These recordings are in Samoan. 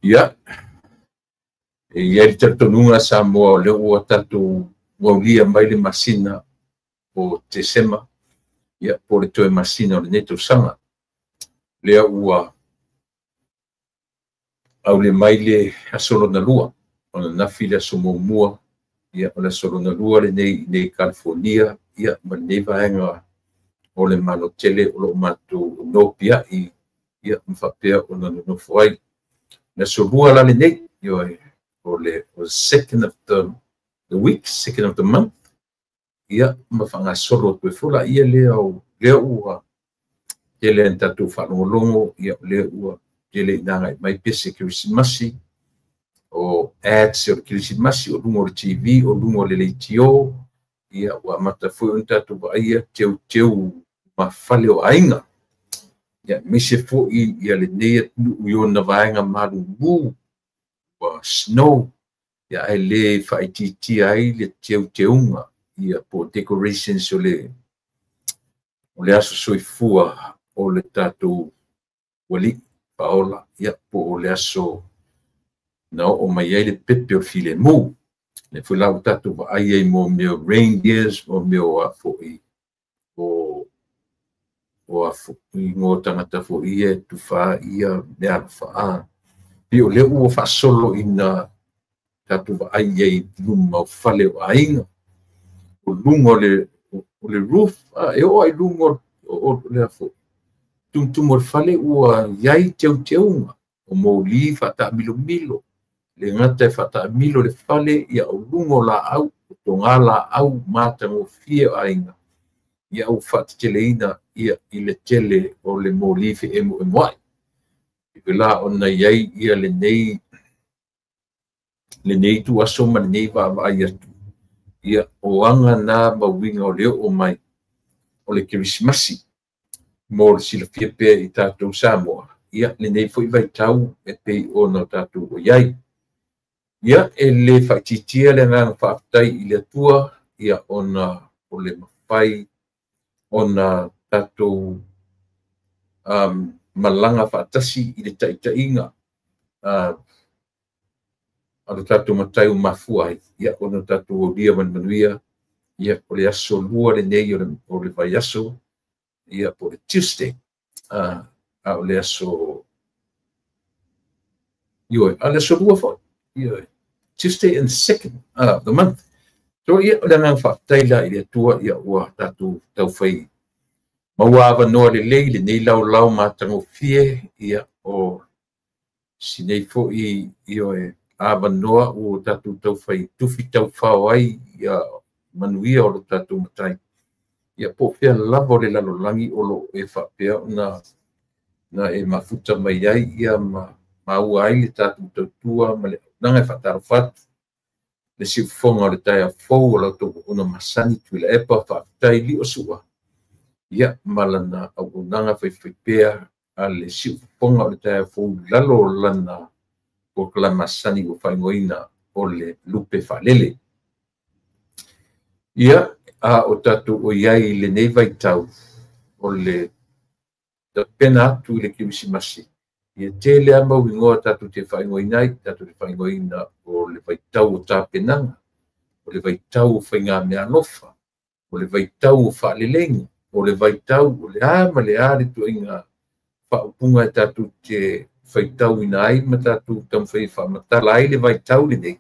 Ia, e i ai le talitonuga Samoa o lea ua tatou aulia mai le masina o Tesema, ia po o le toe masina o lenei tausaga. Lea ua aulia mai le aso lona lua, o ananafi le aso muamua, ia o le aso lona lua lenei i nei Kalifonia, ia ma lenei vaega o le Malo tele o lo o matou nopiai, ia ma faapea ona nonofo ai. Le aso lua la lenei, ioe, o le second of the week, second of the month, ia ma faagasolo atu ai foi laia lea o lea ua tele ina tatou faalogologo, ia o lea ua tele ina agai mai pese Kerisimasi, o ads o le Kerisimasi o luga o le TV, o luga o le leitio, ia ua amata foi ona tatou vaaia teuteu ma fale o aiga. Ia aemaise foi ia lenei atunuu i ona vaega malulu ua snow, ia ae le faaitiitia ai le teuteuga, ia po o decorations o le aso soifua o le tatou ualii faaola, ia po o le aso na oo mai ai le pepe o le filemu. Lea foi la ua tatou vaai ai mo mea o reindeers, mo mea o a foi o a foi igoa o tagata foi ia e tufa ia meaalofa. Pei o lea ua faasolo ina tatou vaai ai i luma o fale o aiga, o luga o le roof, e oo lava i luga o le foi tumutumu o le fale ua i ai teuteuga o moli faataamilomilo, le gata e faataamilo le fale, ia o luga o laau, o toga laau matagofie o aiga, ia ua faateteleina ia i le tele o le moli feemoemoai. E la ona i ai ia lenei ituaso ma lenei vaavaai atu, ia o aga na ma uiga o le oo mai o le Kerisimasi mo le silafia pea i tatou Samoa, ia lenei foi vaitau e pei ona tatou i ai. Ia e le faaitiitia le agaga faafetai i le Atua, ia ona o le mafai ona tatou malaga faatasi i le taitaiga a lo tatou Matai ua mafua ai, ia ona tatou aulia ma le manuia, ia o le aso lua lenei o le vaiaso, ia po o le Tuesday, a o le aso, ioe, a o le aso lua foi, ioe, Tuesday and second of the month. So ia o le agaga faafetai la i le Atua, ia ua tatou taufai maua avanoa lelei lenei laolao matagofie, ia o sinei foi, ioe, avanoa ua tatou taufai tufi taufao ai ia manuia o lo tatou Matai, ia po o fea lava o le lalolagi o lo o e faapea ona na e mafuta mai ai ia ma maua ai le tatou tautua ma le auaunaga e faatalofa atu le siufofoga o le taeao fou o la outou auauna masani Tuilaepa, faafetai lio sua, ia ma lana auaunaga faifaipea a le siufofoga o le taeao fou i lalo o lana polokalame masani ua faaigoaina o le Lupe Faalele. Ia, a o tatou o i ai i lenei vaitau o le tapena atu i le Kerisimasi, ia tele lava mauigoa tatou te faaigoaina ai, tatou te faaigoaina o le vaitau o tapenaga, o le vaitau o faigameaalofa, o le vaitau o faaleleiga, o le vaitau o le a ma le a le ituaiga faaupuga e tatou te faitauina ai ma tatou taumafai e faamatala ai le vaitau lenei.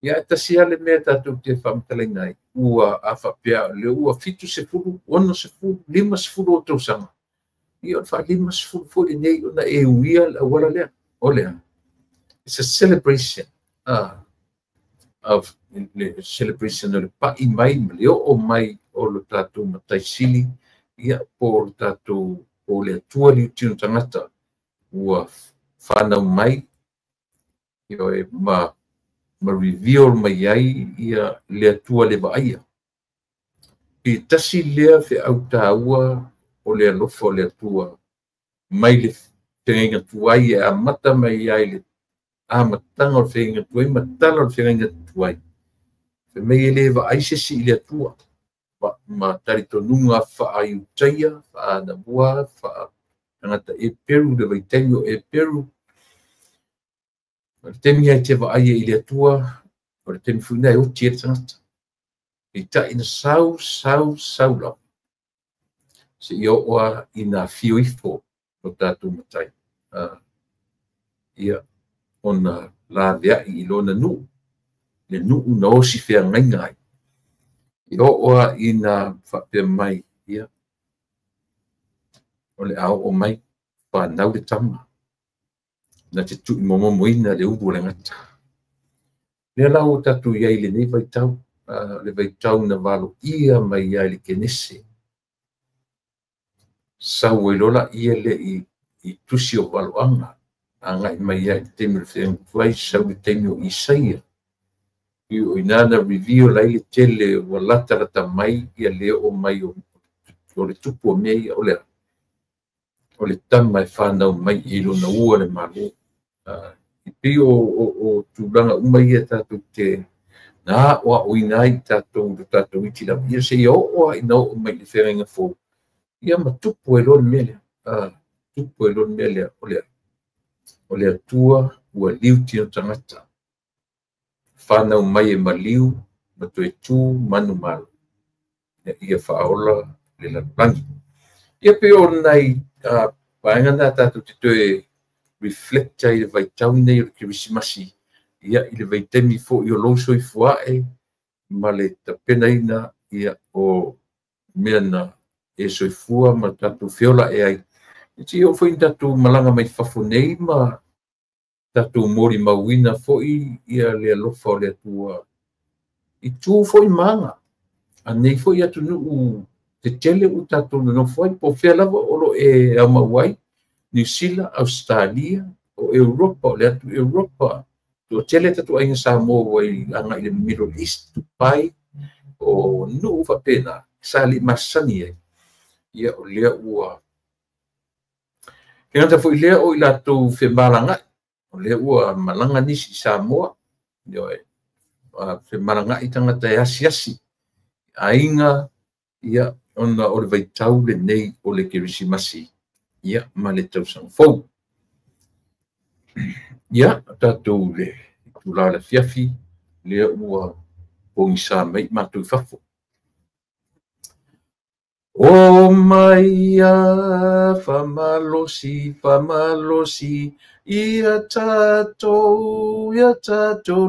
Ia e tasi lava le mea tatou te faamatalaina ai, ua a faapea o lea ua 70, 60, 50 o tausaga, ia o le faa-50 foi lenei ona e uia le auala lea. O lea, it's a celebration of le celebration o le pai mai ma le oo mai o le tatou Matai Sili, ia po o le tatou po o le Atua liutino tagata ua fanau mai, ioe, ma reveal mai ai ia le Atua le vaaia. E tasi lea feau taua o le alofa o le Atua mai le feagaiga tuai e amata mai ai le amataga o le feagaiga tuai ma tala o le feagaiga tuai. Fai mai e le vaai se isi i le Atua ma talitonuga faa-Iutaia, faa-Anamua, faa-tagata Eperu, le vaitaimi o Eperu. O le taimi ai te vaai i le Atua, o le taimi foi lena e oti ai le tagata. Peitai na sau, sau, sau lava seia oo lava ina afio ifo lo tatou Matai, ia, ona laveai i lona nuu, le nuu na osi feagaiga ai. E oo lava ina faapea mai, ia, o le a oo mai fanau le tama, na te tuuimomomoina le ulu o le gata. Lea la ua tatou i ai i lenei vaitau, le vaitau na valoia mai ai le Kenese, sau ai loa laia lea i tusi o valoaga, agai mai ai i le taimi o le feagaiga tuai, sau le taimi o Isaia. I o ina na reveal ai le tele ua latalata mai ia le oo mai o le tupu o mea ia, o le tama e fanau mai i lona ua le Malo. I pei o tulaga uma ia tatou te na aoaoina ai tatou le tatou iti lava, ia seia oo lava ina oo mai i le feagaiga fou, ia ma tupu ai loa le mea lea. Tupu ai loa le mea lea, o le Atua ua liu tino tagata, fanau mai e maliu ma toe tu manumalo, ia faaola le lalolagi. Ia pei o nai vaega na tatou te toe reflect ai le vaitau nei o le Kerisimasi, ia i le vaitaimi foi o lou soifua ae ma le tapenaina ia o mea na e soifua ma tatou feola e ai. E te oo foi ina tatou malaga mai fafo nei ma tatou molimauina foi ia le alofa o le Atua i tu foi maga a nei foi atunuu tetele ua tatou nonofo ai, po o fea lava o lo e aumau ai, Niu Sila, Ausetalia, o Europa, o le atu Europa, toatele tatou aiga Samoa ua agai i le Middle East, Dubai, o nuu faapena, sa le masani ai. Ia o lea ua le gata foi lea o i latou femalaga'i, o lea ua malaga nisi i Samoa, ioe, femalaga'i tagata e asiasi aiga, ia, ona o le vaitau lenei o le Kerisimasi, ia, ma le tausaga fou. Ia, tatou le itula o le afiafi, lea ua pogisa mai matou i fafo. O maia faamalosi, faamalosi, ia tatou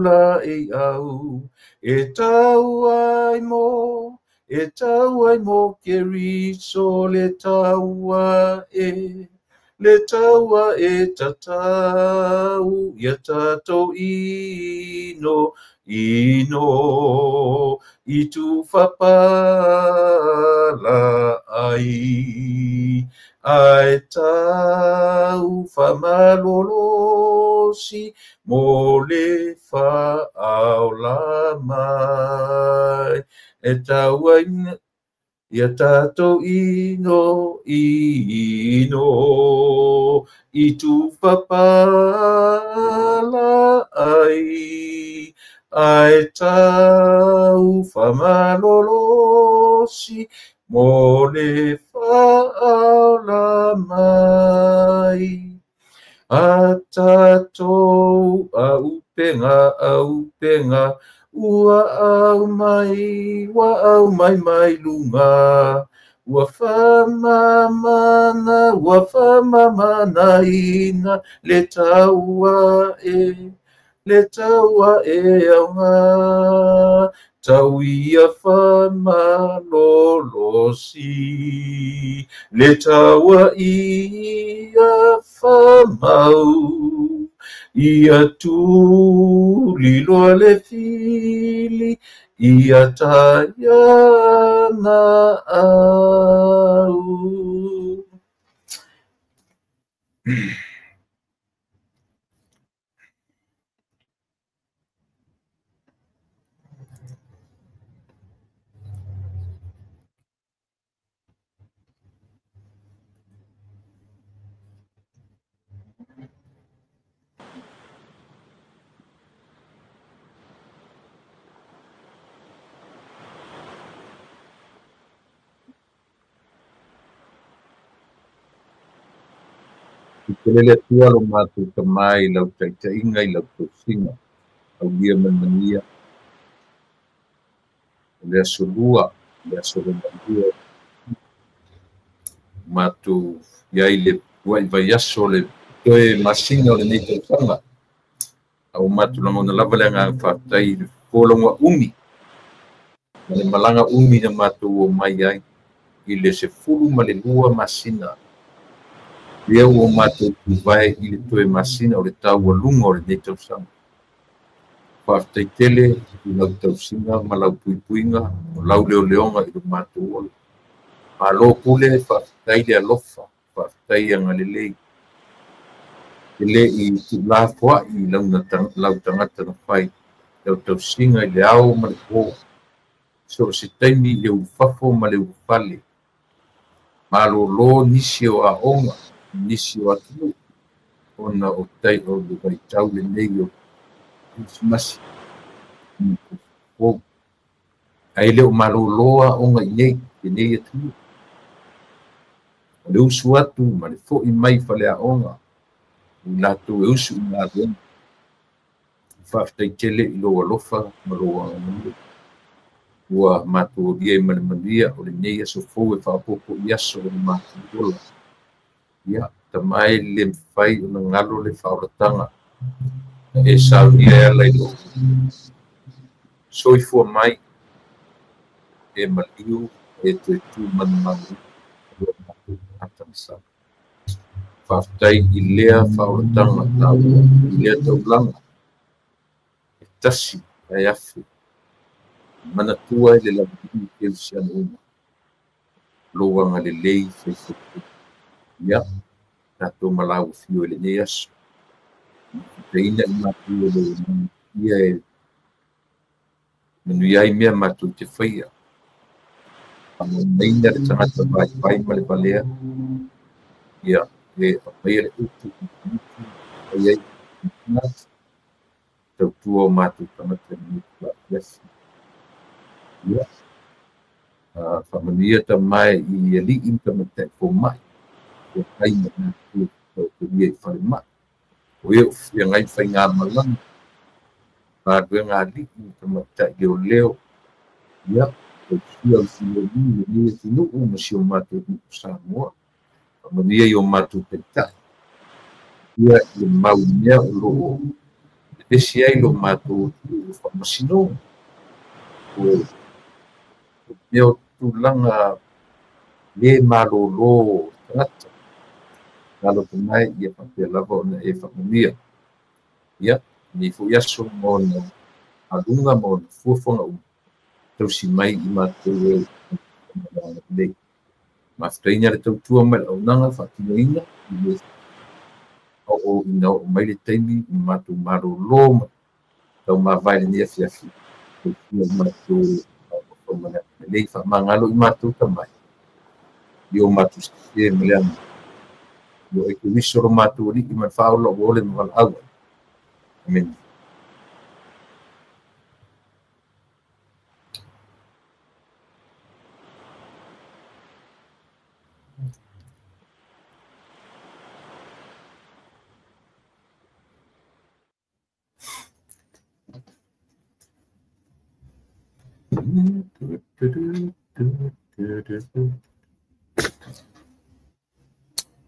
laei au, e tau ai mo Keriso le taua e tatau, ia tatou ino, ino, i tufapala ai, ae tau faamalolosi mo le faaola mai, e tau ai ia tatou ino, ino, i tufapala ai, ae tau faamalolosi mo le faaola mai. A tatou aupenga, aupenga, ua au mai mai lunga, ua faamamana, ua faamamanaina le taua e auga, tau ia faamalolosi, le taua ia faamau, ia tuliloa le fili, ia taiana au. Telele tua lo mātou tamai lau taitaiga i lau tausiga aulia ma le manuia. O le aso lua, le aso lona lua matou i ai le uluai vaiaso le toe masina o lenei tausaga, a ua matou lagona lava le agaga faafetai i le folauga umi ma le malaga umi na matou omai ai i le 12 masina lea ua matou tuvae i le toe masina o le taualuga o lenei tausaga. Faafetai tele i lau tausiga ma lau puipuiga o lau leoleoga i lo matou ola. Malo pule, faafetai le alofa, faafetai agalelei. E le i tuulafoai i lau tagata na fai, lau tausiga i le ao ma le po, so o se taimi i le ulufafo ma le ulufale. Malōlō nisi o aoga, nisi o atunuu, ona o tai o le vaitau lenei o Kerisimasi fou. Ae le o malōlō aoga i nei, lenei atunuu. O le usu atu ma le fo'i mai faleaoga, o i latou e usu i galuega. Faafetai tele i lou alofa ma lou agalelei. Ua matou aulia ai ma le manuia o lenei aso fou e faaopoopo i aso o le matou ola. Ia, tama e le mafai ona galo le faaolataga na e saunia e ala i lou soifua mai e maliu e toe tu manumanu o matou tagata masalo. Faafetai i lea faaolataga taua, i lea taulaga e tasi ae afe manatua e le laviliu kerisiano uma lou agalelei faifaipea. Ia, tatou malauafio i lenei aso. Faafetaina i matou e lou agaga ia e manuia ai mea matou te faia. Faamaumaina le tagata vaivai ma le valea. Ia, e aumaia le upu i ai tautua o matou tagata i lenei afiafi. Ia, faamanuia tama i alii ma tamaitai fomai, feagai ma latou tautuia i falemai. O e o feagai ma faigamalaga, galuega a alii ma tamaitai leoleo. Ia, tausia o le filemu i lenei atunuu ma si o matou nuu Samoa. Faamanuia i o matou taitai. Ia, i le mau mea o lo o vevesi ai lo matou atunuu o faamasinoga. O mea o tulaga le malōlō tagata. Talofa mai ia faapea lava ona e faamanuia. Ia, lenei foi aso ma ona aluga ma ona fuafuaga uma, tausi mai i matou e lelei. Mafutaina le tautua ma le auaunaga faatinoina i le oo ina oo mai le taimi ma matou malōlō ma taumavae i lenei afiafi. Tautua i matou ma le agalelei, faamagalo i matou tamai i o matou sese ma le aga. O e Keriso lo matou Alii ma le Faaola ua ole ma valaau ai. Amene.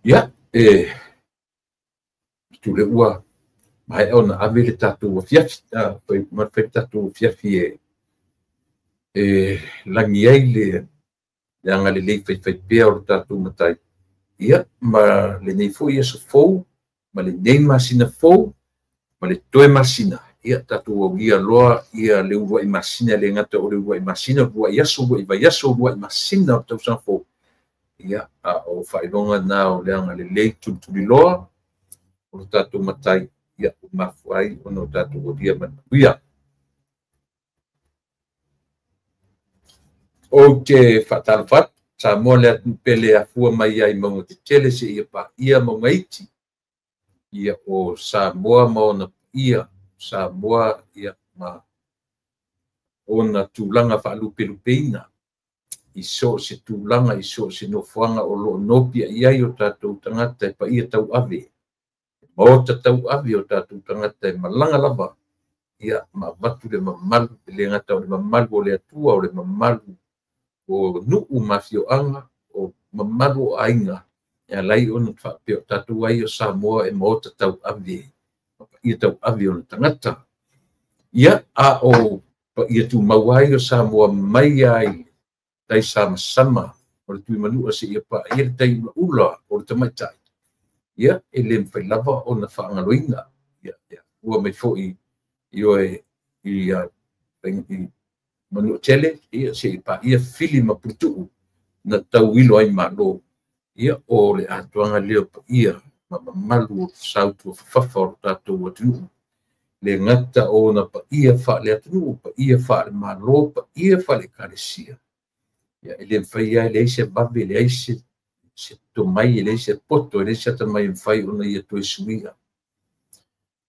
Ia, e tule ua maea ona ave le tatou afiafi, ma fai le tatou afiafi e lagi ai le agalelei faifaipea o le tatou Matai. Ia, ma lenei foi aso fou, ma lenei masina fou, ma le toe masina. Ia, tatou aulia loa ia le uluai masina, le gata o le uluai masina, uluai aso, uluai vaiaso, uluai masina o le tausaga fou. Ia, a o faailoga na o le agalelei tulituliloa o le tatou Matai, ia, ua mafua ai ona o tatou aulia ma le manuia. Ou te faatalofa atu, Samoa le atunuu pele e afua mai ai mauga tetele seia paia mauga iti. Ia, o Samoa ma ona paia, Samoa ia ma ona tulaga faalupelupeina. i so se tulaga i so se nofoaga o loo nopiai ai o tatou tagata e paia tauave, maota tauave o tatou tagata e malaga lava, ia ma avatu le mamalu, e le gata o le mamalu o le Atua, o le mamalu o nuu ma afioaga, o mamalu o aiga, e alai ona faapea o tatou ai o Samoa e maota tauave, paia tauave o le tagata. Ia, a o paia tumau ai o Samoa mai ai tai samasama o le tuimanua seia paia le tai ulaula o le tamaitai, ia, e le mafai lava ona faagaloina. Ia, ua mai foi i oe i Manuatele, ia, seia paia Fili ma Puletuu na tauilo ai Malo. Ia, o le atoaga lea o paia ma mamalu o sautua fafafa o le tatou atunuu. Le gata o ona paia faale atunuu, paia faale Malo, paia faale Ekalesia. Ia, e le mafai ai, leai se vave, leai se tomai, leai se poto, leai se atamai e mafai ona ia toe suia.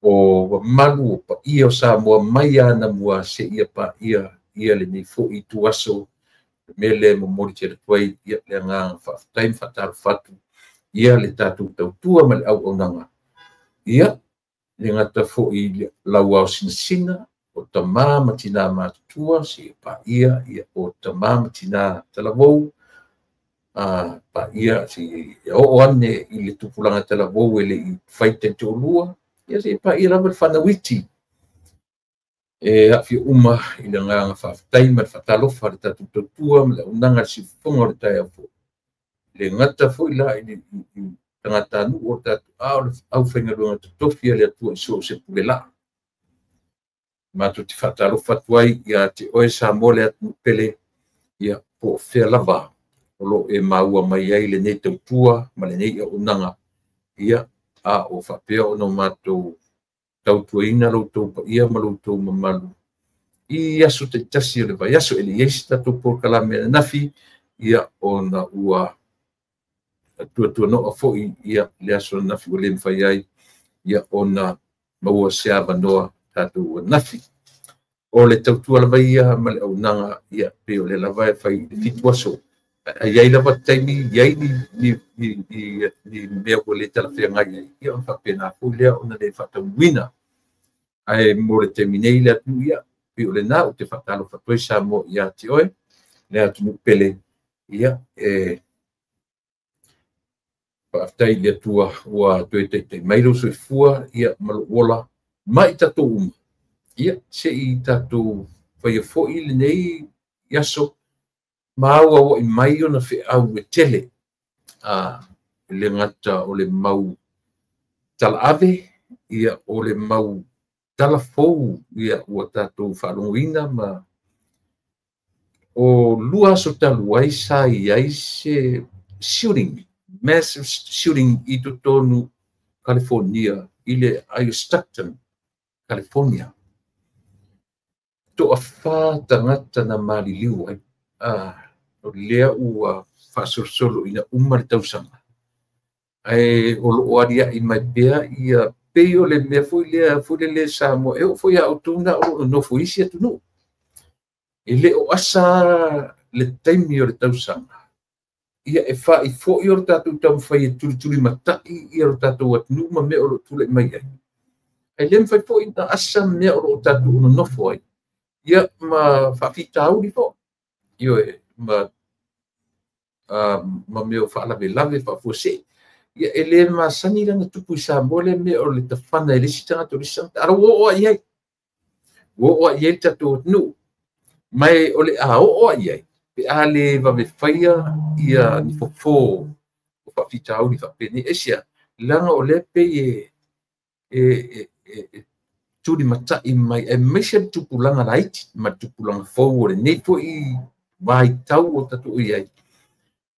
O mamalu o paia o Samoa mai anamua seia paia ia lenei foi ituaso, mea lea e momoli tele atu ai ia le agaga faafetai ma faatalofa atu ia le tatou tautua ma le auaunaga. Ia, le gata foi lau ao sinasina o tamā ma tinā matutua seia paia ia o tamā ma tinā talavou, paia seia oo ane i le tupulaga talavou e le i fai taitoalua, ia seia paia lava le fanauiti. E aafia uma i le agaga faafetai ma le faatalofa le tatou tautua ma le auaunaga le siufofoga o le taeao fou. Le gata foi la i le tagatanuu o le tatou a o le aufaigaluega totofi a le Atua i so o se pule laa. Matou te faatalofa atu ai ia te oe Samoa le atunuu pele, ia po o fea lava o loo e maua mai ai lenei tautua ma lenei auaunaga, ia a o faapea ona matou tautuaina lo outou paia ma lo outou mamalu i aso taitasi o le vaiaso. E leai se tatou polokalame ananafi, ia ona ua tuatuanoa foi ia le aso ananafi ua le mafai ai ia ona maua se avanoa tatou ananafi. O le tautua lava ia ma le auaunaga, ia pei o le lava e fai i le 7 aso. Ai ai lava taimi, i ai ni mea ua le talafeagai ai, ia ona faapena foi lea ona le faataunuuina. Ae mo le taimi nei le atunuu, ia, pei o lena ou te faatalofa atu ai Samoa ia te oe, le atunuu pele, ia, e faafetai i le Atua ua toe taitai mai lou soifua, ia, ma lou ola, ma i tatou uma, ia, se i tatou faia foi lenei aso, ma auauai mai ona feau e tele, le gata o le mau talaave, ia, o le mau talafou, ia, ua tatou faalogoina ma o 2 aso talu ai sa i ai se shooting, massive shooting i totonu California, i le ai Stockton, California. Toa 4 tagata na maliliu ai. O lea ua faasolosolo ina uma le tausaga. Ae o loo aliai mai pea ia pei o le mea foi lea foi lele Samoa e oo foi ia outou na o loo nofo isi atunuu. E le o asa le taimi o le tausaga. Ia e faaifo'i o le tatou taumafai e tulitulimatai ia lo tatou atunuu ma mea o loo tulai mai ai. Ae le mafai foi na asa mea o loo tatou nonofo ai. Ia ma faafitauli foi. Ioe, ma mea o faalavelave faafuasei. Ia e le masani lana tupu i Samoa le mea o le tafana e le isi tagata o le isi tagata. Ala ua oo ai ai. Ua oo ai ai le tatou atunuu. Mai o le a oo ai ai, pe a le vavefaia ia ni fofo o faafitauli faapenei. Aisea, leaga o lea pei e tulimatai mai, aemaise le tupulaga laiti ma le tupulaga fou o lenei foi vaitau o tatou i ai.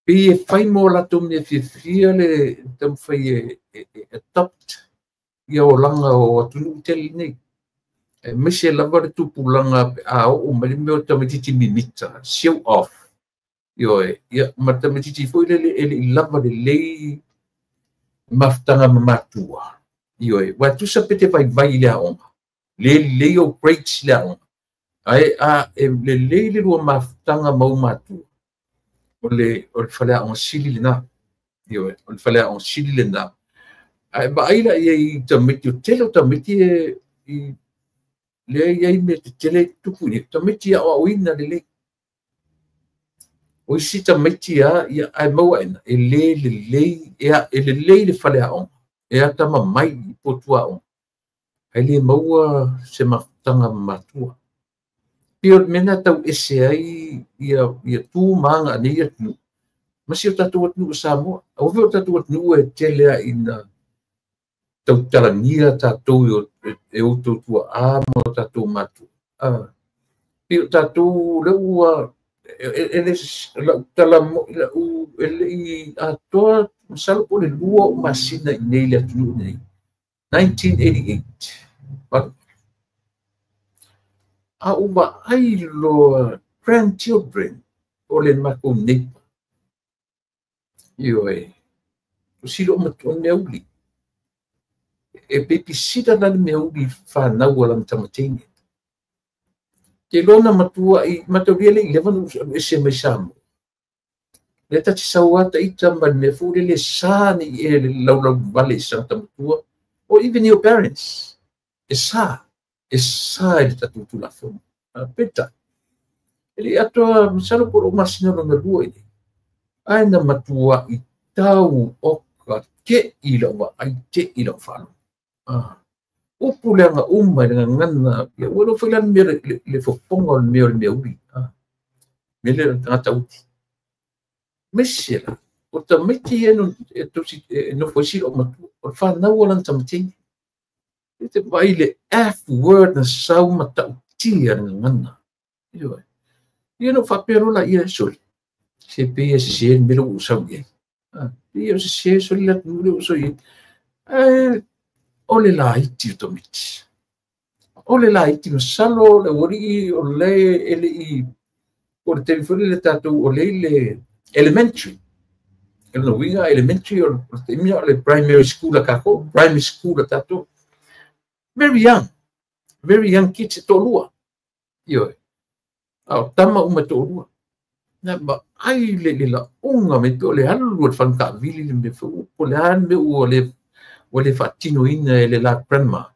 Pei e fai mo latou mea fiafia le taumafai e adopt ia olaga o atunuu tele nei. Aemaise lava le tupulaga pe a oo mai le mea o tamaitiiti mimita, show off. Ioe, ia ma tamaitiiti foi lele e le i lava lelei mafutaga ma matua. Ioe, ua tusa pe te vaivai i le aoga. Le lelei o grades i le aoga. Ae a e lelei le lua mafutaga ma ou matua. O le faleaoga sili lena. Ioe, o le faleaoga sili lena. Ae vaai la i ai i tamaiti, o tele o tamaiti e lea i ai mea tetele tupu i nei, tamaiti aoaoina lelei. O isi tamaiti lava, ia, ae maua ena, e le lelei, e lelei le faleaoga, e atamamai i potuaoga, ae le maua se mafutaga matua. Pei o le mea lena e tau ese ai ia tu ma aga a nei atunuu, ma si o tatou atunuu o Samoa. Aua foi o tatou atunuu e tele lava ina tautalagia tatou e outou tuaa ma o tatou matua. Pei o tatou lea ua lau tala lau e le i atoa masalo po o le 2 o masina i nei le atunuu nei 1988 a ou vaai loa grandchildren o le matou neighbor. Ioe, o silo matua meauli. E babysitter la le meauli whanau a lana tamateine. Te lona matua i mataulia le 11 alu ese mai Samoa. Le tati sauata ita ma le mea fule le sa ni e le laulau vale i sangata matua. Or even your parents. E sa e le tatu tulafono. Peta. E le atoa masalo po o masina lona lua i. Ai na matua i tau oka te i lau vaai te i lau whalo. Upu leanga uma i le ngana, ia ua lo whaila mea le fofonga o le mea o le mea uri. Mea le tangata uti. Mese la, o tamaiti e tosi e nofo isi o matua, o le whanau o lana tamateine. E te vai le F word na sau matautia le ngana. Ioe. Ia no whapea la ia soli. Se pe ia se se mea u sau ia. Ia se se soli la nule u sau ia. O le laiti o tamaiti. O le laiti masalo le ualii o le ele i o le telefoni le tatou o le le elementary. E lona uiga elementary o le taimi o le primary school a kākou, primary school a tatou. Very young kids e to'alua. Ioe. A o tama uma to'alua. Na vaai le laʻuga mai pe o le alu o le faletaavili le mea foi po le a le mea ua le faatinoina e le la grandma.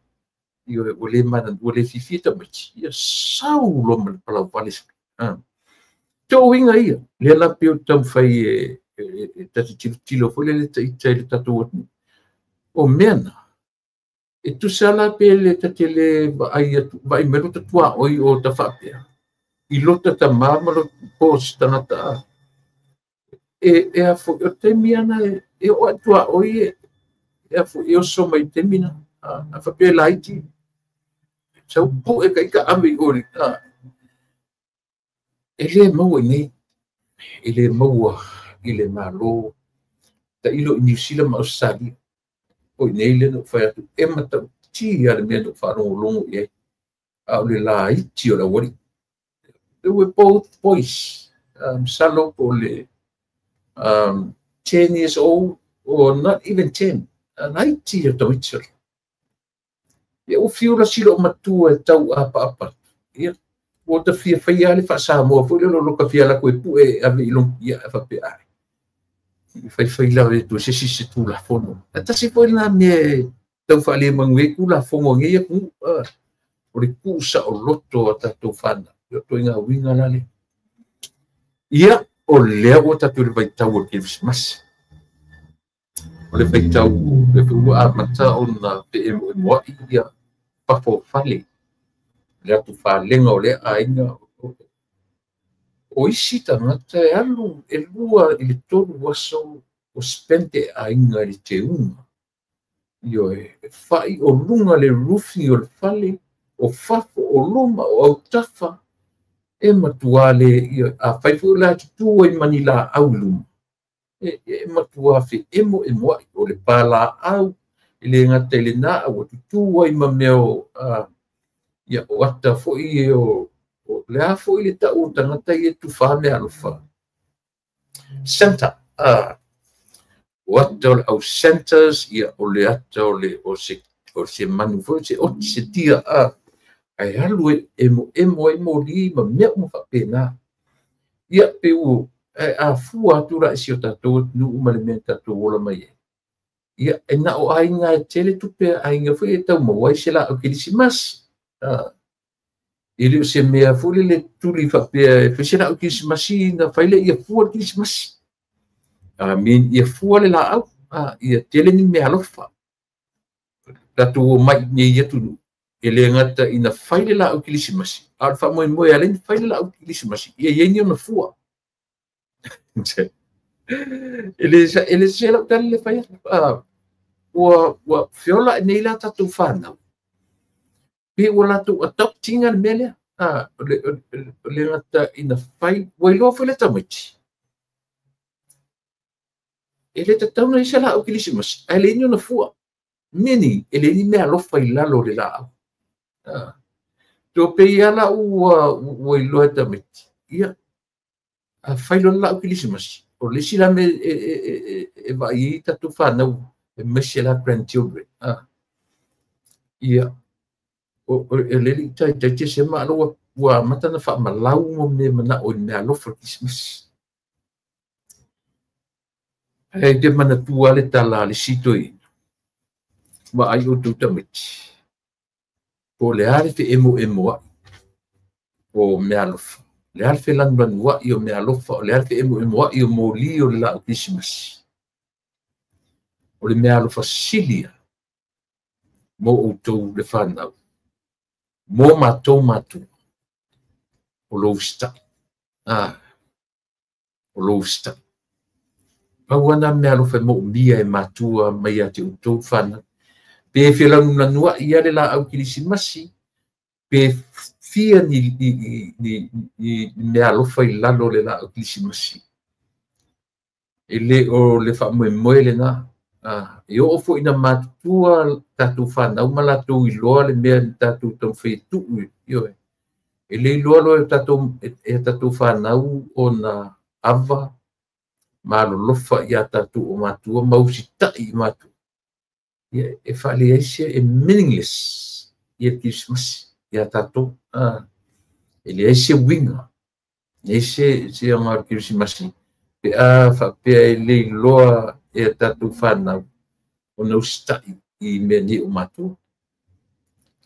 Ioe, ua le mana ua le fiafia tamaiti. Ia sau loa ma le palauvale. Te uiga ia lea la pei o taumafai e tati tilotilo foi le taita i le tatou atunuu. O mea na e tusa la pe le tate le vaai atu vaai mai lo tatuaʻoi o tafaapea i lota tamā ma lo po se tagata e afo o taimi ana e o atuaʻoi e afo e oso mai taimi na a faapea laiti sau puʻe ka ika ame i o e le maua i nei e le maua i le malo tailo i New Zealand ma Australia o i nei le no whai atu e matautia le mea no whaalongolongo i ai a o le laiti o le aualii. They were both boys. Masalo po le 10 years old or not even 10. Laiti o tamaiti o le. Ia ua fiu la silo o matua e tau apaapa. Ia ua ta fia whaia le whaasamoa foi le lolo ka fia lako e pu e ave i long ia e whape ai. Whai whai la e tu se si se tu la fono. A tasi foi la mea tau whaale mangu ku la fongo nge ia ku o le ku sa o loto a tatou whana. Ia toi ngā winga lale. Ia o lea ua tatou le vaitau o le Kerisimasi. O le vaitau le ua amata ona pe e moemoai ia pafo fale. Le atu whalenga o lea aiga. O isi tagata e alu e lua i le tolu aso o spente aiga i le teuga. Ioe, e whai o lunga le rufi o le fale, o fafo o luma o autafa, e matua le, ia, a whai la tutu ai mani la au luma. E matua fe emo e moai o le pālā au, e le ngata i le nā au, tutu ai ma mea o, ia o ata foi e o, le a foi le tau o tangata i e tuwha me alofa. Center, o ata o le au centers, ia o le ata o le, o se manu foi, se oti se tia, ai alu e emo emo ai moli ma mea uma whapena. Ia pe u Ae a fua atu la i si o tatou atunuu ma le mea na tatou ola mai ai, ia, e na o aiga e tele tupe a aiga foi e tau maua ai se laau kerisimasi. E le o se mea foi lele tuli faapea e fai se laau kerisimasi na fai lea ia fua le kerisimasi. Ia fua le laau, ia tele ni meaalofa. Tatou omai nei atunuu, e le gata ina fai le laau kerisimasi, a o le faamoemoe e ala ai ona fai le laau kerisimasi, ia i ai ni ona fua. E le sese lau tala le fai atu. Ua feola nei la tatou fanau, pe ua latou adopt ina le mea lea. O le gata ina fai, ua iloa foi le tamaiti, e le tatau ona i ai se laau kerisimasi, ae leai ni ona fua. Meaning, e leai ni meaalofa i lalo o le laau. Toe pei lava la ua iloa e tamaiti, ia, a fai loa le laau kerisimasi, o le isi la mea e vaai ai tatou fanau, aemaise la grandchildren. Ia, o le alii taitai Tesema alo ua amata na faamalau mo mea manao i le meaalofa o le kerisimasi. Ae te manatua le tala a le isi toeaina, vaai outou tamaiti, po o le a le feemoemoai o meaalofa, o le a le felanulanuai o meaalofa, o le a le feemoemoai o moli o le laau kerisimasi. O le meaalofa sili mo outou le fanau, mo matou matua, o lou usitai. O lou usitai. Pau lava na meaalofa e moomia e matua mai ia te outou fanau. Pe felanulanuai ia le laau kerisimasi, pe fia ni meaalofa i lalo o le laau kerisimasi. E le o le faamoemoe lena. E oo foi ina matutua tatou fanau ma latou iloa le mea na tatou taumafai e tuu, ioe. E le iloa loa e tatou fanau ona ava ma alolofa ia tatou o matua ma usitai i matua. Ia, e faaleai se, e meaningless ia le kerisimasi ia tatou. E leai se uiga, leai se aoga o le kerisimasi, pe a faapea e le iloa e tatou fanau ona usitai i mea nei o matua.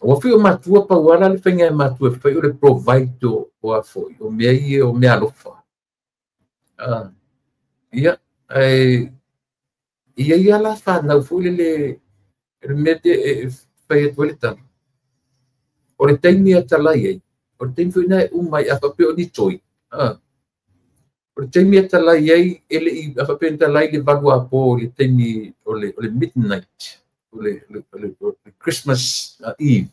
Ua foi o matua pau ala le faiga e matua e fai o le provide o a foi, o mea ia o meaalofa. Ia, ae ia ia la fanau foi lele, le mea te e fai atu ai le tala. O le taimi e talai ai, o le taimi foi na e uma ai, a faapea o ni toi. O le taimi e talai ai, e le i, a faapea ni talai le 8 apo i le taimi o le midnight, o le Christmas Eve.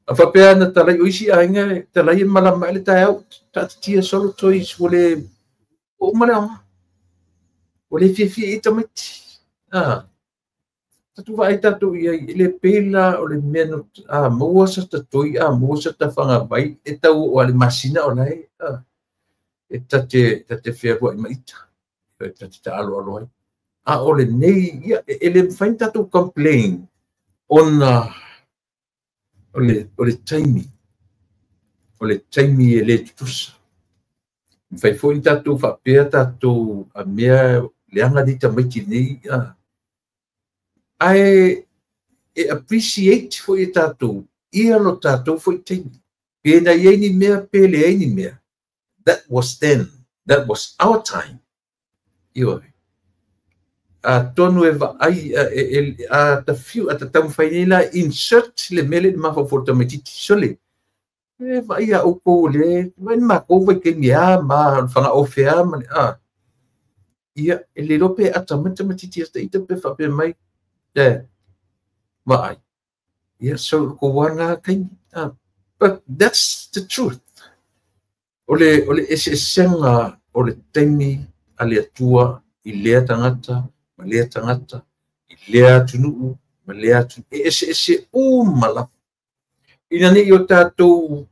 A faapea na talai o isi aiga, talai e malama e le taeao, taatitia solo toys, ua le ua uma le aoga. Ua le fiafia i tamaiti. Tatu vaai tatou i ai, e le pei la o le mea no, a maua sa tatoi, a maua sa tafagavai, e tau o a le masina o lae, e tate fealuai ma ita, e tate taaloalo ai. A o le nei, ia, e le mafai ona tatou complain ona o le taimi, o le taimi e le tutusa. Mafai foi ona tatou faapea tatou a mea leaga nei tamaiti nei, ae e appreciate foi e tatou ia lo tatou foi taimi. Pe na i ai ni mea, pe leai ni mea. That was then. That was our time. Ioe. Atonu e vaai, a tafiu, a taumafai nei la insert le mea le mafaufau tamaitiiti. Sole, e vaai a outou le, vai ni matou vaitaimi a ma fagaofe a ma le a. Ia, e le iloa pe ata mai tamaitiiti ata ita pe faapea mai, e, vaai. Ia, so ko wana taimi. But that's the truth. O le eseesega o le taimi a le Atua i lea tagata, ma lea tagata, i lea atunuu, ma lea atunuu. E eseese uma lava. Ina nei o tatou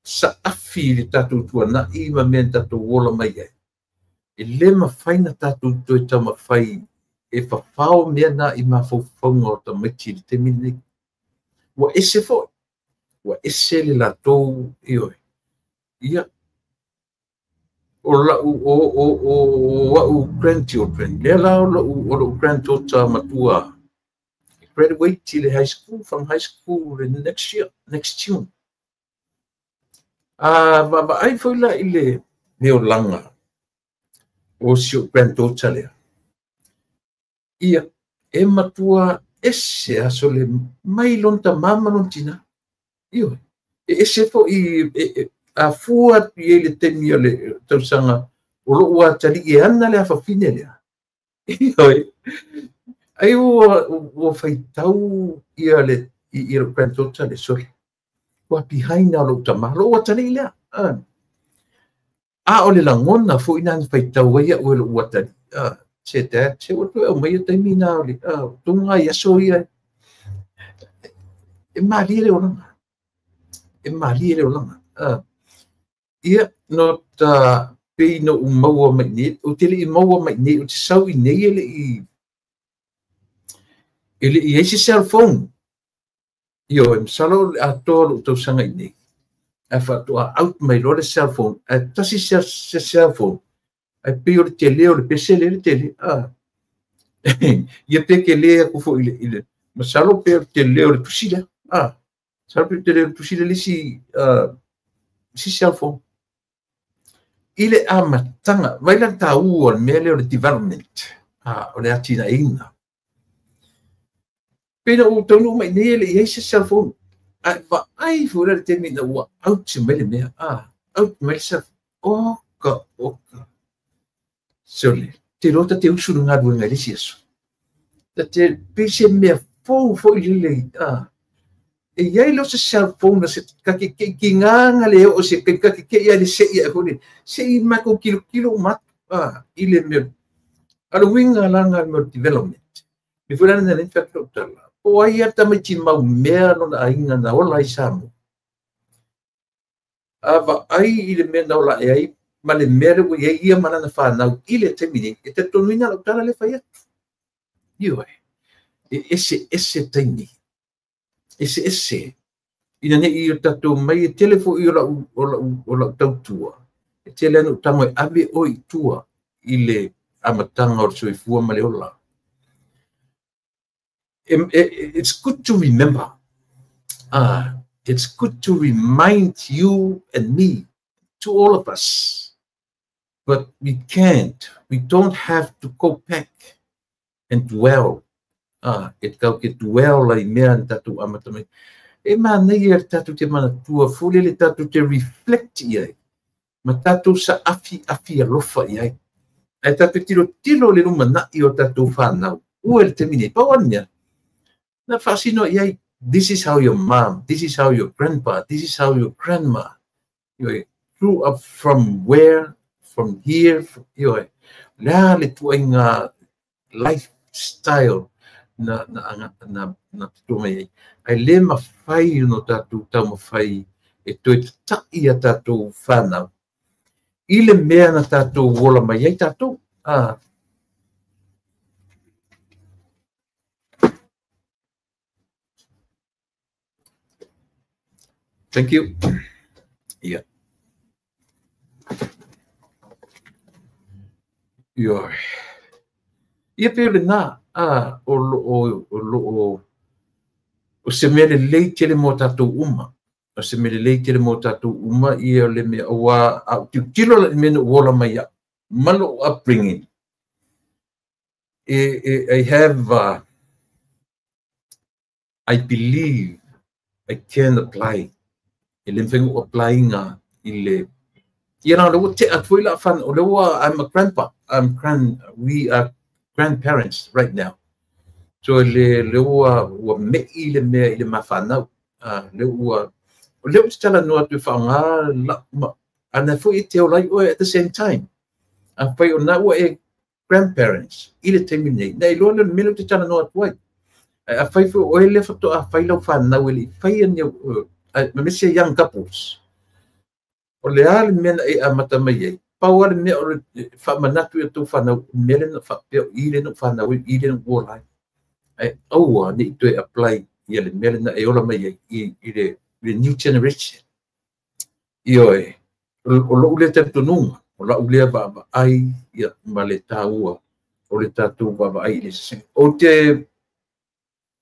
saafi i le tatou tuanai ma mea na tatou ola mai ai. E le mafai na tatou toe taumafai e fafao mea na i mafaufauga o tamaiti i le taimi lenei. Ua ese foi. Ua ese le latou, ioe. Ia, O la'u o a'u grandchildren lea la, o lo'u granddaughter matua graduate i le high school, from high school the next year, next June. A vaavaai foi la i le olaga o si o'u granddaughter lea, ia e matua ese aso le mai lona tamā ma lona tinā. Ioe, e ese fo'i afua atu i ai le taimi o le tausaga o lo'u atalii e ana le afafine lea. Ioe, ai ua faitau ia le i lou granddaughter le sole ua behind na lou tamā, lou atalii lea. A o le lagona fo'i na na faitau ai a'u e lo'u atalii, se dad, se ua toe aumaia taimi na o le tuga i aso ia. E malie le olaga, e malie le olaga. Ia no ta pei no u maua mai nei, o te le'i maua mai nei, o te sau i nei e le'i ai se cell phone. Ioe, masalo o le atoa lo'u tausaga i nei ae faatoa out mai loa le cell phone, ae tasi se cell phone ae pei o le tele o le pese lea le tele a ia pe ke le aku fo'i i le masalo pe o le tele o le tusi lea a masalo pe o le tele o le tusi lea le isi cell phone i le amataga vai la taua o le mea lea o le development a o le atinaeina. Pe na ou taunuu mai nei e le i ai se cell phone, ae vaai foi la le taimi na ua out mai le mea a out mai le cell phone, oka oka sole te loa ta te usu le galuega i le isi aso ta te pei se mea fou foi lele a e iai leo se cell phone se kakekeikigaga le oo se kakekei a le se'i ae foi se'i makou kilokilo uma atu a i le mea a le uiga laga le mea o le development me foi la lena le fai atu tala po ai a tamaiti mau mea lona aiga na ola ai Samoa. A vaai i le mea na ola e ai ma le mea le ua iai ia ma lana fanau i le taimi nei, e talitonuina lau tala le fai atu. Ioe, e ese ese taimi, ese ese ina nei o tatou mai e tele fo'i o la'u tautua e tele ana ou tago e ave oe i tua i le amataga o le soifua ma le ola. It's good to remember. It's good to remind you and me, to all of us. But we can't, we don't have to go back and dwell. E kau ke dwell ai mea na tatou amata mai. E mānaia le tatou te manatua fule le tatou te reflect i ai. Ma tatou sa afi afi alofa i ai. Ae tatou tilo tilo le lumana'i o tatou whanau. Ua le taimi nei, pau le mea. Na faasino i ai, this is how your mom, this is how your grandpa, this is how your grandma, you grew up from where, from here, from, lea le tuaiga lifestyle na tutua mai ai. Ae lē mafai ona tatou taumafai e toe tata'i a tatou fanau i le mea na tatou ola mai ai tatou. Thank you. Yeah. Ioe. Ia pe o lenā, a, o lo o se mea lelei tele mo tatou uma. O se mea lelei tele mo tatou uma ia o le mea ua a tilotilo la i mea na ou ola mai a'u ma lo'u upbringing. E, I have, I believe I can apply. E le mafai ona apply ina i le ia la ua tea atu foi la fan o le ua I'm a grandpa. We are grandparents right now. So le ua me'i le mea i le mafanau. Le ua o le ua talanoa atu e faaaoga la ma ana foi e te ola ai oe at the same time. Afai o na ua e grandparents i le taimi nei, na iloa lea o le mea lea ou te talanoa atu ai. Ae afai foi o oe lea faatoa fai lau fanau e le i faia ni aemaise young couples. O le a le mea na e amata mai ai, pau lava le mea o le faamanatu i a outou fanau, o le mea lea na faapea o i lea na ou fanau ai, i lea na ou ola ai. Ae aua ne i toe apply ia le mea lena e ola mai ai i le new generation. Ioe, o lou lea talitonuga. O lau lea vaavaai ia ma le taua o le tatou vaavaai i le eseesega. Ou te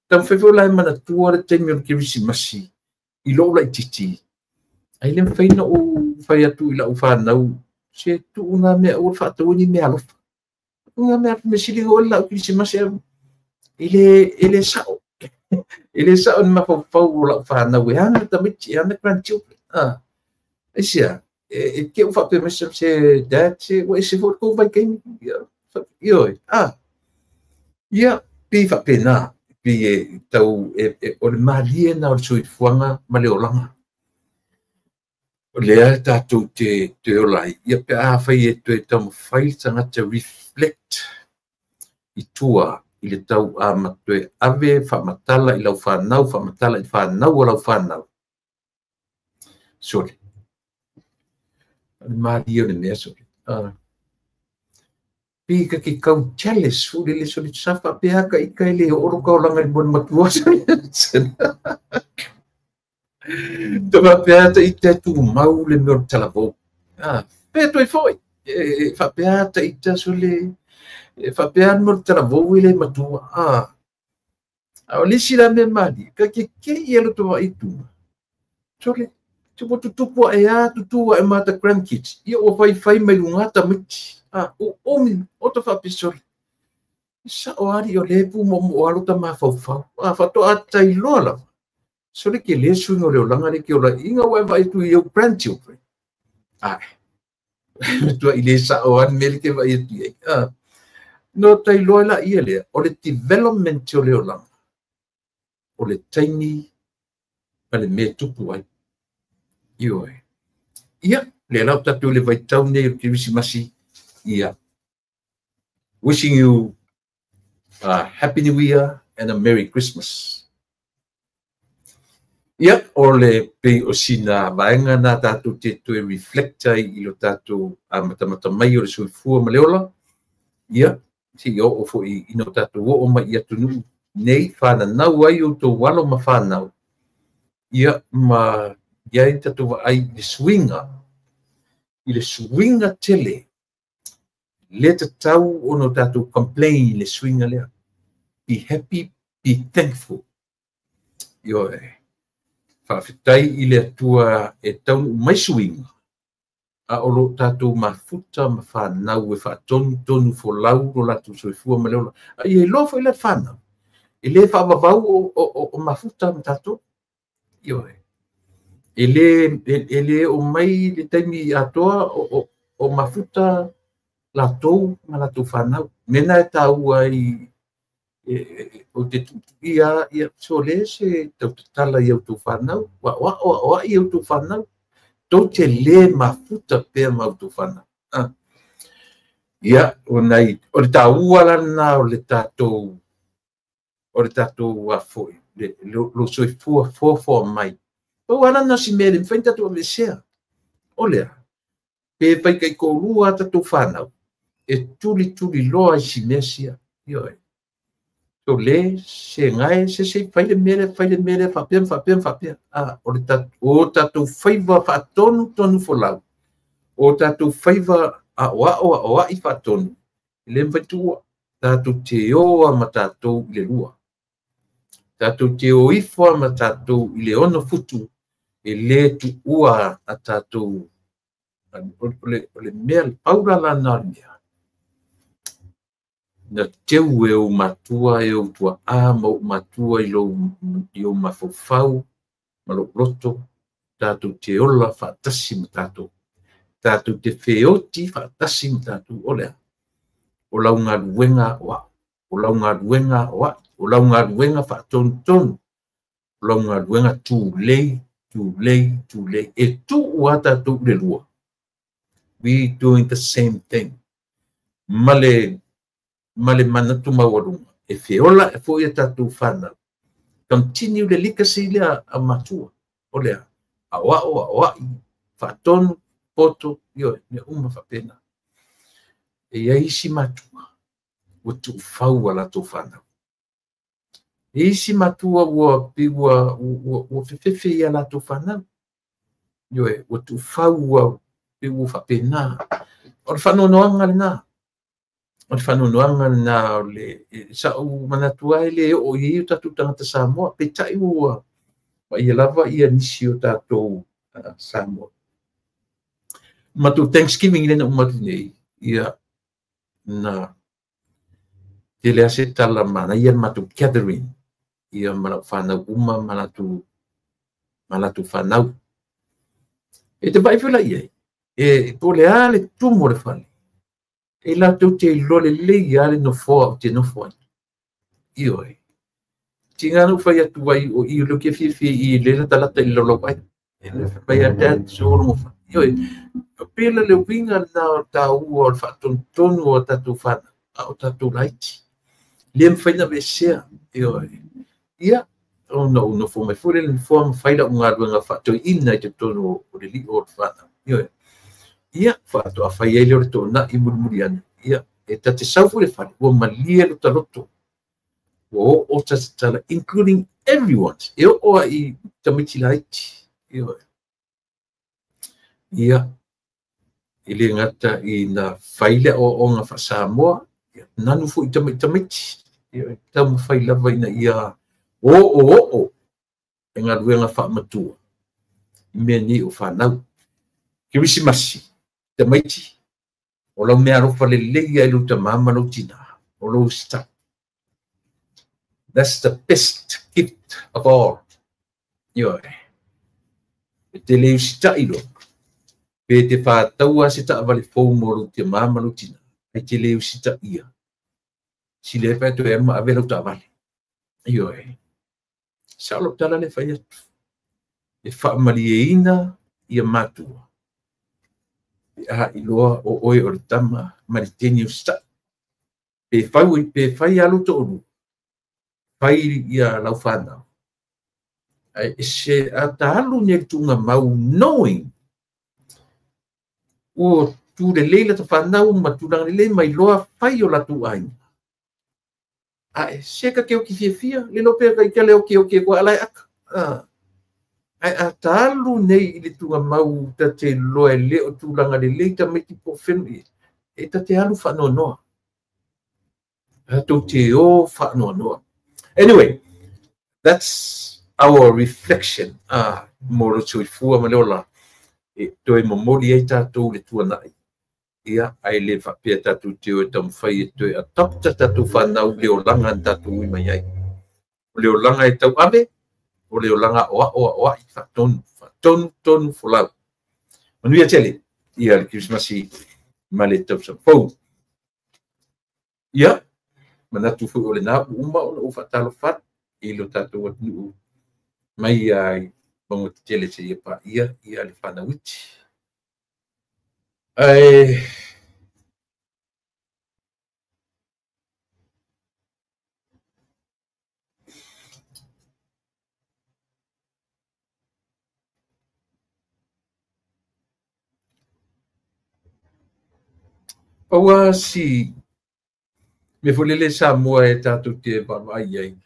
taumafai foi la e manatua le taimi o le Kerisimasi i lou laitiiti, ae le mafai ona ou fai atu i lau fanau, se tuu na mea aua le faataua ni meaalofa. Tuu na mea mea sili ona oe le lau Kerisimasi e le sao. E le sao ni mafaufau o lau fanau e ana tamaiti, e ana grandchildren. Aisea, e ke u faapea mai se dad, se ua ese foi le tou vaitaimi. Ioe, ia, pei faapena, pei e tau, o le malie na o le soifuaga ma le olaga. O lea tatou te ola ai, ia pe a fai e toe taumafai le tagata reflect i tua i le tau a ma toe ave faamatala i lau fanau, faamatala i fanau o lau fanau. Sole. O le malie o le mea sole. Pi ka ke kau jealous fu le le sole sa faapea ka ika e le oo lo ka olaga i le moe matua sole. Te faapea ta ita tumau le mea o le talavou. Pe toe foi. E faapea ta ita sole. E faapea le mea o le talavou e le matua. A o le isi la mea malie, ka ke kei e loto vaai i tuga. Sole, te ua tutupu ae a, tutu ae ma ta grandkids. Ia ua faifai mai luga tamaiti. O omi, o ta faapea sole. Sao ali o le pu mo mo alo ta mafaufau. Faatoa tailoa lava. Sole ke le suiga o le olaga le ke ola inga ua e vaai atu i au grandchildren. Matua i le sao a mea le ke vaai atu i ai. No tailoa la ia lea, o le development o le olaga. O le taimi ma le mea tupu ai. Ioe. Ia, le lau tatou le vaitau nei o le Kerisimasi. Ia. Wishing you a Happy New Year and a Merry Christmas. Ia, o le pei o sina vaega na tatou te toe reflect ai i lo tatou matamata mai o le soifua ma le ola. Ia, si i oo foi i no tatou oo mai i atunuu nei, whananau ai o tō alo ma whanau. Ia, ma iai tatou vaai i le suiga, i le suiga tele, le tatau ona tatou complain i le suiga lea. Be happy, be thankful. Ioe, faafetai i le Atua e taunuu mai suiga, a o lo tatou mafuta ma whanau e whaatonu tonu folau lo latou soifua ma le ola. A ia iloa foi la le whanau. E le whaavavau o mafuta ma tatou. Ioe. E le o mai le taimi atoa o mafuta latou ma latou whanau. Mena e tāua i o te tutuia ia so le se tautatala i au tau whanau. Wa wa wa wa i au tau whanau. Tau te le mafuta pea ma au tau whanau. Ia, o nai, o le tāua lana o le tātou, foi, lo soifua foafoa mai. Pau ala na si mea le mwhai tātou avesea. O lea, pe pai kai kōlua tātou whanau, e tuli tuli loa i si mea sia. Ioe. So le, se ngai, se se, fai le mea, faapea, faapea, faapea. O le o tātou faiva whaatonu tonu folau. O tātou faiva a o a i whaatonu. Le mwhaitua, tātou te oa ma tātou i le lua. Tātou te o ifo ma tātou i le ono futu. E le tuua a tātou. O le mea, paura la nā le mea. Na teu e o matua e o tua a ma o matua i lo i o mafaufau ma lo loto tātou te ola whaatasi ma tātou. Tātou te wheoti whaatasi ma tātou o lea. O lau ngā luenga o a. O lau ngā luenga o a. O lau ngā luenga whaatonutonu. O lau ngā luenga tūlei, tūlei, tūlei. E tū ua tātou le lua. We doing the same thing. Male manatu maualunga. E whiola e fo ia tātou whanau. Continue le legacy lea a matua. O lea. A oa oa oa i. Whaatonu, poto, ioe, mea uma whapena. E ia isi matua. Ua tuufau a latou whanau. E isi matua ua ua fefefe ia latou whanau. Ioe, ua tuufau ua pi ua whapena. O le faanoanoaga lena. O le faanoanoaga lena o le sa'u manatu ai le oo i ai o tatou tagata Samoa, peitai ua paia lava ia nisi o tatou Samoa. Matou Thanksgiving lena uma atu nei, ia na tele lava se tala manaia le matou gathering ia ma lau fanau uma ma latou fanau. E te vaai foi la i ai, e po o le a le tumu o le fale, e latou te iloa lelei lava le nofoa ou te nofo ai. Ioe. Tiga na ou fai atu ai o i lea ou te fiafia i le latalata i le laulauai. E le fai a dad solo. Ioe. Pela le uiga lena o taua o le faatonutonu o tatou fanau, a o tatou laiti. Le mafai ona aveesea. Ioe. Ia, ona ou nofo mai foi le nofoa ma fai lau galuega faatoeaina i totonu o le lio o le fanau. Ioe. Ia, faatoa fai ai lea o le toonai mulimuli ane. Ia, e ta te sau foi le fale, ua malie lo taloto. Ua oo ta tatala, including everyone. E oo ai i tamaiti laiti. Ioe. Ia, e le gata i na fai le aoaoga faa-Samoa, ia, nanu foi i tamaiti. Ia, taumafai lava ina ia oo e galuega faamatua i mea nei o fanau. Kerisimasi, tamaiti, o lau mea alofa lelei ai lou tamā ma lou tinā, o lou usitai. That's the best gift of all. Ioe. E te le usitai loa, pe te whātaua se taavale fou mo lou tamā ma lou tinā, ai te le usitaia. Si le pe toe alu ma ave lau taavale. Ioe. Sa o lou tala le fai atu. E faamalieina ia matua. E a iloa o oe o le tama ma le teni usitai. Pe fai, pe fai alu to'olua, fai ia lau whanau. Ai se a ta alu ni le tuuga mau knowing ua tu lelei lata whanau ma tulaga lelei mai loa fai o latou aiga. Ae se ka ke oki fiafia, le lo pea ka i le oki oki koa ala e aka. Ae a ta alu nei i le tuuga mau ta te loa e le o tulaga lelei tamaiti po o fenu e ta te alu faanoanoa. Tatou te o faanoanoa. Anyway, that's our reflection mo le soifua ma le ola. E toe momoli ai tatou le tuanai. Ia, ai le faapea tatou te o e taumafai e toe adopta tatou fanau le olaga na tatou ui mai ai. O le olaga e tauave, o le olaga aoao aoai, faatonu, faatonu, tonu, folau. Manuia tele, ia le Kerisimasi ma le tausaga fou. Ia, manatu foi o lena ua uma ona ou faatalofa atu i lo tatou atunuu mai ai mago tetele seia paia ia le fanau iti. Ae pau lava si mea foi lele Samoa e tatou te vaavaai ai.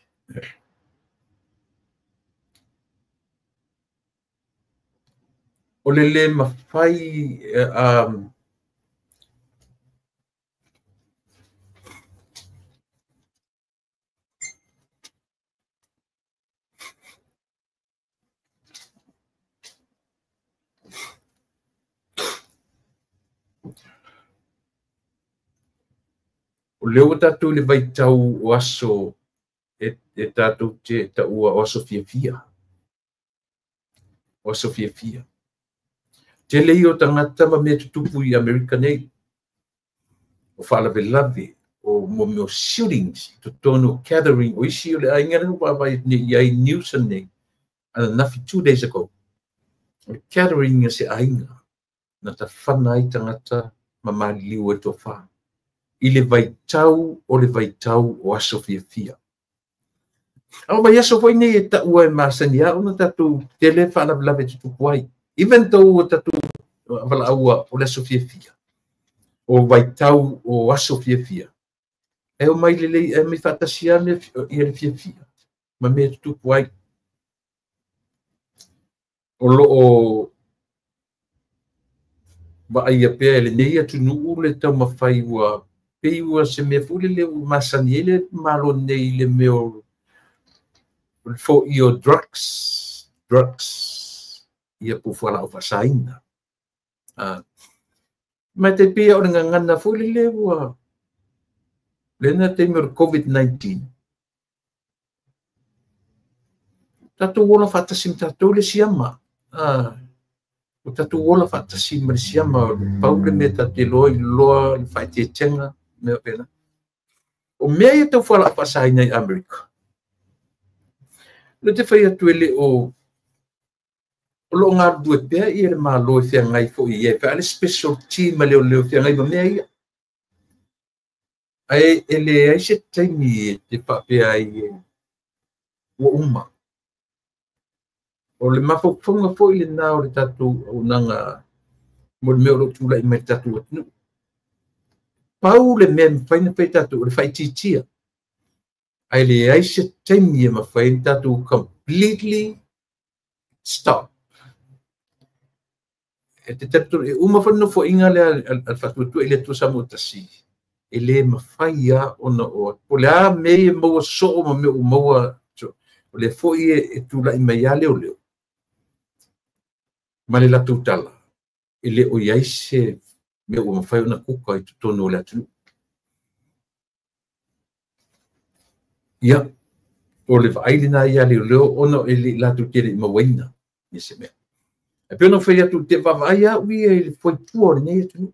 O le le mafai o lea ua tatou i le vaitau o aso e tatou te taua o aso fiafia. O aso fiafia. Tele ia o tagata ma mea tutupu i Amerika nei. O faalavelave, o mo mea o shootings, i totonu o gathering, o isi o le aiga lea na vaavaai atu nei i ai news nei, ananafi 2 days ago. O le gathering a se aiga, na tafana ai tagata ma maliliu ai toafa. I le vaitau o le vaitau o aso fiafia. A o vaiaso foi nei e taua e masani a ona tatou tele faalavelave tutupu ai. Even though o tatou valaau o le aso fiafia, o vaitau o aso fiafia, e o mai lelei, e mai faatasi lava mea ia le fiafia ma mea tutupu ai. O loo Vaaia pea e lenei atunuu le taumafai ua pei ua se mea foi lele ua masani ai le Malo nei i le mea o le foia o drugs, ia po o fualaau faasaina. Ma e tai pei o le gagana foi lele ua lena taimi o le COVID-19, tatou ola faatasi ma tatou le siama. O tatou ola faatasi ma le siama, o le pau le mea tatou te iloa iloa le faaeteetega, mea faapena. O mea ia tau fualaau faasaina i Amerika, le te fai atu e le o o loo galulue pea ia le Malo e feagai foi i ai, fai le special team a leoleo e feagai ma mea ia. Ae e leai se taimi e te faapea ai ua uma. O le mafaufauga foi lena o le tatou auaunaga mo le mea o lo o tulai mai le tatou atunuu. Pau le mea e mafai ona fai tatou o le faaitiitia. Ae leai se taimi e mafai ona tatou completely stop. E te talitonu e uma foi le nofoaiga lea a le Faatuatua i le Atua Samoa Tasi, e le mafai lava ona o po o le a mea ia e maua soo ma mea ua maua, o lea foi e tulai mai lava leoleo ma le latou tala, e le o i ai se mea ua mafai ona kuka i totonu o le atunuu. Ia, o le vaai lena ia leoleo ona e le latou te le i mauaina ia se mea. E pei ona fai atu, te vaavaai au ia i le fuaipua o lenei atunuu.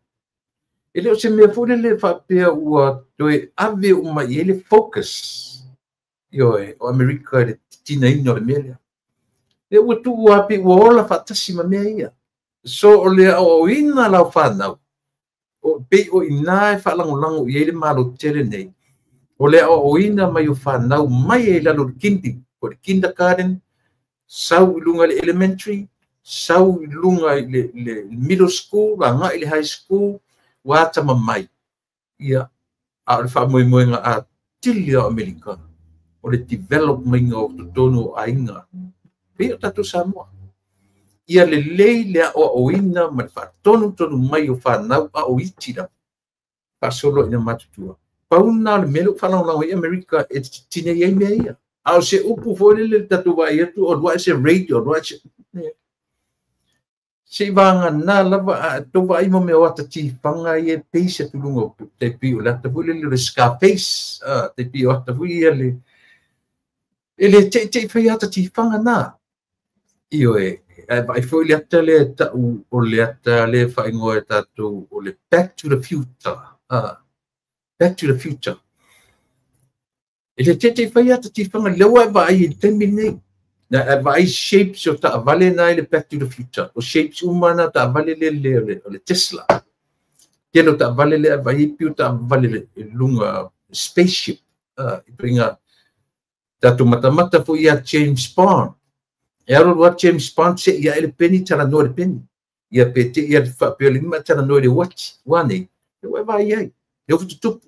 E le o se mea foi lele faapea ua toe ave uma i ai le focus, ioe, o Amerika i le titinaina o le mea lea. E ua tuu lava pei ua ola faatasi ma mea ia. So o le aoaoina lau fanau, o pei o ina e faalagolago i ai le Malo tele nei, o le aoaoina mai o fanau mai ai lalo o le kindy, o le kindergarten, sau i luga i le elementary, sau i luga i le middle school, agai i le high school, ua atamamai. Ia, a o le faamoemoega atili o Amerika, o le develop maiga o totonu o aiga, pei o tatou Samoa. Ia lelei le aoaoina ma le faatonutonu mai o fanau a o iti lava, faasolo ina matutua. Pau lena o le mea lea ua faalagolago ai Amerika e titinei ai mea ia. A o se upu foi lele le tatou vaai atu o alu ae se radio, alu ae se... Se i vagana lava a tou vaai mo mea o ata tifaga ia e pei se atu luga o tai pei o le ata foi lele o le Scarface, tai pei o ata foi ia le... E le teitei fai ata tifaga na. Ioe, ae vaai foi le ata lea e tau o le ata lea e faaigoa e tatou o le Back to the Future. Back to the Future. E le teitei fai ata tifaga lea ua e vaai i le taimi lenei. Na e vaai shapes o taavale na i le Back to the Future. O shapes uma na taavale lele o le Tesla. Tele o taavale lea e vaai ai pei o taavale i luga spaceship. I ituaiga tatou matamata foi ia James Bond. E alu alu James Bond se i ae le peni talanoa i le peni. Ia pe te ia faapea le lima talanoa i le uati. Ua nei, e ua e vaai ai. E ofu tutupu.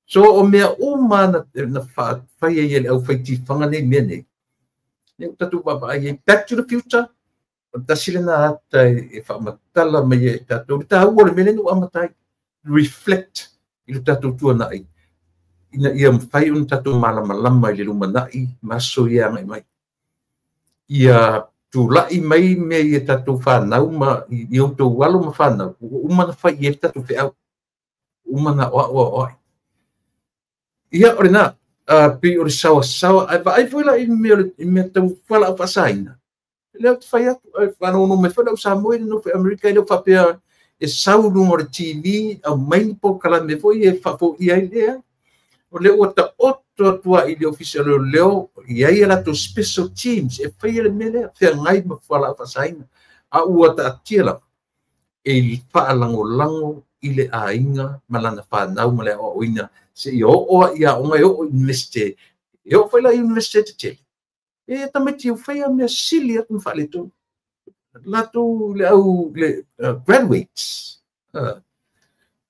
So o mea uma na faafai ai e le aufai tifaga nei mea nei. Nei ua tatou vaavaai ai Back to the Future, o le tasi lena ata e faamatala mai ai e tatou le taua o le mea lea na ua amata ai. Reflect i le tatou tuanai ina ia mafai ona tatou malamalama i le lumanai ma aso ia agai mai. Ia tulai mai mea ia tatou fanau ma i outou alo ma fanau, ua uma ona fai i ai le tatou feau, uma ona aoao aoai. Ia, o lena, pei o le saoasaoa, ae vaai foi la i mea, i mea tau fualaau faasaina. Lea ou te fai atu, ae faalogologo mai foi lau Samoa i le nofo i Amerika, e le o faapea e sau i luga o le TV, aumai ni polokalame foi e faafoia ai lea. O lea ua taoto atu ai i le ofisa o leoleo, i ai a latou special teams e faia le mea lea, feagai ma fualaau faasaina. A ua taatia lava e faalagolago i le aiga ma lana fanau ma le aoaoina seia oo ai i aoga e oo i universite. E oo foi la i universite tetele, e tamaiti e faia mea sili atu ma faaletonu. Latou le au le graduates,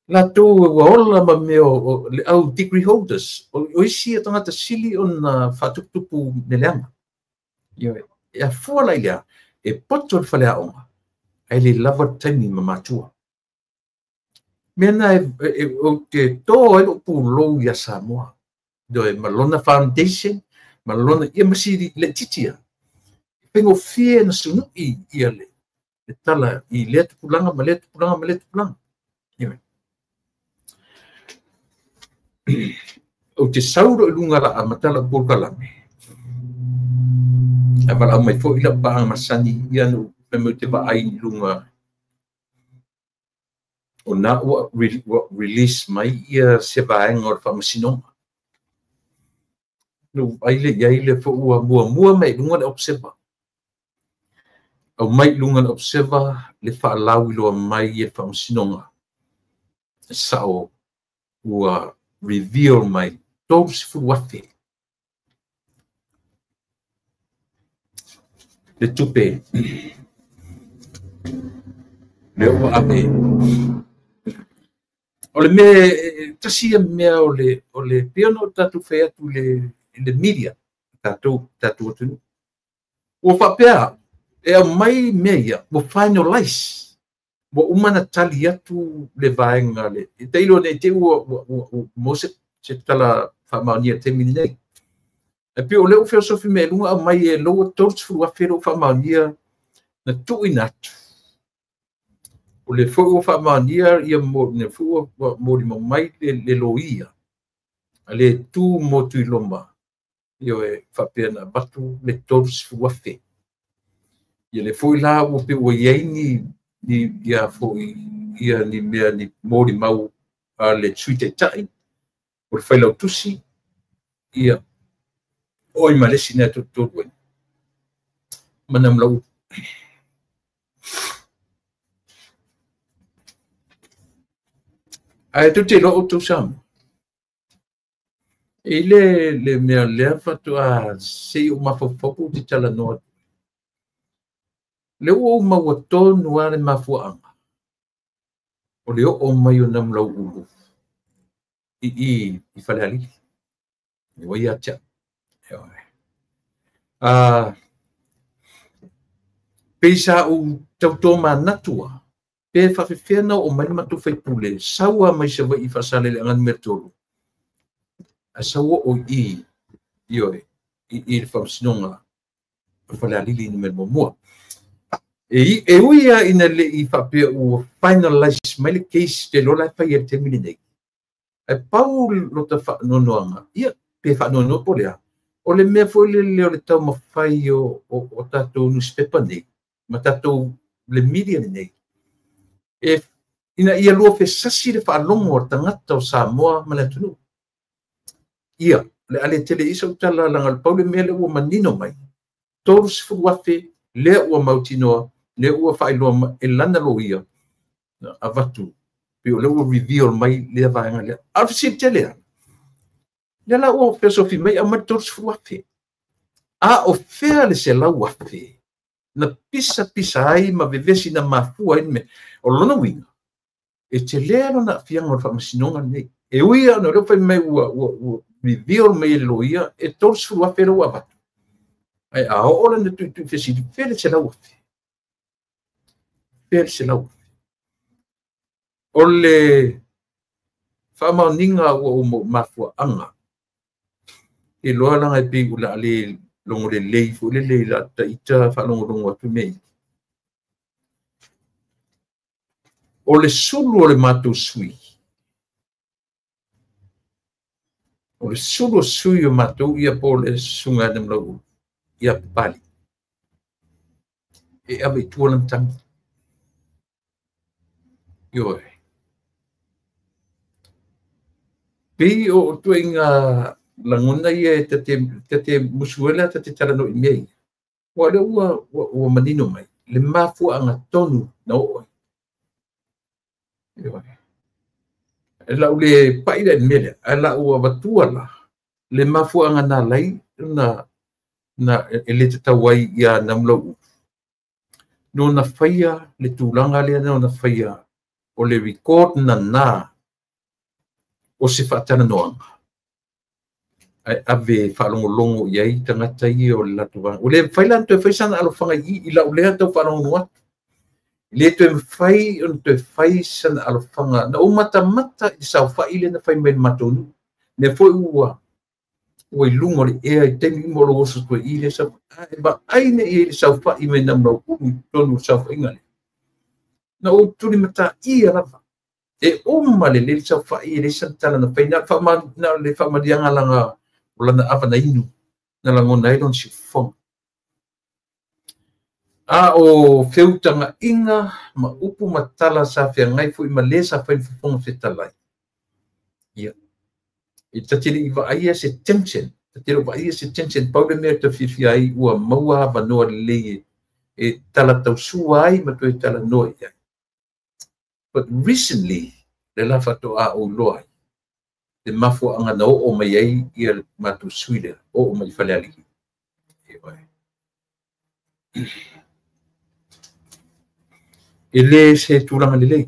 latou ua ola ma mea o le au degree holders, o isi ia tagata sili ona faatuputupu meleaga. Ioe, e afua la i lea, e poto le faleaoga, ae le lava le taimi ma matua. Mea na e ou te tō ai lou pulou ia Samoa. Ioe, ma lona foundation, ma lona, ia ma sili laitiiti lava. E faigofie na sunui ia le tala i lea tupulaga ma lea tupulaga ma lea tupulaga. Ioe. Ou te sau loa i luga laa ma tala o polokalame. Ae valaau mai foi lau paaga masani ia na ou fai mai ou te vaai i luga o na ua release mai ia se vaega o le faamasinoga. Na ou vaai lea i ai lea foi ua muamua mai i luga le Observer. Aumai i luga le Observer le faalauiloa mai e le faamasinoga. E sao ua reveal mai 30,000 le tupe lea ua ave. O le mea, tasi ia mea o le pei ona tatou fai atu i le media, tatou atunuu. Ua faapea, e aumai mea ia, ua finalize, ua uma na tali atu le vaega le, e tailo nei te ua maua se tala faamaonia i le taimi lenei. E pei o lea ua feosofi mea i luga aumai e loua 30,000 lea ua faamaonia na tuuina atu. O le foi ua faamaonia ia le foi ua molimau mai le loia a le tu mo Tuiloma, ioe, faapea na avatu le 30,000. Ia le foi la ua pe ua i ai ni ia foi ia ni mea ni molimau a le Sui Taitai o le Failautusi ia oi ma le isi na tolu ai. Ma Namulauulu. Ae tou te iloa outou Samoa. E le mea lea faatoa se i ou mafaufau pe ou te talanoa atu. Le ua ou maua tonu lava le mafuaaga o le oo mai o Namulauulu i Falealili. Ua ia te au. Pei sa ou tautomanatu lava, pe faafefea na oo mai le matou faipule, sau lava mai Savaii i Faasaleleaga numera 3, ae sau oo i ioe, i le faamasinoga o Falealili numera 1. E ui lava ina le i faapea ua finalize mai le case te loa la e fai ai le taimi lenei. Ae pau lota faanoanoaga, ia, pe faanoanoa po o le a, o le mea foi lele o le taumafai o tatou newspaper nei, ma tatou le media lenei, e ina ia lua fesasi le faalogo o tagata o Samoa ma le atunuu. Ia, le a le tele i sau tala laga o le pau le mea lea ua manino mai, 30,000 lea ua mautinoa, lea ua faailoa e lana loia, avatu, pei o lea ua reveal mai lea vaega lea. A o le fesili tele lava, lea la ua fesofi mai aumai le 30,000. A o fea le 100,000 na pisa pisa ai ma vevesi na mafua ai le mea. O lona uiga, e telē lona aafiaga o le faamasinoga lenei. E ui lava ona o lea ua fai mai ua reveal mai e le loia e 30,000 lea ua avatu. Ae a oo lana tuitui fesili, fea le 100,000? Fea le 100,000? O le faamaoniga ua ou mafuaaga, e loa laga e pei ua le logo lelei foi lele i la taita faalogologo atu mea ia. O le sulu o le matou sui, o le sulu o sui o matou ia po o le susuga ia Namulauulu, ia Papali, e ave i tua lana tagi. Ioe. Pei o ituaiga lagona ia e tate musu ai le tate talanoa i mea ia. Ua lea ua manino mai le mafuaaga tonu na oo ai. Ioe. E lau le pai le mea lea, ae lau avatua la le mafuaaga na alai na e le tatau ai ia Namulauulu. Nona faia le tulaga lea nona faia o le record nana o se faatalanoaga. Ae ave faalogologo i ai tagata ia o le latou vaega. Ua le mafai la ona toe fai sana alofaga i lau lea tau faalogologo atu. Le toe mafai ona toe fai sana alofaga na ou matamata i le saofa'i lea na fai mai le matou nuu mea foi ua i luga o le ea i taimi uma o lou oso toe i le saofa'i ae vaai nei i le saofa'i mai Namulauulu i totonu o le saofaiga lea na ou tulimata'ia lava e uma lelei le saofa'i e leai sana tala na fai na o le faamaliaga laga o lana ava na inu na lagona ai lona siufofoga. A o feutaga'iga ma upu ma tala sa feagai fo'i ma lē sa fai le fofoga fetalai. Ia e ta te le'i vaaia se tension, ta te le vaaia se tension pau le mea ta fiafia ai ua maua avanoa lelei e tala tausua ai ma toe talanoa i ai. But recently le la faato'a ou iloa ai le mafua'aga na oo mai ai ia le matou sui lea oo mai i Falealili. E lē se tulaga lelei,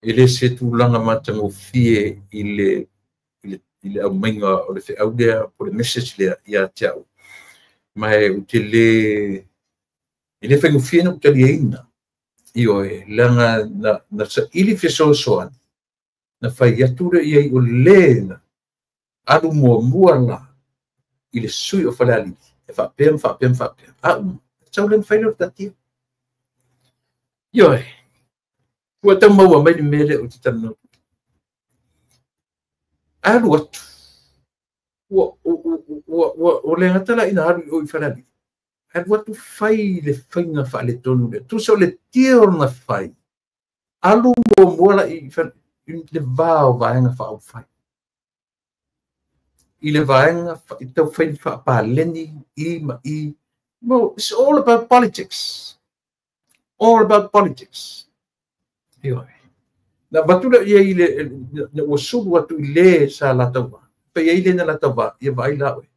e lē se tulaga matagofie i le aumaiga o le feau lea po le message lea ia te a'u ma e ou te lē e lē faigofie na ou taliaina. Ioe, leaga na saili fesoasoani na fai atu lea i ai o lē na alu muamua la i le sui o Falealili e faapea ma faapea ma faapea a'u sau lea na fai lea o le tatia. Ioe, ua tau maua mai le mea lea ou te talanoa. Alu atu ua le gata la ina alu i o i Falealili, alu atu fai le faiga faaletonu lea tusa o le tia o lona fai alu muamua la i le va o vaega faaupufai i le vaega i tau fai faapaleni i ma i. No, it's all about politics. All about politics. Ioe. Na avatu lea i ai le ua sulu atu i lē sa latauva fai ai le na latauva ia vaai la oe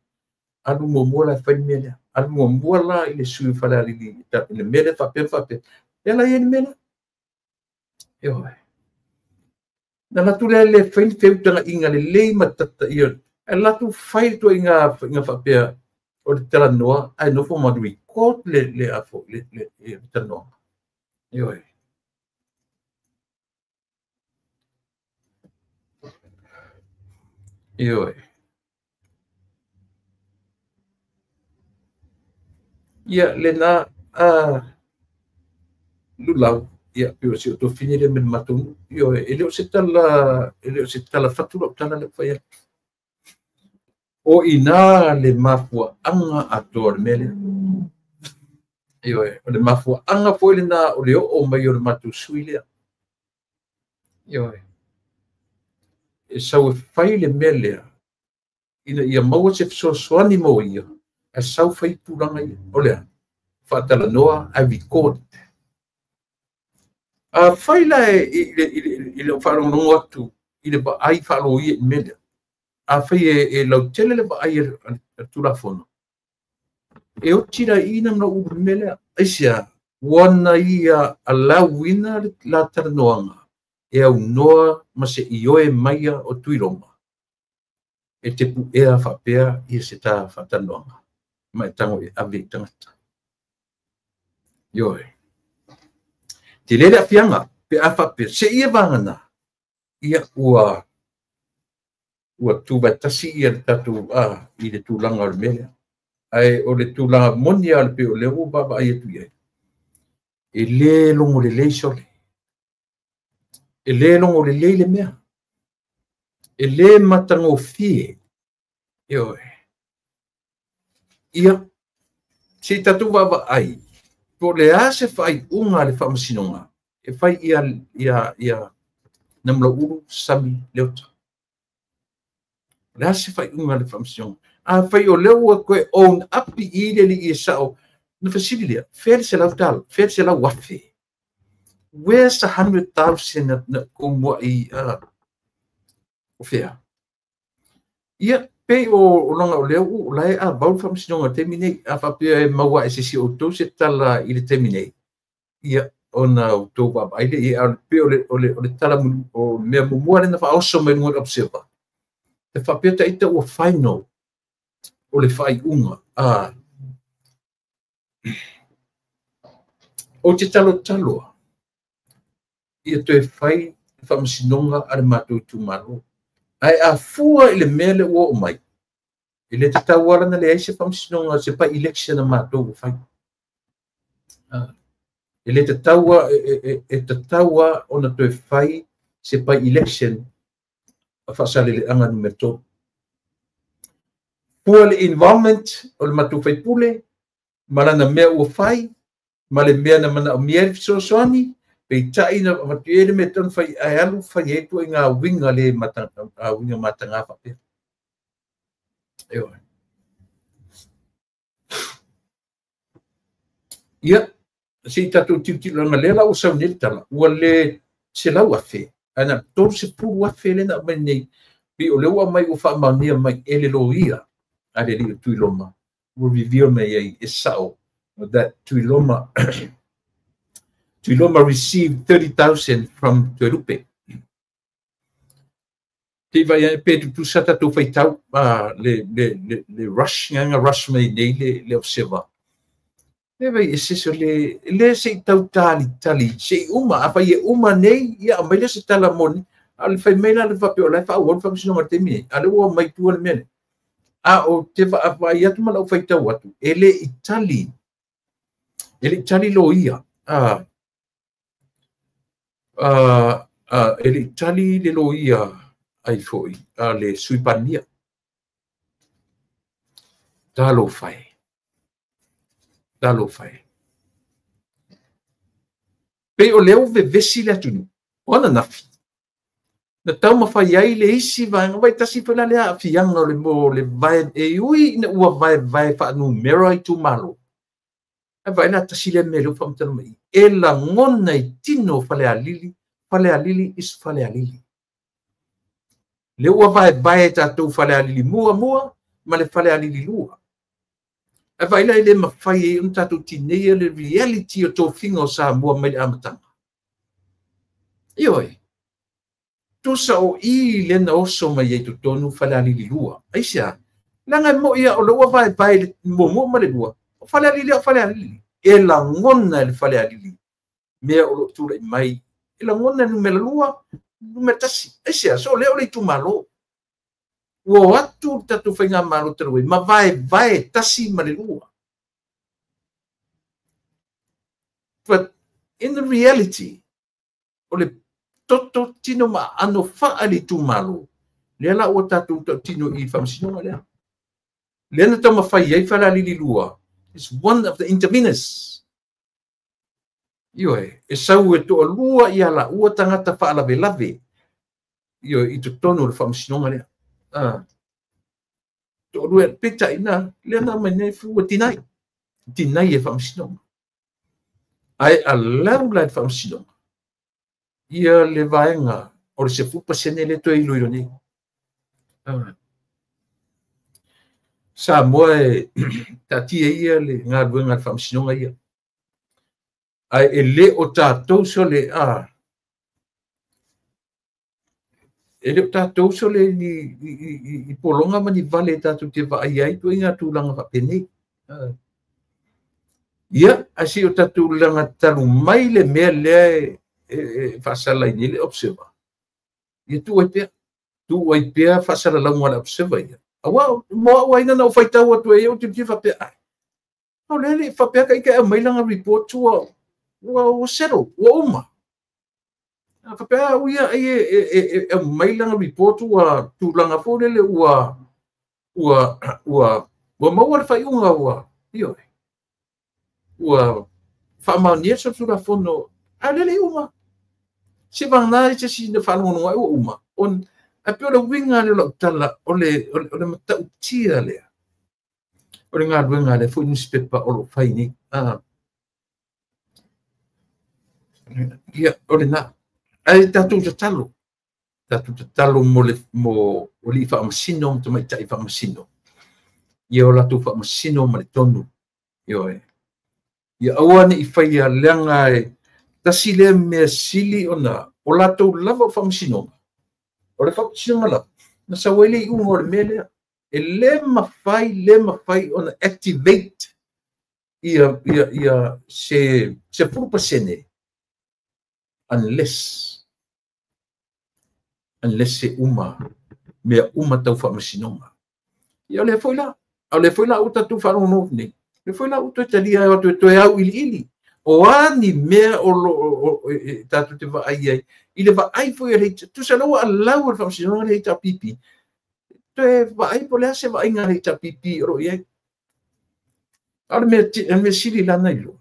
alu muamua la e fai le mea lea alu muamua la i le sui o Falealili i le mea lea faapea faapea lea la i ai le mea lea. Ioe. Na latou lea le fai le feutaga'iga lelei ma tataia ae latou fai le tuaiga faiga faapea o le talanoa ae nofo ma record le afo le talanoaga. Ioe. Ioe. Ia lena lulau ia pe o si o tofine le me matou nuu. Ioe, e le o se tala, e le o se tala fatu lau tala le fai atu. O ina le mafua'aga atoa o le mea lea. Ioe, o le mafua'aga foi lena o le oo mai o le matou sui lea. Ioe. E sau e fai le mea lea ina ia maua se fesoasoani mo ia ae sau fai tulaga ia o lea faatalanoa ae record. A fai la i le faalogologo atu i le vaai faaloia i le mea lea. A fai e lautele le vaai a le Tulafono e oti la i ina ma ulu le mea lea. Aisea, ua ia alauina le la talanoaga e aunoa ma se ioe maia o Tuiloma e te pu'ea faapea ia se ta faatalanoaga ma e tago e ave i tagata. Ioe. Te lē le afiaga pe a faapea seia vagana ia ua tuvatasi ia le tatou i le tulaga o le mea lea. Ae o le tulaga moni a le pei o lea ua vaavaai atu i ai e lē logo lelei sole. E lē logo lelei le mea. E lē matagofie. Ioe. Ia se i tatou vaavaai po o le a se faaiuga a le faamasinoga e fai ia Namulauulu Sami Leota. O le a se faaiuga a le faamasinoga. A fai o lea ua toe own up i le alii e sa'o na fesili lea fea le $100, fea le $100,000. Where's the 100,000 na kou mua'i o fea? Ia pei o laga o lea ua la e avau le faamasinoga i le taimi nei a faapea e maua e se isi o outou se tala i le taimi nei ia ona outou vaavaai lea i ai. Pei o le tala o le mea muamua lea na faaoso mai luga o le Observer e faapea taita ua final o le faaiuga. Ou te talotaloa ia toe fai le faamasinoga a le matou itumalo. Ae afua i le mea lea ua oo mai, e le tatau lava ona leai se faamasinoga, se by-election a matou ua fai. E le tatau e tatau lava ona toe fai se by-election a Faasaleleaga Nu.3. Fua le involvement o le matou faipule ma lana mea ua fai, ma le mea na manaomia ai le fesoasoani, peitai na avatu i ai le mea e tatau ona fai, ae alu fai ai ituaiga uiga le uiga mataga faapea. Ioe. Ia, se i tatou tilotilo leaga lea la ua sau nei le tala, ua le 100,000, ae na 30,000 lea na aumai nei, pei o lea ua aumai ua faamaonia mai e le loia a le alii o Tuiloma, ua reveal mai ai e sao that Tuiloma received 30,000 from Toelupe. Te vai ai pe tutusa tatou faitau le rush, nganga rush mai nei le observer. Le vai e se o le le se i tau tali tali se i uma a fai e uma nei ia aumai le se tala moni a le fai mai la le faapea o la e faaauau le faamasinoga i le taimi nei a le ua aumai tua le mea lea. A o te vaavaai atu ma lau faitau atu e le i tali loia e le i tali le loia ai foi a le Sui Palemia. Talofa e. Talofa e. Pei o lea ua vevesi le atunuu, o ananafi, na taumafai ai le isi vaega, vai tasi foi la le aafiaga o le mo le vae, e ui ina ua vaevae faanumera itumalo. Ae vaai la tasi lea mea lea ua faamatala mai i, e lagona i tino Falealili, Falealili is Falealili. Le ua vaevae tatou Falealili muamua ma le Falealili lua. Ae vaai la e le mafai ai ona tatou tineia le reality o tofiga o Samoa mai le amataga. Ioe, tusa o i le na oso mai ai totonu Falealili lua. Aisea, leaga e moi o le ua vaevae le muamua ma le lua. O Falealili o Falealili. E lagona e le Falealili mea o loo tulai mai. E lagona e numera lua, numera tasi. Aisea, so lea o le itumalo. Ua o atu le tatou faigamalo talu ai ma vaevae tasi ma le lua. But in the reality, o le toto tino ma aano faa le itumalo, lea la ua tatou tautino i faamasinoga lea. Lea na taumafai ai Falealili lua is one of the interveners. Ioe, e sau e toalua ia la ua tagata faalavelave ioe i totonu o le faamasinoga lea. Toalua peitai na lea na aumai nei ua tinai. Tinai e faamasinoga. Ae alau la i le faamasinoga ia le vaega o le 10% le toe iloilo nei. Samoa e taatia ia le galuega a le faamasinoga ia. Ae e le o tatou sole e le o tatou sole ni i pologa ma ni vale tatou te vaai ai ituaiga tulaga faapenei. Ia, ae se i o tatou laga talu mai le mea lea e faasala ai nei le observer. Ia tuu ai pea faasalalauga a le observer ia. Aua mo au ai na ou faitau atu ai ou tilotilo faapea, ai, o lea le faapea ka ika e aumai lana report ua settle, ua uma. Faapea au ia ai e aumai lana report ua tulaga foi lele ua maua le faaiuga ua, ioe, ua faamaonia le Tulafono, a lea le uma. Se vagana se si na faalogologo ai ua uma. Ae pei o le uiga lea o lau tala, o le matautia lea, o le galuega lea foi newspaper o loo fai nei. Ia, o lena. Ae tatou tatalo mo alii faamasino ma tamaitai faamasino. Ia o latou faamasino ma le tonu. Ioe. Ia aua ne i faia leaga e tasi lea mea sili ona o latou lava o faamasinoga. O le faamasinoga lava, na sau ai le iuga o le mea lea. E le mafai ona activate ia ia ia se 10% unless se uma mea uma tau faamasinoga. Ia o lea foi la, o lea foi la ua tatou faalogologo nei, lea foi la ua toe talia ai toe toe auiliili. O a ni mea o loo tatou te vaai ai i le vaai foi a le tusa lea ua allow e le faamasinoga le HRPP toe vaai po o le a se vaaiga a le HRPP o lo o i ai. A o le mea sili la ona iloa,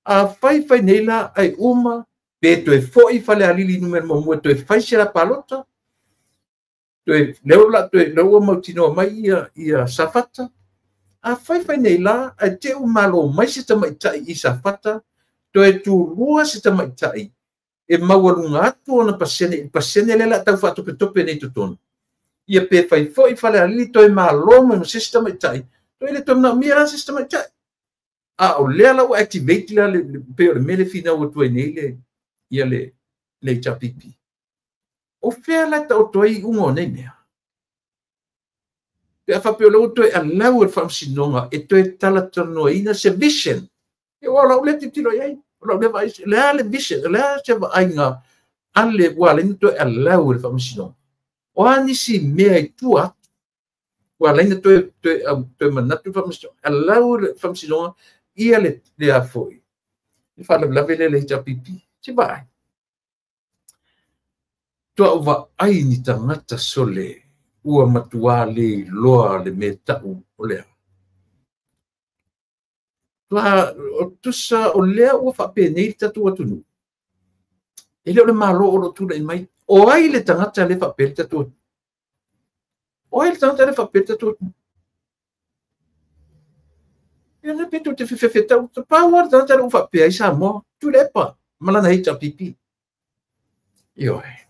a fai fai nei la ai uma pe toe foi Falealili Nu.1 toe fai se la palota, toe lea la toe lea ua mautinoa mai ia Safata. A fai fai nei la ai te u malo mai se tamaitai i Safata, toe tulua se tamaitai e maualuga atu ona pasene, pasene lea la tau faatopetope nei totonu. Ia pe fai foi Falealili toe malo mai ma se isi tamaitai, toe le toe manaomia la se isi tamaitai. A o lea la ua activate la le pei o le mea le finau atu ai nei le ia le HRPP. O fea la taoto ai iuga o nei mea? Pe a faapea o lea ua toe allow e le faamasinoga e toe talatalanoaina se vision. Ia ua o lau lea tilotilo i ai, o lau lea vaai, o le a le vision, o le a se vaaiga a le ua ala ai ona toe allow e le faamasinoga. O a nisi mea i tua atu ua ala ai ona toe manatu le faamasinoga, allow le faamasinoga ia le a foi, le faalavelave lea le HRPP. Se vaai. Toa vaai ni tagata sole ua matua le iloa le mea tau o lea. Toa o tusa o lea ua faapenei le tatou atunuu. E le o le malo o lo tulai mai. O ai le tagata le faapea le tatou atunuu? O ai le tagata le faapea le tatou atunuu? Ia na pe tu te fefefetau. Pau le tagata le ua faapea ai Samoa. Tuilaepa ma lana HRPP. Ioe.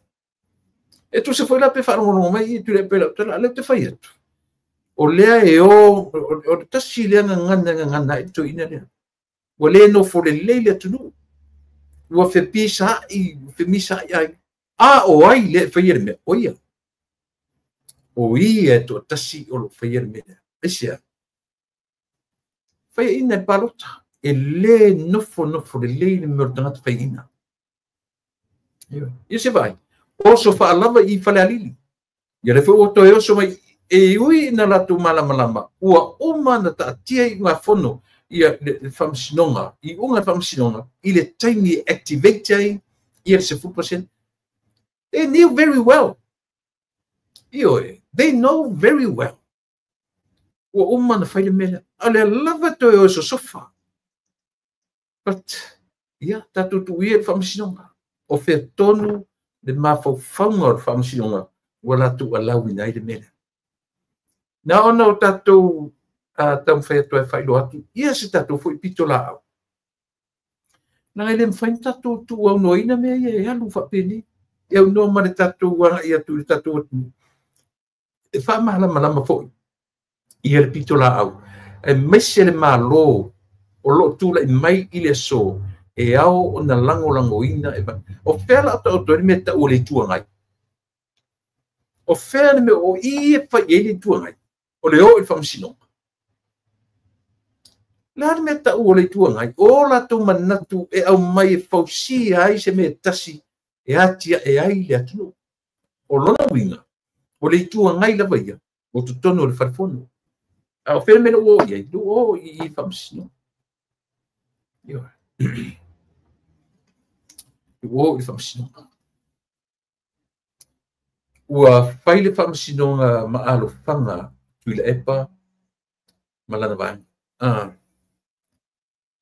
E tusa foi la pe faalogologo mai i Tuilaepa i lau tala, lea ou te fai atu. O lea e o le tasi lea gagana ai le toeaina lea. Ua le nofo lelei le atunuu. Ua femisaai ai. A o ai lea e faia le mea? O ia. O ia e toatasi o lo faia le mea lea. Aisea? Faiaina e palota. E le nofo lelei le mea o le tagata faiaina. Ia se vaai. Oso faalava i Falealili. Ia le foi ua toe oso mai e ui na latou malamalama ua uma na taatia i ngā fono ia le faamasinoga, i uga le faamasinoga i le taimi e activate ai ia le 10%. They knew very well. Ioe, they know very well. Ua uma na fai le mea lea. A lea lava toe oso sofa. But, ia, tatou tuuia le faamasinoga. O fea tonu le mafaufauga o le faamasinoga ua latou alauina ai le mea lea. Na ona o tatou taumafai atu ai faailoa atu, ia se tatou foi pito laau. Leaga e le mafai ona tatou tuuaunoaina mea ia e alu faapenei. E aunoa ma le tatou agai atu i le tatou atunuu. E faamalamalama foi ia le pito laau. Aemaise le malo o loo tulai mai i le aso e ao ona lagolagoina e o fea la taoto ai le mea tau o le Itu Agai. O fea le mea o i e fai ai le Itu Agai. O le o i le faamasinoga. Le a le mea tau o le Itu Agai. O latou manatu e aumai e fausia ai se mea tasi e atiae ai le atunuu. O lona uiga, o le Itu Agai lava ia, o totonu o le falefono. A o fea le mea ua o i ai, ua o i faamasinoga. Ioe. Ua o i le faamasinoga. Ua fai le faamasinoga ma alofaga Tuilaepa ma lana vaega.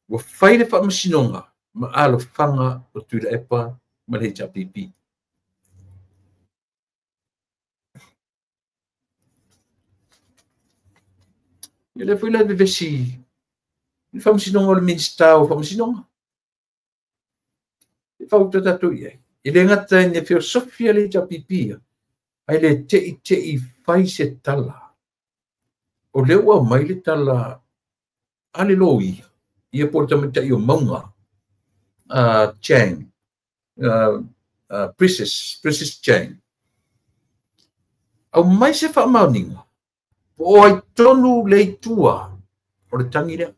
Ua fai le faamasinoga ma alofaga o Tuilaepa ma le HRPP. Ia lea foi la vevesi le faamasinoga o le Minisita o Faamasinoga. E fautua tatou i ai. E le gata i le filosofia le HRPP ia, ai le tei fai se tala. O lea ua aumai le tala a le loia, ia po o le tamaitai o Mauga, Chang, Princess Chang. Aumai se faamaoniga, po o ai tonu le itua o le tagi lea.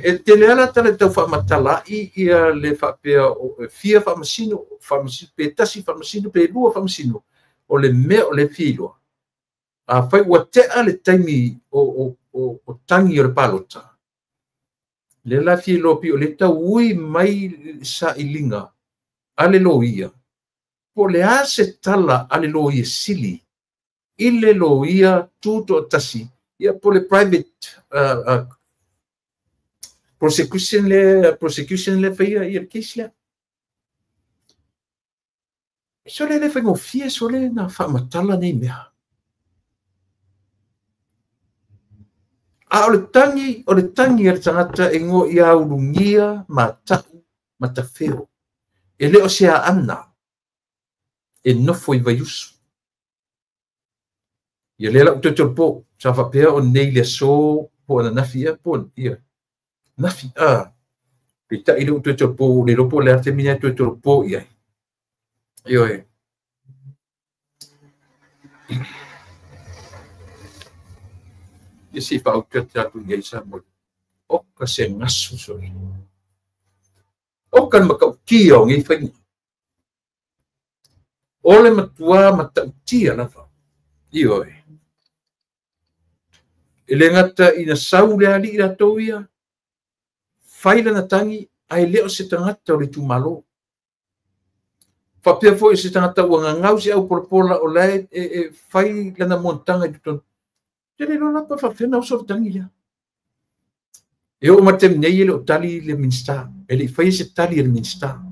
E tele ala tala tau faamatala'i ia le faapea fia faamasino, faamasino pe tasi faamasino pe lua faamasino, o le mea o le fia iloa. Afai ua te'a le taimi o tagi o le palota, le la fia iloa pei o le tauui mai sa'iliga a le loia, po o le a se tala a le loia sili i le loia tuto'atasi, ia po le private prosecution le faia ia le case lea. So le le faigofie so le na faamatala nei mea. A o le tagi a le tagata e igoa ia ulugia mata'u matafeo, e le o se aana e nofo i vaiusu. Ia lea la'u toe po sa faapea o nei le aso po o ananafi ea po ia nafi a peita'i le u toe po le iloa po o le a le taimi lena e toe tolopo i ai. Ioe. Ia se i faaautu atu i ai sa mo. Oka se gasu sole. Oka le matautia o nei faiga. O le matuā matautia lava. Ioe. E le gata ina sau le ali'i latou ia, fai lana tagi, ae le o se tagata o le itumalo. Faapea foi se tagata ua gagau se aupolapola o lae e fai lana monotaga i totonu. Te le iloa la pe faapefea ona oso le tagi lea. E oo mai le taimi nei e le o tali le Minista. E le i faia se tali a le Minista.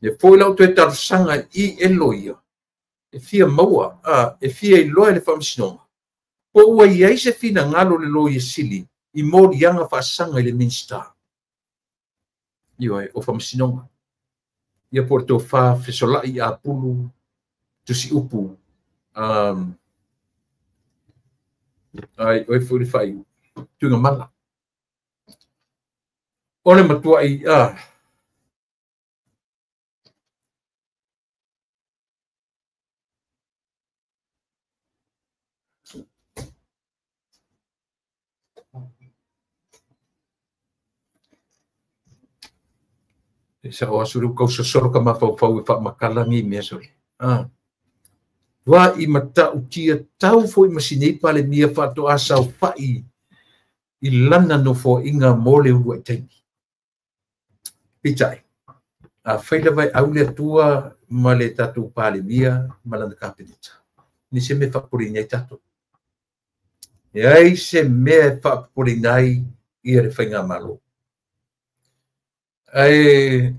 E foi lau toe talosaga i e loia, e fia maua, e fia iloa e le faamasinoga, po ua iai se finagalo le loia sili i moliaga faasaga i le Minista. Ioe, o faamasinoga. Ia po o le tofa fesola'i apulu tusiupu ai oe foi le faaiu tuigamala. O le matua'i e sa o asu le kausosolo ka mafaufau e faamakala nei mea sole. Ua i matautia tau foi ma sinei Palemia faatoa saufa'i i lana nofoa'iga mo le ulua'i taimi. Peitai, afai lava e au le Atua ma le tatou Palemia ma lana Kapeneta, ni se mea faapopoleina ai tatou. E ai se mea e faapopoleina ai ia le faigamalo. Ae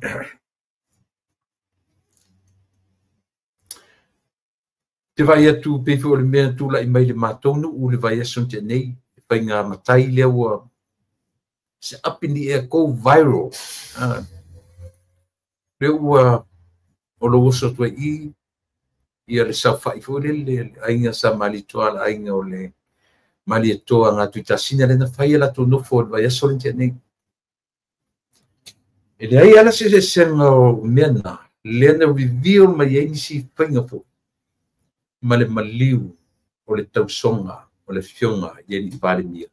te vaai atu pei foi o le mea na tula'i mai le matou nuu le vaiaso na tea nei, faiga matai lea ua se up in the air, go viral. Lea ua o lou oso atu ai i ia le saofa'i foi lele, le aiga sa Malietoa, le aiga o le Malietoa Gatuitasina lea na fai e latou nofo i le vaiaso le na tea nei. E leai ala se eseesega o mea na, lea na reveal mai ai nisi faiga foi ma le maliu o le tausoga o le afioga i alii Palemia.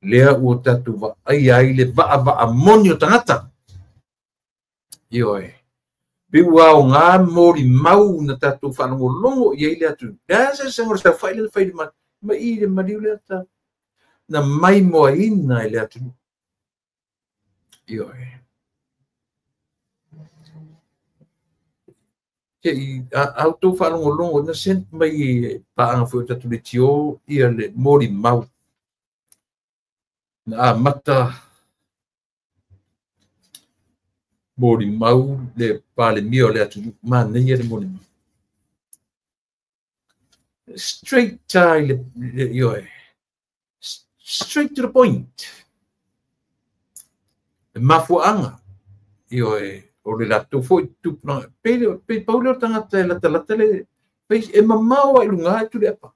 Lea ua tatou vaaia ai le vaavaamoni o tagata. Ioe. Pe ua aogā molimau na tatou faalogologo i ai le atunuu. Le a se eseesega o le saofa'i lea na fai ma i le maliu lea ta na maimoaina e le atunuu. Ioe. Te i a outou faalogologo na sent mai e paaga foi o tatou leitio ia le molimau na amata molimau le Palemia o le atunuu, manaia le molimau. Straight le ioe. Straight to the point. Le mafuaaga ioe o le latou foi tupulaga pe pau lea o tagata e latalata le e mamao ai luga e Tuilaepa.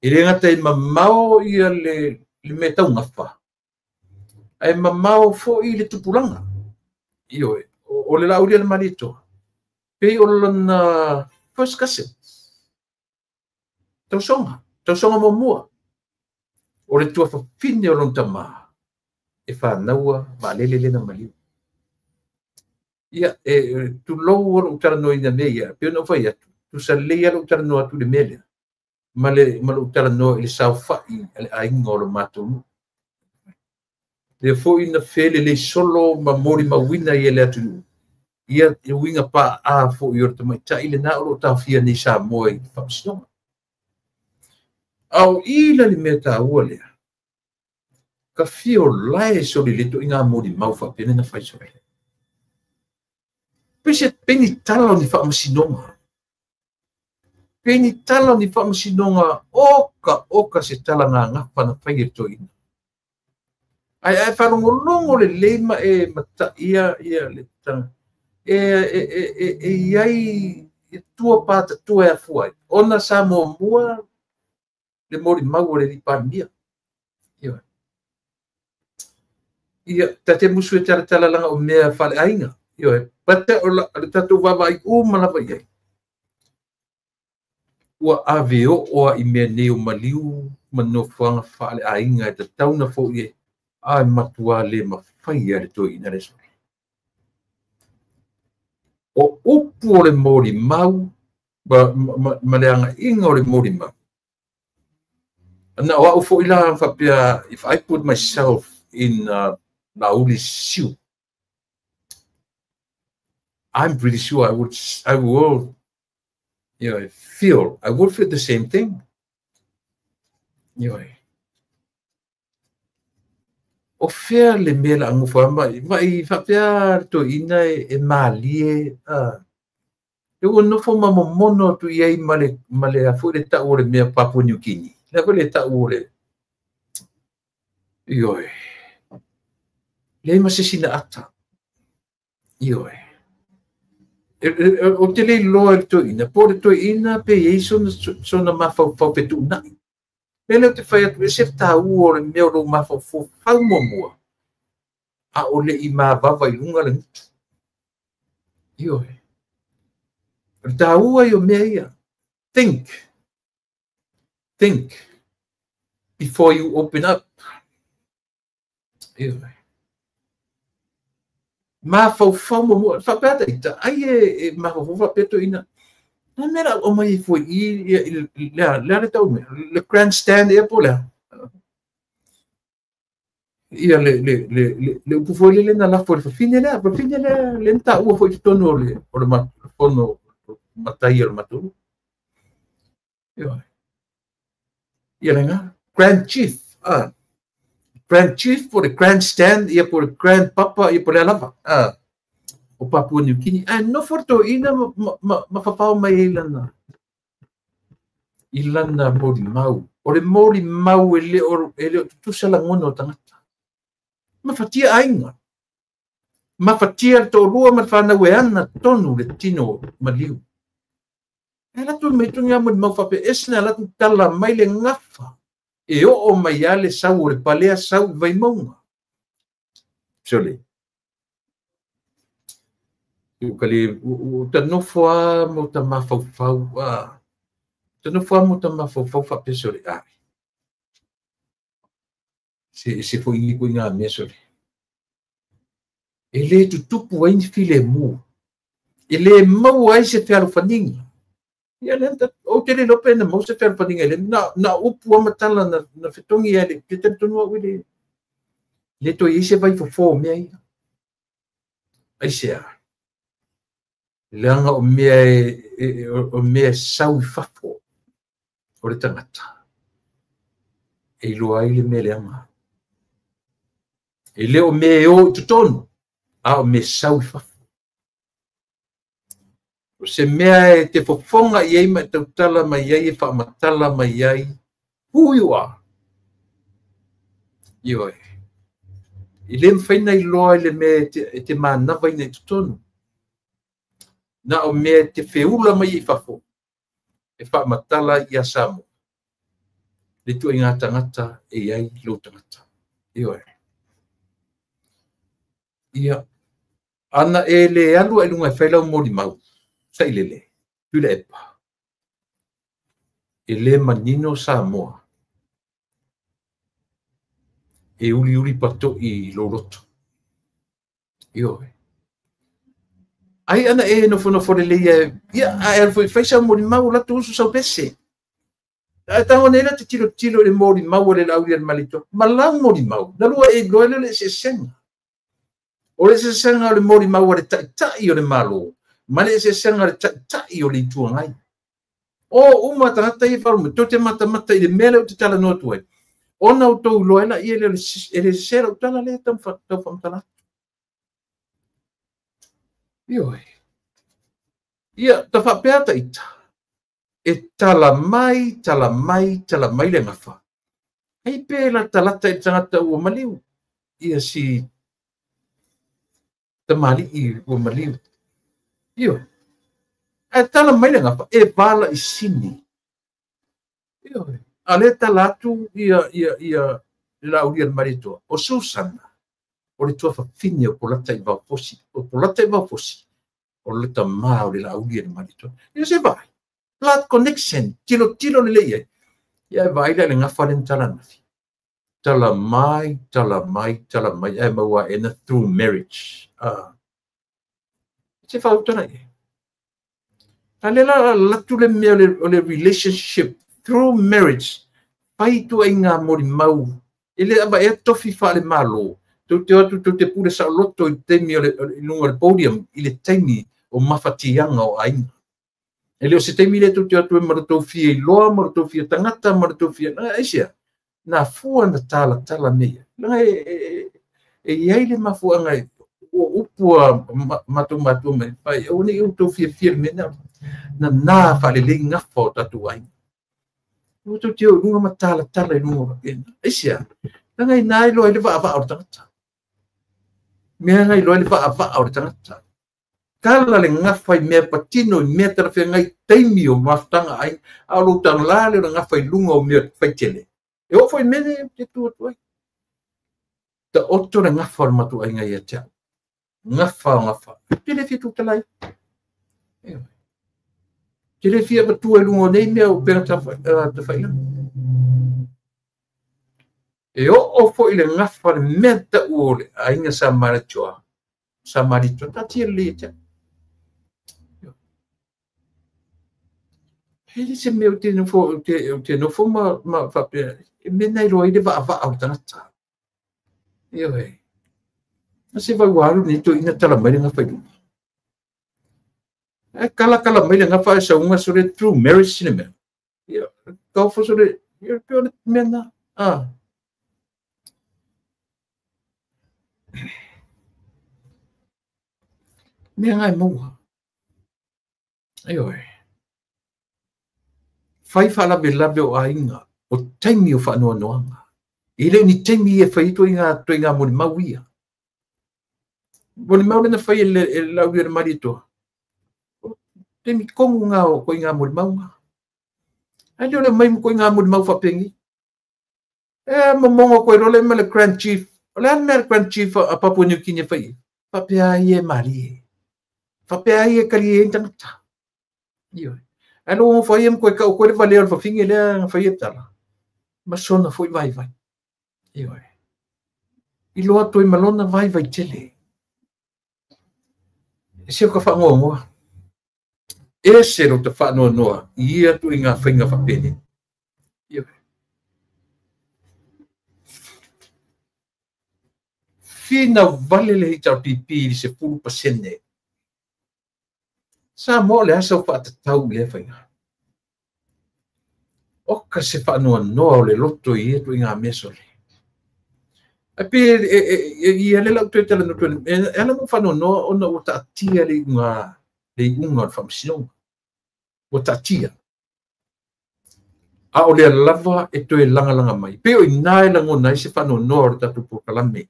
E le gata e mamao ia le mea taugafa, ae mamao foi le tupulaga. Ioe, o le Laauli a le Malietoa, pei o lona first cousin. Tausoga, tausoga muamua. O le tuafafine o lona tamā, E fanaua vaalele lena maliu. Ia, e tulou o lou talanoaina mea ia, pei ona ou fai atu, tusa lelei lava lou talanoa atu i le mea lea, ma lou talanoa i le saofai a le aiga o le matou nuu. Lea foi na felelei solo ma molimauina i le atunuu, ia le uiga paa foi o le tamaitai lena o lo o taofia nei Samoa i le faamasinoga. A o i la le mea taua lea, ka fia o lae soli le ituaiga molimau faapea na fai soli. Pese peni tala o ni faamasinoga. Peni tala o ni faamasinoga oka se tala gagafa na fai e toeaina. Ae ae faalogologo lelei ma e mataia ia le tala. E iai e tua patatua e afua ai. Ona sa muamua le molimau o le alii Palemia. Ioe. Ia, ta te musu e talatala laga o mea faaleaiga. Ioe. Pate o le tatou vaavaai uma lava i ai. Ua ave oo a i mea nei o maliu ma nofoaga faaleaiga e tatau na foi e a matua le mafai a le toeaina le soli. O upu o le molimau ma le agaiga o le molimau. Na o au foi la faapea, if I put myself in Lauli's shoe, I'm pretty sure I will, you know, feel, I would feel the same thing. You know, o fea le mea la angofa mai faapea le toeaina e malie, e ua nofo ma momono atu i ai ma le a foi le tau o le mea Papua New Guinea. Le foi le tau o le, ioe, leai ma se sina ata, ioe. O te le iloa i le toeaina, po o le toeaina pe i ai sona mafaufau fetuunai. Mea lea ou te fai atu, e se taua o le mea o lou mafaufau fau muamua, a o le i mavava i luga le gutu. Ioe. O le taua i o mea ia. Think. Think before you open up. Ioe. Mafaufau muamua. Faapea ta ita, ai e mafaufau faapea toeaina. Na mea la o mai foi i lea le tau mea, le grandstand ea po lea. Ia le upu foi lele na lafo le fafine lea, le ntaua foi totonu o le fono matai o le matou. Ioe. Ia le ngā, Grand Chief. Grand Chief po le grandstand, ia po le Grand Papa, ia po le lava. O Papua New Guinea. Ae nofo le toeaina ma fafao mai ai i lana molimau. O le molimau e le o tutusa lagona o tagata. Mafatia aiga. Mafatia le toalua ma le fanau e ana tonu le tino maliu. E latou mai tuga molimau faapea ese na latou tala mai le gafa. E oo mai a le sau o le palea sau i Vaimauga. Sole. U ta nofo a mo ta mafaufau a. Ta nofo a mo ta mafaufau faapea sole ai. Se foi ni ko ngā mea sole. E le tutupu ai ni filemu. E le maua ai se fealofaniga. Ia le o te le lope na mau se fealofaniga le na upu a matala na fetongi ai le te tonu au le le toi i se vai fofo mea ia. Ai se a. Leaga o mea o mea sau i fafo o le tagata. E iloa ai le mea leaga. E le o mea e o i totonu, a o mea sau i fafo. O se mea e te fofoga i ai ma e tautala mai ai e faamatala mai ai, who you are. Ioe. I le mafai na iloa i le mea e te manava ina i totonu. Na o mea e te feula mai i fafo, e faamatala ia Samoa. Le ituaiga tagata e iai lou tagata. Ioe. Ia, ana e le alu ai luga e fai lau molimau, sailele, Tuilaepa. E le manino Samoa. E uli uli patoi i lou loto. Ioe. Ai ana e nofonofo lelei e, ia, ae alu foi fai sau molimau o latou uso sau pese. Ae tago nei la te tilotilo i le molimau a le Laaulialemalietoa ma lau molimau, na lua e iloa ai lea o le eseesega. O le eseesega o le molimau a le taitai o le Malo ma le eseesega o le taitai o le Itu Agai. O uma tagata ia e tou te matamata i le mea lea ou te talanoa atu ai, ona outou iloa ai laia lea e le sese lau tala lea e tau faamatala atu. Ioe. Ia, ta faapea ta ita, e tala mai, tala mai, tala mai le gafa. Ai pe latalata i le tagata ua maliu, ia si tamalii ua maliu. Ioe. Ae tala mai le gafa, e vala i sini. Ioe. A lea tala atu ia, ia, ia, le Laaulialemalietoa, o Susana, o le tuafafine o Polataivao Fosi. O Polataivao Fosi, o le tamā o le Laaulialemalietoa. Ia se vaai, blood connection, tilotilo lelei ai. Ia e vaai lea i le gafa lea na tala ananafi. Tala mai, tala mai, tala mai, ae maua aena through marriage. Ah. Se faautala i ai. A lea la alu atu le mea o le relationship through marriage, fai ituaiga molimau, e le avaea tofi faale-Malo, tou te o atu tou te pule saoloto i le taimi o le, i luga o le podium, i le taimi o mafatiaga o aiga. E le o se taimi lea tou te o atu ai ma lo tou fia iloa, ma lo tou fia tagata, ma lo tou fia, aisea? Na afua na talatala mea ia. Leaga e i ai le mafuaaga ua upu a matou matua mai, fai, aua ne i outou fiafia i le mea lena, nana faalelei gafa o tatou aiga. Ua tou te o i luga ma talatala i luga o faapena. Aisea? Leaga ina iloa ai le vaavaa o le tagata. Mea na iloa ai le vaavaa o le tagata. Tala le gafa i mea patino, i mea talafeagai, taimi o mafutaga aiga, a o lou tala lea o le gafa i luga o mea faitele. E oo foi i mea nei ou te tu atu ai. Taoto le gafa o le matou aiga ia te au. Gafa o gafa. Ou te le fia tautala ai. Ou te le fia avatua i luga o nei mea o upega tafailaga. E oo foi le gafa le mea tau o le aiga Sa Malietoa. Sa Malietoa, taatia lelei ia te au. E le se mea ou te nofo, ou te nofo ma faapea, e mea na iloa ai le vaavaa o le tagata. Ioe. Na se vai ua alu nei toeaina tala mai le gafa i luga. Ae kala kala mai le gafa ae sauga sole through marriage le mea. Ia, kaofo sole, ia pe o le mea na. Ah. Mea nga e maua. Ioe. Fai faalavelave o aiga, o taimi o faanoanoaga. E le o ni taimi e fai ai ituaiga molimau ia. Molimau lea na fai e le Laaulialemalietoa, o taimi tonu lena o ituaiga molimau na. Ae le o le aumai ma ituaiga molimau faapenei. E momono koe loa le ma le Grand Chief. O le a le mea a le Grand Chief a Papua New Guinea e fai ai? Faapea ai e malie. Faapea ai e kalie ai tagata. Ioe. Ae lou nofo ai ma koe kau koe le valea o le fafine lea na fai e tala. Ma sona foi vaivai. Ioe. Iloa atu ai ma lona vaivai tele. E se o ka faanoanoa. Ese lo ta faanoanoa i ia ituaiga faiga faapenei. Ioe. Finau vale le HRPP i le 10%. Samoa o le a sau faatatau i lea faiga? Oka se faanoanoa o le loto i ia ituaiga mea sole. Ae pei e ia lea la ou toe talanoa atu ai, e ala ona ou faanoanoa ona ua taatia le iuga o le Faamasinoga. Ua taatia. A o lea lava e toe lagalaga mai. Pei o i ina e lagona ai se faanoanoa o le tatou polokalame.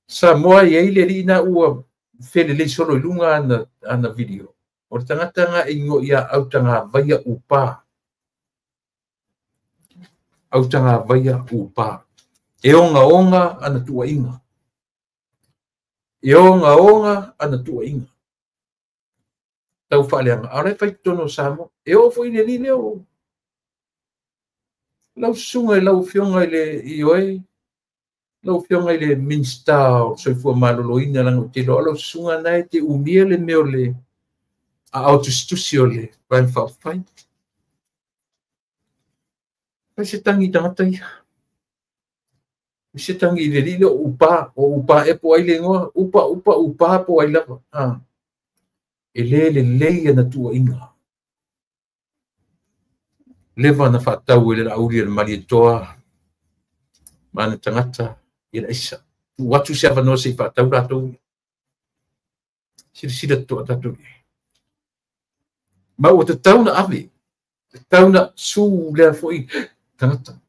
Samoa e i ai le alii na ua felelei solo i luga ana video. O le tagata na e igoa ia Autagavaia Upa. Autagavaia Upa. E ogaoga ana tuuaiga. E ogaoga ana tuuaiga. Tau faaleaga. A o la e fai totonu o Samoa. E oo foi i le alii lea o Lau susuga i lau Afioga i le Ioe, lau Afioga i le Minisita o le Soifua Maloloina, leaga ou te iloa o lau susuga lena e te umia le mea o le aao tusitusi o le Vaega Faaupufai. Fai se tagi i tagata ia. Fai se tagi i le alii lea o Upa, o Upa ea po o ai le igoa, Upa, Upa, Upa po o ai lava. E le lelei ana tuuaiga. Leva na faatau e le Laauli o le Malietoa ma ana tagata i le aisa. Tuu atu se avanoa se i faatau latou. Silasila totoa tatou i ai. Ma ua tatau na ave, tatau na su lea foi tagata.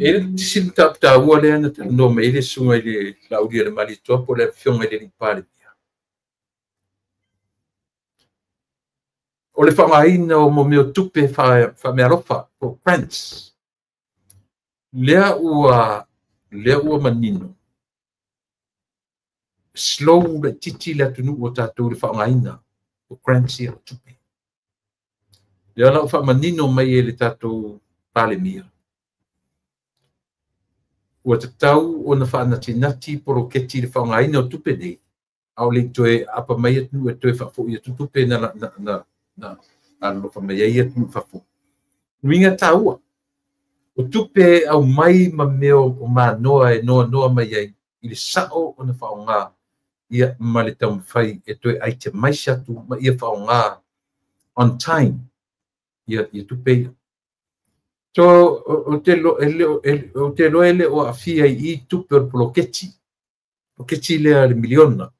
E le tisi le taua lea na talanoa mai ai le susuga i le Laauli o le Malietoa po o le Afioga i le Alii Palemia. O le faaaogaina o mo mea o tupe faameaalofa po o grants. Lea ua manino slow laitiiti le atunuu o tatou i le faaaogaina o grants ia o tupe. Lea la ua faamanino mai e le tatou Palemia. Ua tatau ona faanatinati poloketi i le faaaogaina o tupe nei, a o le toe apa mai atunuu e toe faafoi atu tupe na alolofa mai ai atunuu i fafo. Uiga taua, o tupe au mai ma mea o manoa e noanoa mai ai i le sao ona faaaoga ia ma le taumafai e toe itemize atu ma ia faaaoga on time ia tupe ia. So, o te loa e le o aafia i tupe o le poloketi, poloketi lea le miliona.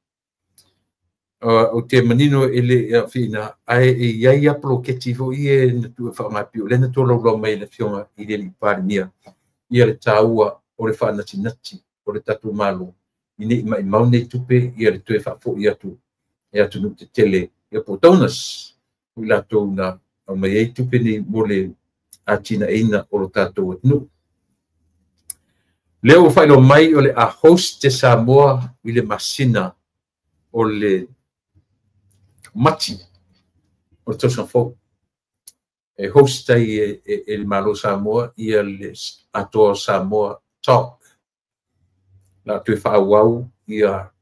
O te manino e le aafia ae e iai a poloketi foi e na tuu e faaaoga pei o lea na tolaulau mai e le Afioga i le Alii Palemia ia le taua o le faanatinati o le tatou Malo i nei maimau nei tupe ia le toe faafoi atu e atunuu tetele ia po o donors o i latou na aumai ai tupe nei mo le atinaeina o lo tatou atunuu. Lea ua faailoa mai o le a host e Samoa i le masina o le Mati o le tausaga fou. E host ai e le Malo Samoa ia le atoa o Samoa Talk. La toe faaauau ia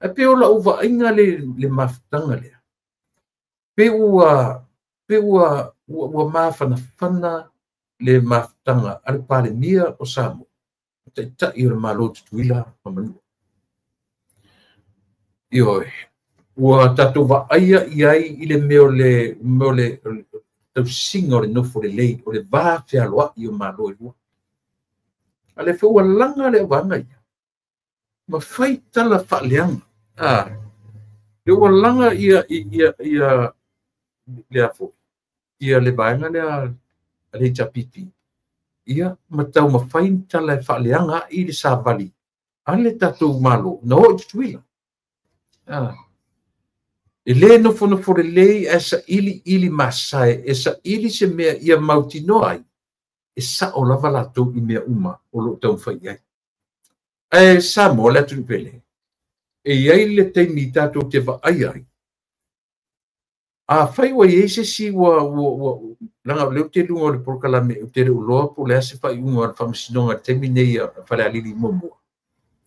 ae pei o lau vaaiga le mafutaga lea. Pe ua mafanafana le mafutaga a le Palemia o Samoa, o taitai o le Malo Tutuila ma Manua. Ioe, ua tatou vaaia i ai i le mea o le tausiga o le nofo lelei, o le va fealoai o Malo e lua. A le foi ua laga le auvaega ia, ma fai tala faaleaga. Le ua laga ia lea foi, ia le vaega lea a le HRPP, ia ma taumafai ni tala e faaleaga ai le savali a le tatou Malo na oo i Tutuila. E le nofonofo lelei ae saili ili masae, e saili se mea ia mautinoa ai, e sao lava latou i mea uma o loo taumafai i ai. Ae Samoa le atunuu pele, e iai le taimi tatou te vaai ai. A fai ua iai se isi ua leaga o lea ou te luga o le polokalame, ou te le uloa po o le a se faaiuga o le faamasinoga i le taimi nei a Falealili muamua.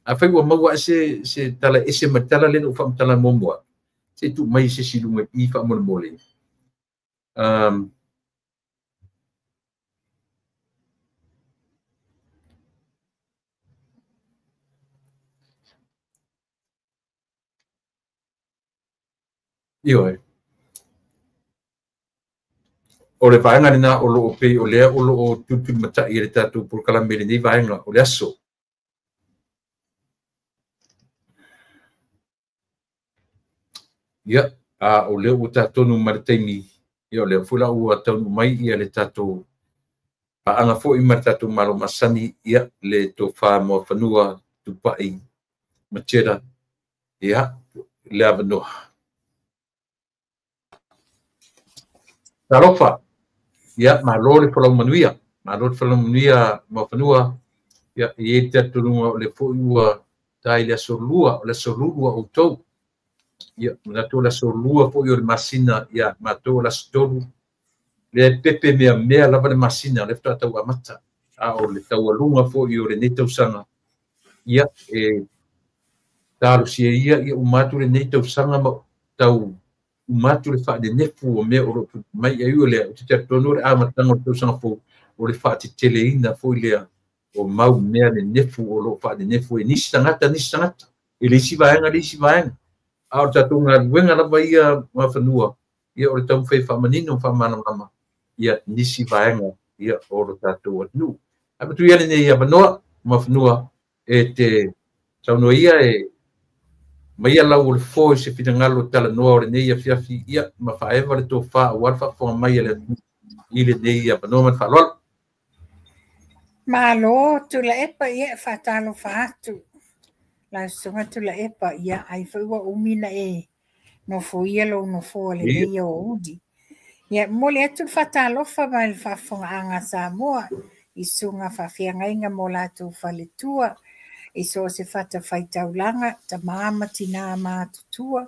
A fai ua maua ai se tala ese ma le tala lea na ou faamatala muamua, se i tuu mai se isi luga i faamolemole. Ioe. O le vaega lena o loo pei o lea o loo tulitulimatai e le tatou polokalame lenei vaega o le aso. Ia, a o lea ua tatonu ma le taimi, ia o lea foi la ua taunuu mai ia le tatou paaga foi ma le tatou Malo masani, ia le tofa Muafanua Tupai Matera, ia le avanoa. Talofa. Ia, malo le folau manuia. Malo le folau manuia Muafanua. Ia, e i ai le talitonuga o lea foi ua ta i le aso lua, o le aso lulu a outou. Ia, manatu o le aso lua foi o le masina, ia, matou o le aso tolu. Lea e pepe meamea lava le masina, lea faatoa tau amata. A o le taualuga foi o lenei tausaga, ia, e talosia ia ia uma atu lenei tausaga ma tau uma atu le faanenefu o mea o lo o tutupu mai. Ai o lea, ou te talitonu o le amataga o le tausaga fou, o le faateteleina foi lea o mau mea nenefu o lo o faanenefu e nisi tagata, nisi tagata, e le isi vaega, le isi vaega. A o le tatou galuega lava ia Muafanua, ia o le taumafai e faamanino ma faamalamalama ia nisi vaega ia o lo tatou atunuu. Ae avatu ia lenei avanoa Muafanua e te saunoa ia e maia lau o le fo i se finagalo talanoa o lenei afiafi, ia ma faaeva le tofa aua le faafofoga mai a le atunuu i lenei avanoa ma le faaaloalo. Malo Tuilaepa, ia e faatalofa atu lau susuga Tuilaepa, ia ai foi ua umi na e nofoia lou nofoa lenei aoauli. Ia momoli atu le faatalofa mai le faafofogaaga a Samoa i susuga faafeagaiga mo latou faletua, i so o se fatafaitaulaga, tama ma tina matutua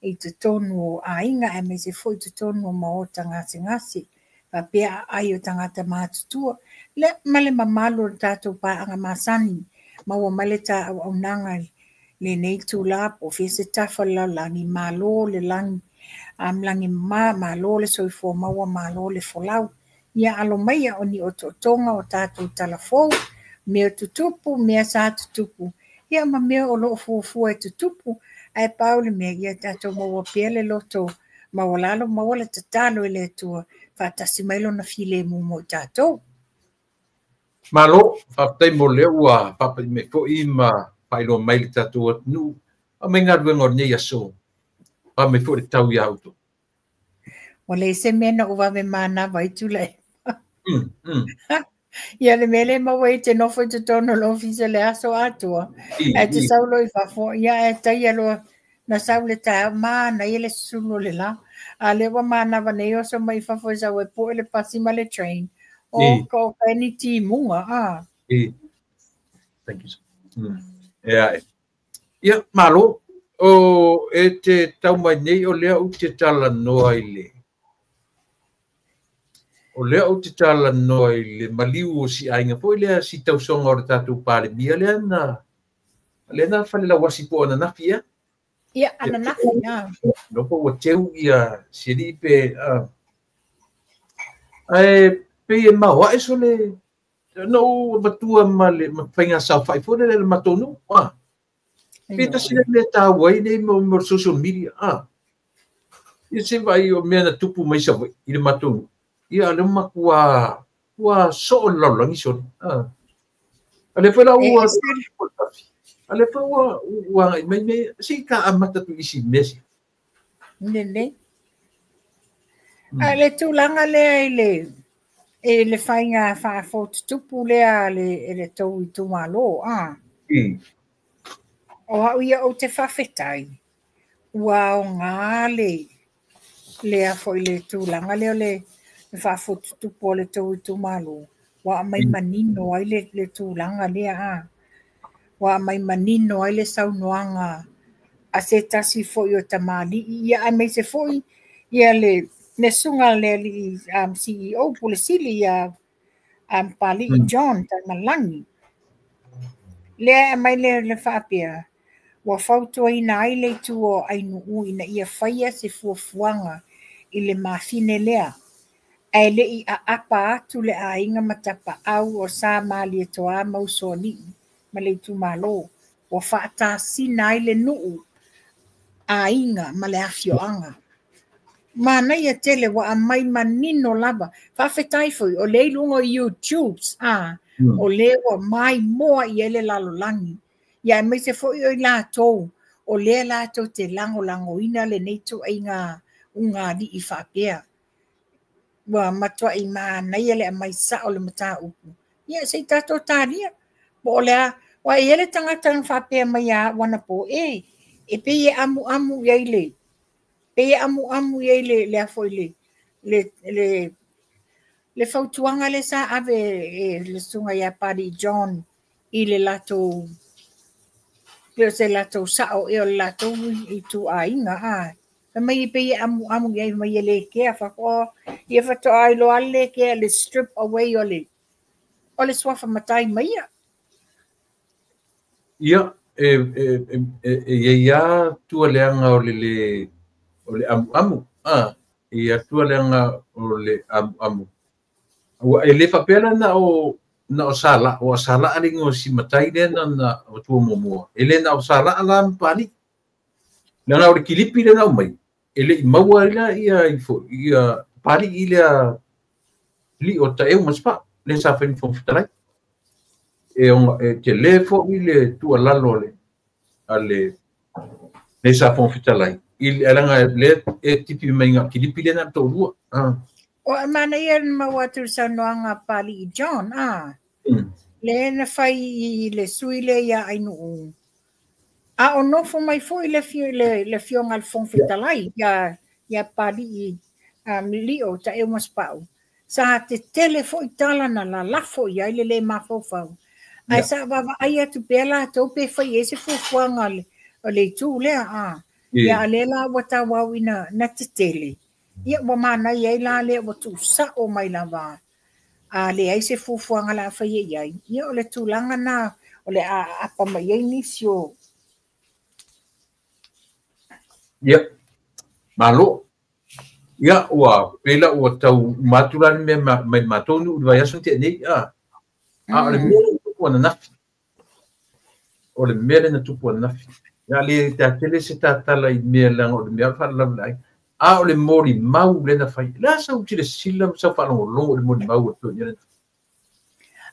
i totonu o aiga aemaise foi i totonu o maota gasegase, faapea aai o tagata matutua, lea ma le mamalu o le tatou paaga masani, maua mai le ta auaunaga i lenei itula po o fea se tafa o le lalolagi, malo le lagi, lagi mama, malo le soifua maua, malo le folau. Ia alo maia o ni otootoga o tatou talafou, mea tutupu, mea sa tutupu, ia ma mea o lo o fuafua e tutupu, ae pau le mea, ia tatou maua pea le loto maualalo, maua le tatalo i le Atua, faatasi mai lona filemu mo i tatou. Malo, faafetai mo lea ua faapai mai foi ma faailoa mai le tatou atunuu, aumai galuega o lenei aso, faa mai foi le tau ia outou. Ua leai se mea na ou vave manava ai Tuilaepa. Ia le mea lea maua ai te nofo i totonu o le ofisa le aso atoa, ae te sau loa i fafo, ia ae taia loa na sau le taeao, manaia le susulu o le la. A lea ua manava nei oso mai i fafo e sau e poe le pasi ma le train. O ka o ka ni timuga, a. Thank you. E ae. Ia, malo, o e te tau mai nei o lea ou te talanoa i le o lea ou te talanoa i le maliu o si aiga foi lea si tausoga o le tatou Palemia lea na fale lauasi po o ananafi ea. Ia, ananafi, a. No po ua teu ia si alii pe ae pei e maoae so le na ou avatua ma le ma faiga saofai foi lea le matou nuu. Pe tasi le mea taua ai nei mo le social media. Ia se vaai o mea na tupu mai Savaii i le matou nuu. Ia le matua ua soo le lalolagi sole. A lea foi la ua a lea foi ua ua agai mai me se i ka amata tu isi mea sia. Lelei. A le tulaga lea i le faiga faafotutupu lea le le tou itumalo, a. O au ia ou te faafetai, ua aoga le lea foi le tulaga lea o le faafotutupu o le tou itumalo, ua aumai manino ai le tulaga lea, a. Ua aumai manino ai le saunoaga a se tasi foi o tamalii, ia aemaise foi ia le susuga le alii CEO Pule Sili ia Papalii John Taimalagi. Lea e aumai le faapea, ua fautuaina ai le itu o Ainuu ina ia faia se fuafuaga i le mafine lea, ae le i aapa atu le aiga ma tapaau o Sa Malietoa ma Usoalii ma le itumalo, ua faatasina ai le nuu, aiga ma le afioaga. Manaia tele ua aumai manino lava. Faafetai foi o lea i luga o YouTube, a, o lea ua maimoa i ai le lalolagi. Ia aemaise foi o i latou, o lea latou te lagolagoina lenei ituaiga ugalii faapea. Ua matuai manaia le aumai sao o le mataupu. Ia se i tatou talia. Po o le a, aua e i ai le tagata na faapea mai ia au anapo, e pei e amuamu i ai le, pei e amuamu i ai le, le a foi le, le, le le fautuaga lea sa ave e le susuga ia Papalii John i le latou pe o se latou sa'o ea o le latou ituaiga a fai mai pei e amuamu i ai mai e le kea faatoa ia faatoa iloa le le kea le strip away o le suafa matai mai ia. Ia e ia tua leaga o le o le amuamu a ia tua leaga o le amuamu ua e le faapea na o sala o sala le ngo si matai le na o tua muamua e le na o sala la mpali na o le kilipi le na mai e le maua ila ia ifo ia pali ile li o ta eu maspa le sa fa fo fitalai e o e telefo ile tua lalo le ale le sa fo fitalai ile alanga le e tipi mai nga kilipi le na to lua a o mana ia maua atu saunoaga Papalii John a le na fai i le sui le ia ainuu a o nofo mai foi le le fioga le Fofoga Fetalai ia Papalii Lio Taeu Masepau sa tetele foi tala na lalafo i ai le le mafaufau ae sa vaavaai atu pea latou pe fai ai se fuafuaga o le itu lea a ia a lea la ua tauau ina na tetele ia ua manaia ai la lea ua tuusa'o mai lava a leai se fuafuaga la fai i ai ia o le tulaga na o le aapa mai ai nisi o ia malo ia ua pela ua tau matula ni mea mai matonu i vaiaso te nei a o le mea na tupu ananafi o le mea na tupu ananafi ia le tatele se tatala i mea langa o le mea faalalavu ai a o le moli mau le na fai la sa utile sila sa faalogologo o le moli mau o le ia.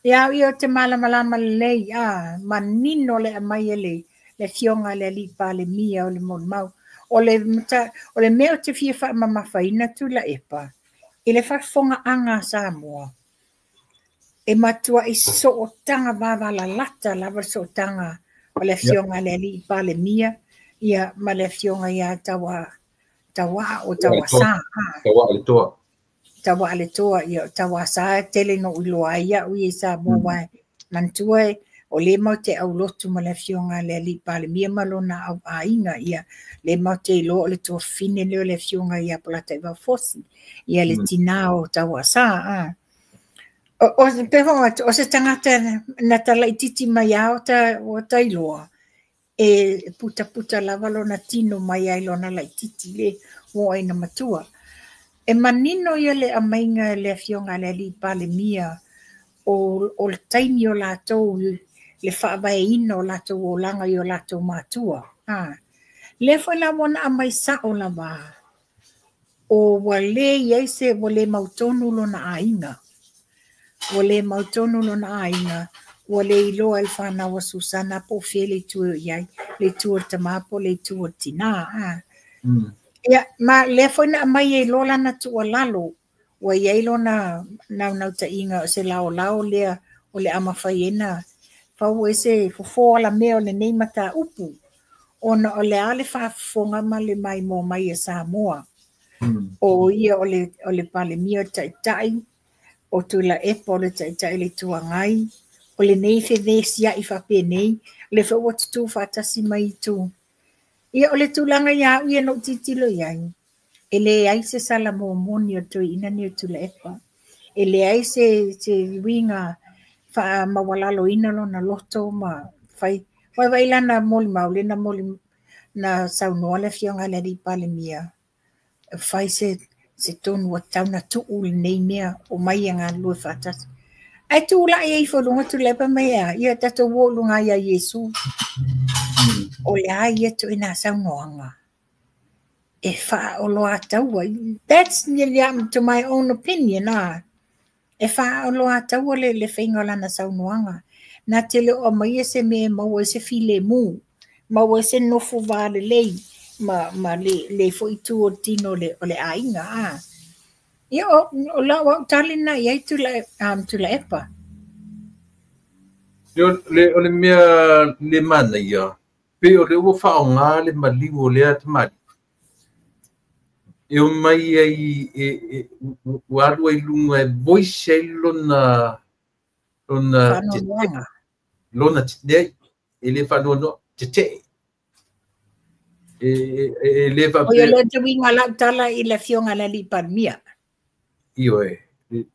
Ia ia te malamalama lelei a manino le aumai e le afioga le alii Palemia o le molimau o le mea o te fia faamamafaina Tuilaepa i le faafofogaaga a Samoa e matuai sootaga vavalalata lava le sootaga o le afioga le alii Palemia ia ma le afioga ia Tauaa o Tauasa Tauaa le Toa ia Tauasa e tele no iloa ai au ia i Samoa wae manatua o le mau te aulotu ma le afioga le alii Palemia ma lona auaiga ia le mau te iloa o le tuafafine lea o le afioga ia Polataivao Fosi ia le tinā o Tauasa a o pe o se tagata na talaititi mai a o ta iloa e putaputa lava lona tino mai ai lona laititi le ua ai na matua e manino ia le aumaiga le afioga le alii Palemia o le taimi o latou le faavaeina o latou olaga i o latou matua a lea foi la ua na aumai sa'o lava o ua lē i ai se ua le mautonu lona aiga ua le mautonu lona aiga ua le iloa e le fanau a Susana po o fea le itu e i ai le itu o le tamā po o le itu o le tinā a ia ma lea foi na aumai ai loa lana tuualalo ua i ai lona naunautaiga o se laolao lea o le a mafai ai na fau ai se fofo alamea o lenei mataupu ona o le a le faafofoga ma le maimoa mai e Samoa o ia o le Palemia o le Taitai o Tuilaepa o le Taitai le Itu Agai o lenei fevesiai faapenei le foi ua tutū faatasi mai itu ia o le tulaga ia au ia na ou tilotilo i ai e leai se sala momoni o le toeaina nei o Tuilaepa e leai se uiga faamaualaloina lona loto ma fai vaivai lana molimau le na moli na saunoa le afioga le alii Palemia fai se tonu ua tau na tuu lenei mea o mai e galulue faatasi ae tulai ai ifo i luga Tuilaepa mai a ia tatou o i luga ia Iesu o le a ia toina saunoaga e faaoloataua. That's to my own opinion a e faaoloataua le faiga o lana saunoaga na te le o aumaia se mea e maua ai se filemu maua ai se nofo valelei ma le foi itu o le tino o le aiga a ia o lau au tali na i ai Tuilaepa. O le mea le manaia pe o le ua faaaoga le maliu o lea tamali E o mai ai e ua alu ai i luga e voice ai lona faanoanoaga. Lona leai, e le faanoanoa, tetee. E le O ia faapea. Lea te uiga lau tala i le afioga i le alii Palemia. Ioe,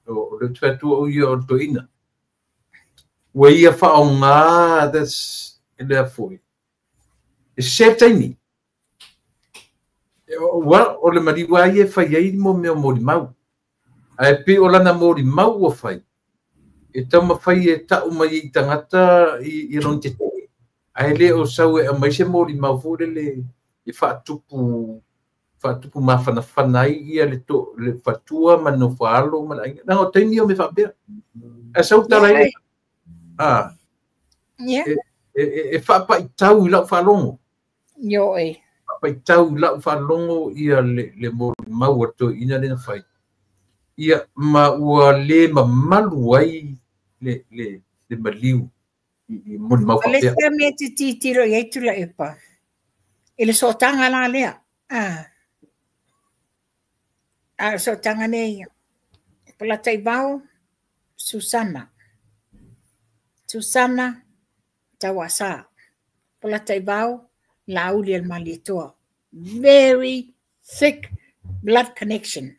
o le fai atu au ia o le toeaina. Ua ia faaaoga that's lea foi. E sese taimi. Ua o le maliu lava ia e fai ai mo mea o molimau. Ae pei o lana molimau ua fai, e taumafai e tau mai ai i tagata i lona tetee. Ae le o sau e aumai se molimau foi lele e faatupu mafanafana ai ia le fatua ma le nofoaalo ma le aiga. Leaga o taimi ia o mea faapea. Ae sau tala ai e faapaitau i lau faalogo. Ioe. Faapaitau i lau faalogo ia le molimau a le toeaina lea na fai. Ia ma ua le mamalu ai le maliu i molimau O le faapea. isi mea te titilo i ai Tuilaepa, i le sootaga la lea. A o sootaga nei, Polataivao, Susana. Susana Tauasa. Polataivao, Laauli o le Malietoa. Very thick blood connection.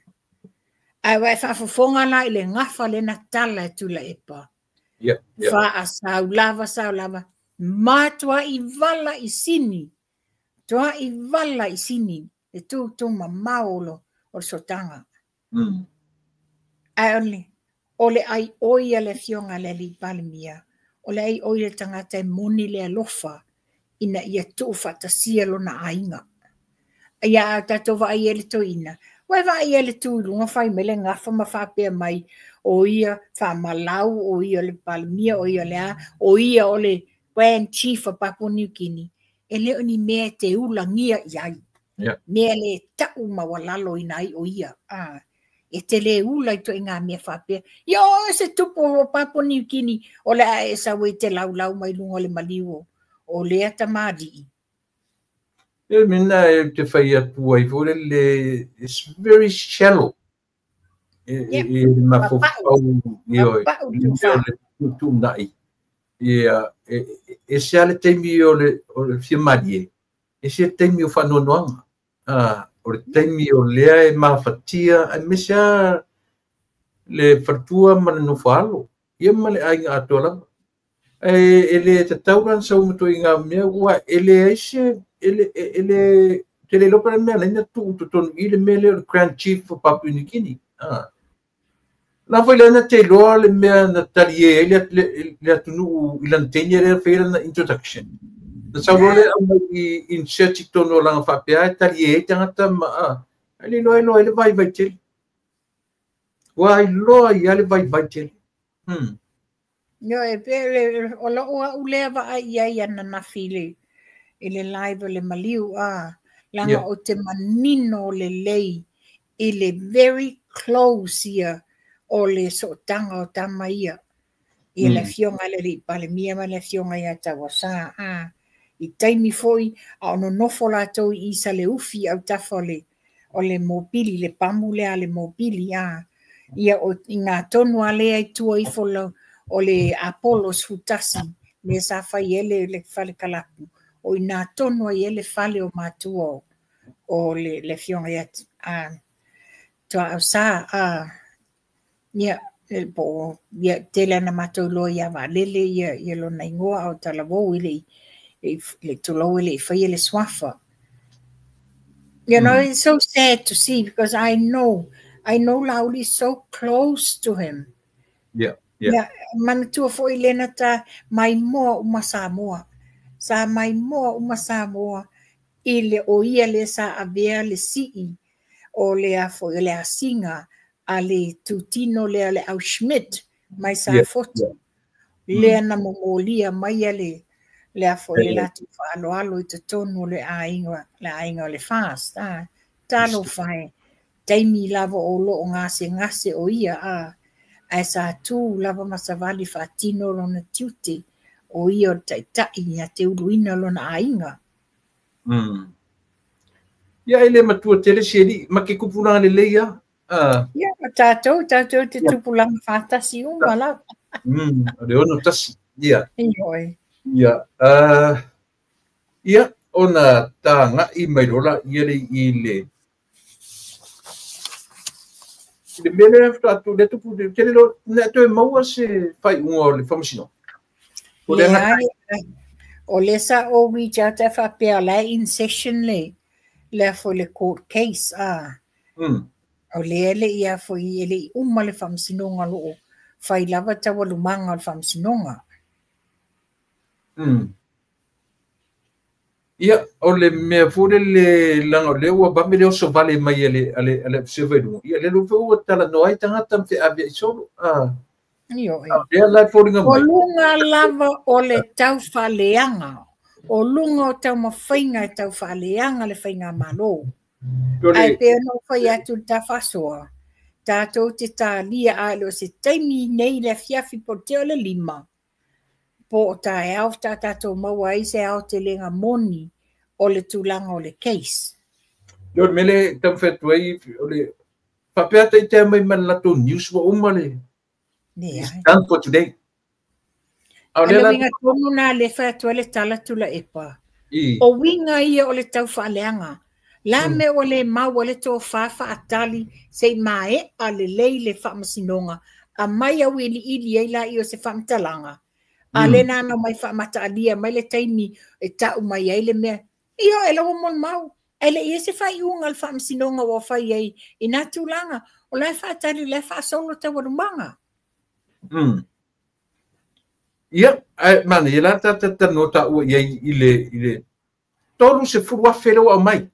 Ae ua e faafofoga la i le gafa lena tala e Tuilaepa. Yeah. Faasau lava, sau lava. Ma tuai vala i sini. Tuai vala i sini. Le tūtū mamao o le sootaga. Ae o le ai oi a le afioga i le alii Palemia, o le ai oi le tagata e moni le alofa ina ia tuufaatasia lona aiga. Ia a tatou vaai ai le toeaina, ua e vaai ai le tu i luga fai mai le gafa ma faapea mai o ia faamalau, o ia o le Palemia, o ia o le a, o ia o le Grand Chief o Papua New Guinea. E le o ni mea e te ulagia i ai. Mea le tau maualalo ina ai o ia. E te le ula i toaiga mea faapea. Ia o se tupu o Papua New Guinea, o le a e sau ai te laulau mai luga o le maliu o lea tamalii. E mena e te fai atu ai foi lele, it's very shallow. E mafaufau i o le tuunai. Ia, e se ale taimi o le fia malie, e se taimi o faanoanoaga. O le taimi o lea e mafatia, aemaise lava le faletua ma le nofoaalo, ia ma le aiga atoa lava. E le tatau la ona sau ma toaiga mea, ua e leai se, e le, te le iloa pe le mea lai na tuu totonu i le mea lea o le Grand Chief o Papua New Guinea. La foi lea na te iloa le mea na talie ai le atunuu i lana teine lea fai lana introduction. Na sau loa lea aumai i insert i totonu o lana faapea e talie ai tagata ma ai le iloa iloa ai le vaivai tele. Ua iloa ai le vaivai tele. Ioe, e o lou au lea vaai i ai ananafi i le live o le maliu, langa o te manino lelei i le very close ia o le sootaga o tama ia. Ia le afioga i le alii Palemia ma le afioga ia Tauasa. I taimi foi a o nonofo latou i Saleufi autafa o le mopili, le pamu lea a le mopili. Ia o i ngā tonu a lea i tua ifo o le Apollo 11, lea sa fai ai le fale kalapu. O i ngā tonu ai le fale o matua o le afioga ia Tuaausa. Ia, po ia tele ana matou loa ia Vaalele ia lona igoa o talavou i le tulou e le i faia le suafa. You know, it's so sad to see because I know Laauli is so close to him. Yeah. Yeah, manatua foi lena ta mai moa uma Samoa. Sa mai moa uma Samoa i le o ia le sa avea le sii o le afo le asinga a le tutino lea le au Schmidt mai sa fotu. Lea na momolia mai a le afo le latu whaaloalo i te tonu le aiga o le fast. Talo whae, taimi lava o loo ngase ngase o ia ae sa tū lava masavali whaatino lona tiute o ia o le taitai ia te uluina lona aiga. Ia, e le matua tele si alii ma ke tupulaga lelei a. Ia, ma tatou te tupulaga faatasi uma lava. O le 61. Ia. Ioe. Ia. Ia, ona tagai mai loa ia le i le le mea lea faatoa le tupu tele lo na toe maua se faaiuga o le faamasinoga. O le Leai, o lea sa ou reach out e faapea o la e in session le foi le court case a. O lea le ia foi e le i uma le faamasinoga, o loo fai lava taualumaga o le faamasinoga. Ia, o le mea foi le leaga o lea ua vave le oso vale mai e le observer i luga. Ia, le foi ua talanoa ai tagata ma feaveai solo. Ioe. Lea la e foliga O mai. luga lava o le taufaaleaga, o luga o taumafaiga e taufaaleaga le faigamalo. O Ae le pei ona ou fai atu i le tafaasoa, tatou te talia a le o se taimi nei le afiafi po o le tea o le 5, po o taeao ta tatou maua ai se aotelega moni o le tulaga o le case. O le mea le taumafai atu ai, o le faapea taitea mai ma le latou news ua uma le Leai. It's done for today. A o A lea le la uiga tonu na le fai atu ai le tala Tuilaepa. I O uiga ia o le taufaaleaga. La mea ua le maua le tofa faatali se i mae'a lelei le faamasinoga, aumai auiliili ai laia o se faamatalaga. A lea na ana mai faamataalia mai le taimi e tau mai ai le mea. Ia e laua molimau. Ae le i ai se faaiuga a le faamasinoga ua fai ai i na tulaga. O la e faatali, o la e faasolo taualumaga. Ia, ae manaia la ta talanoa taua i ai i le 30,000 lea ua aumai.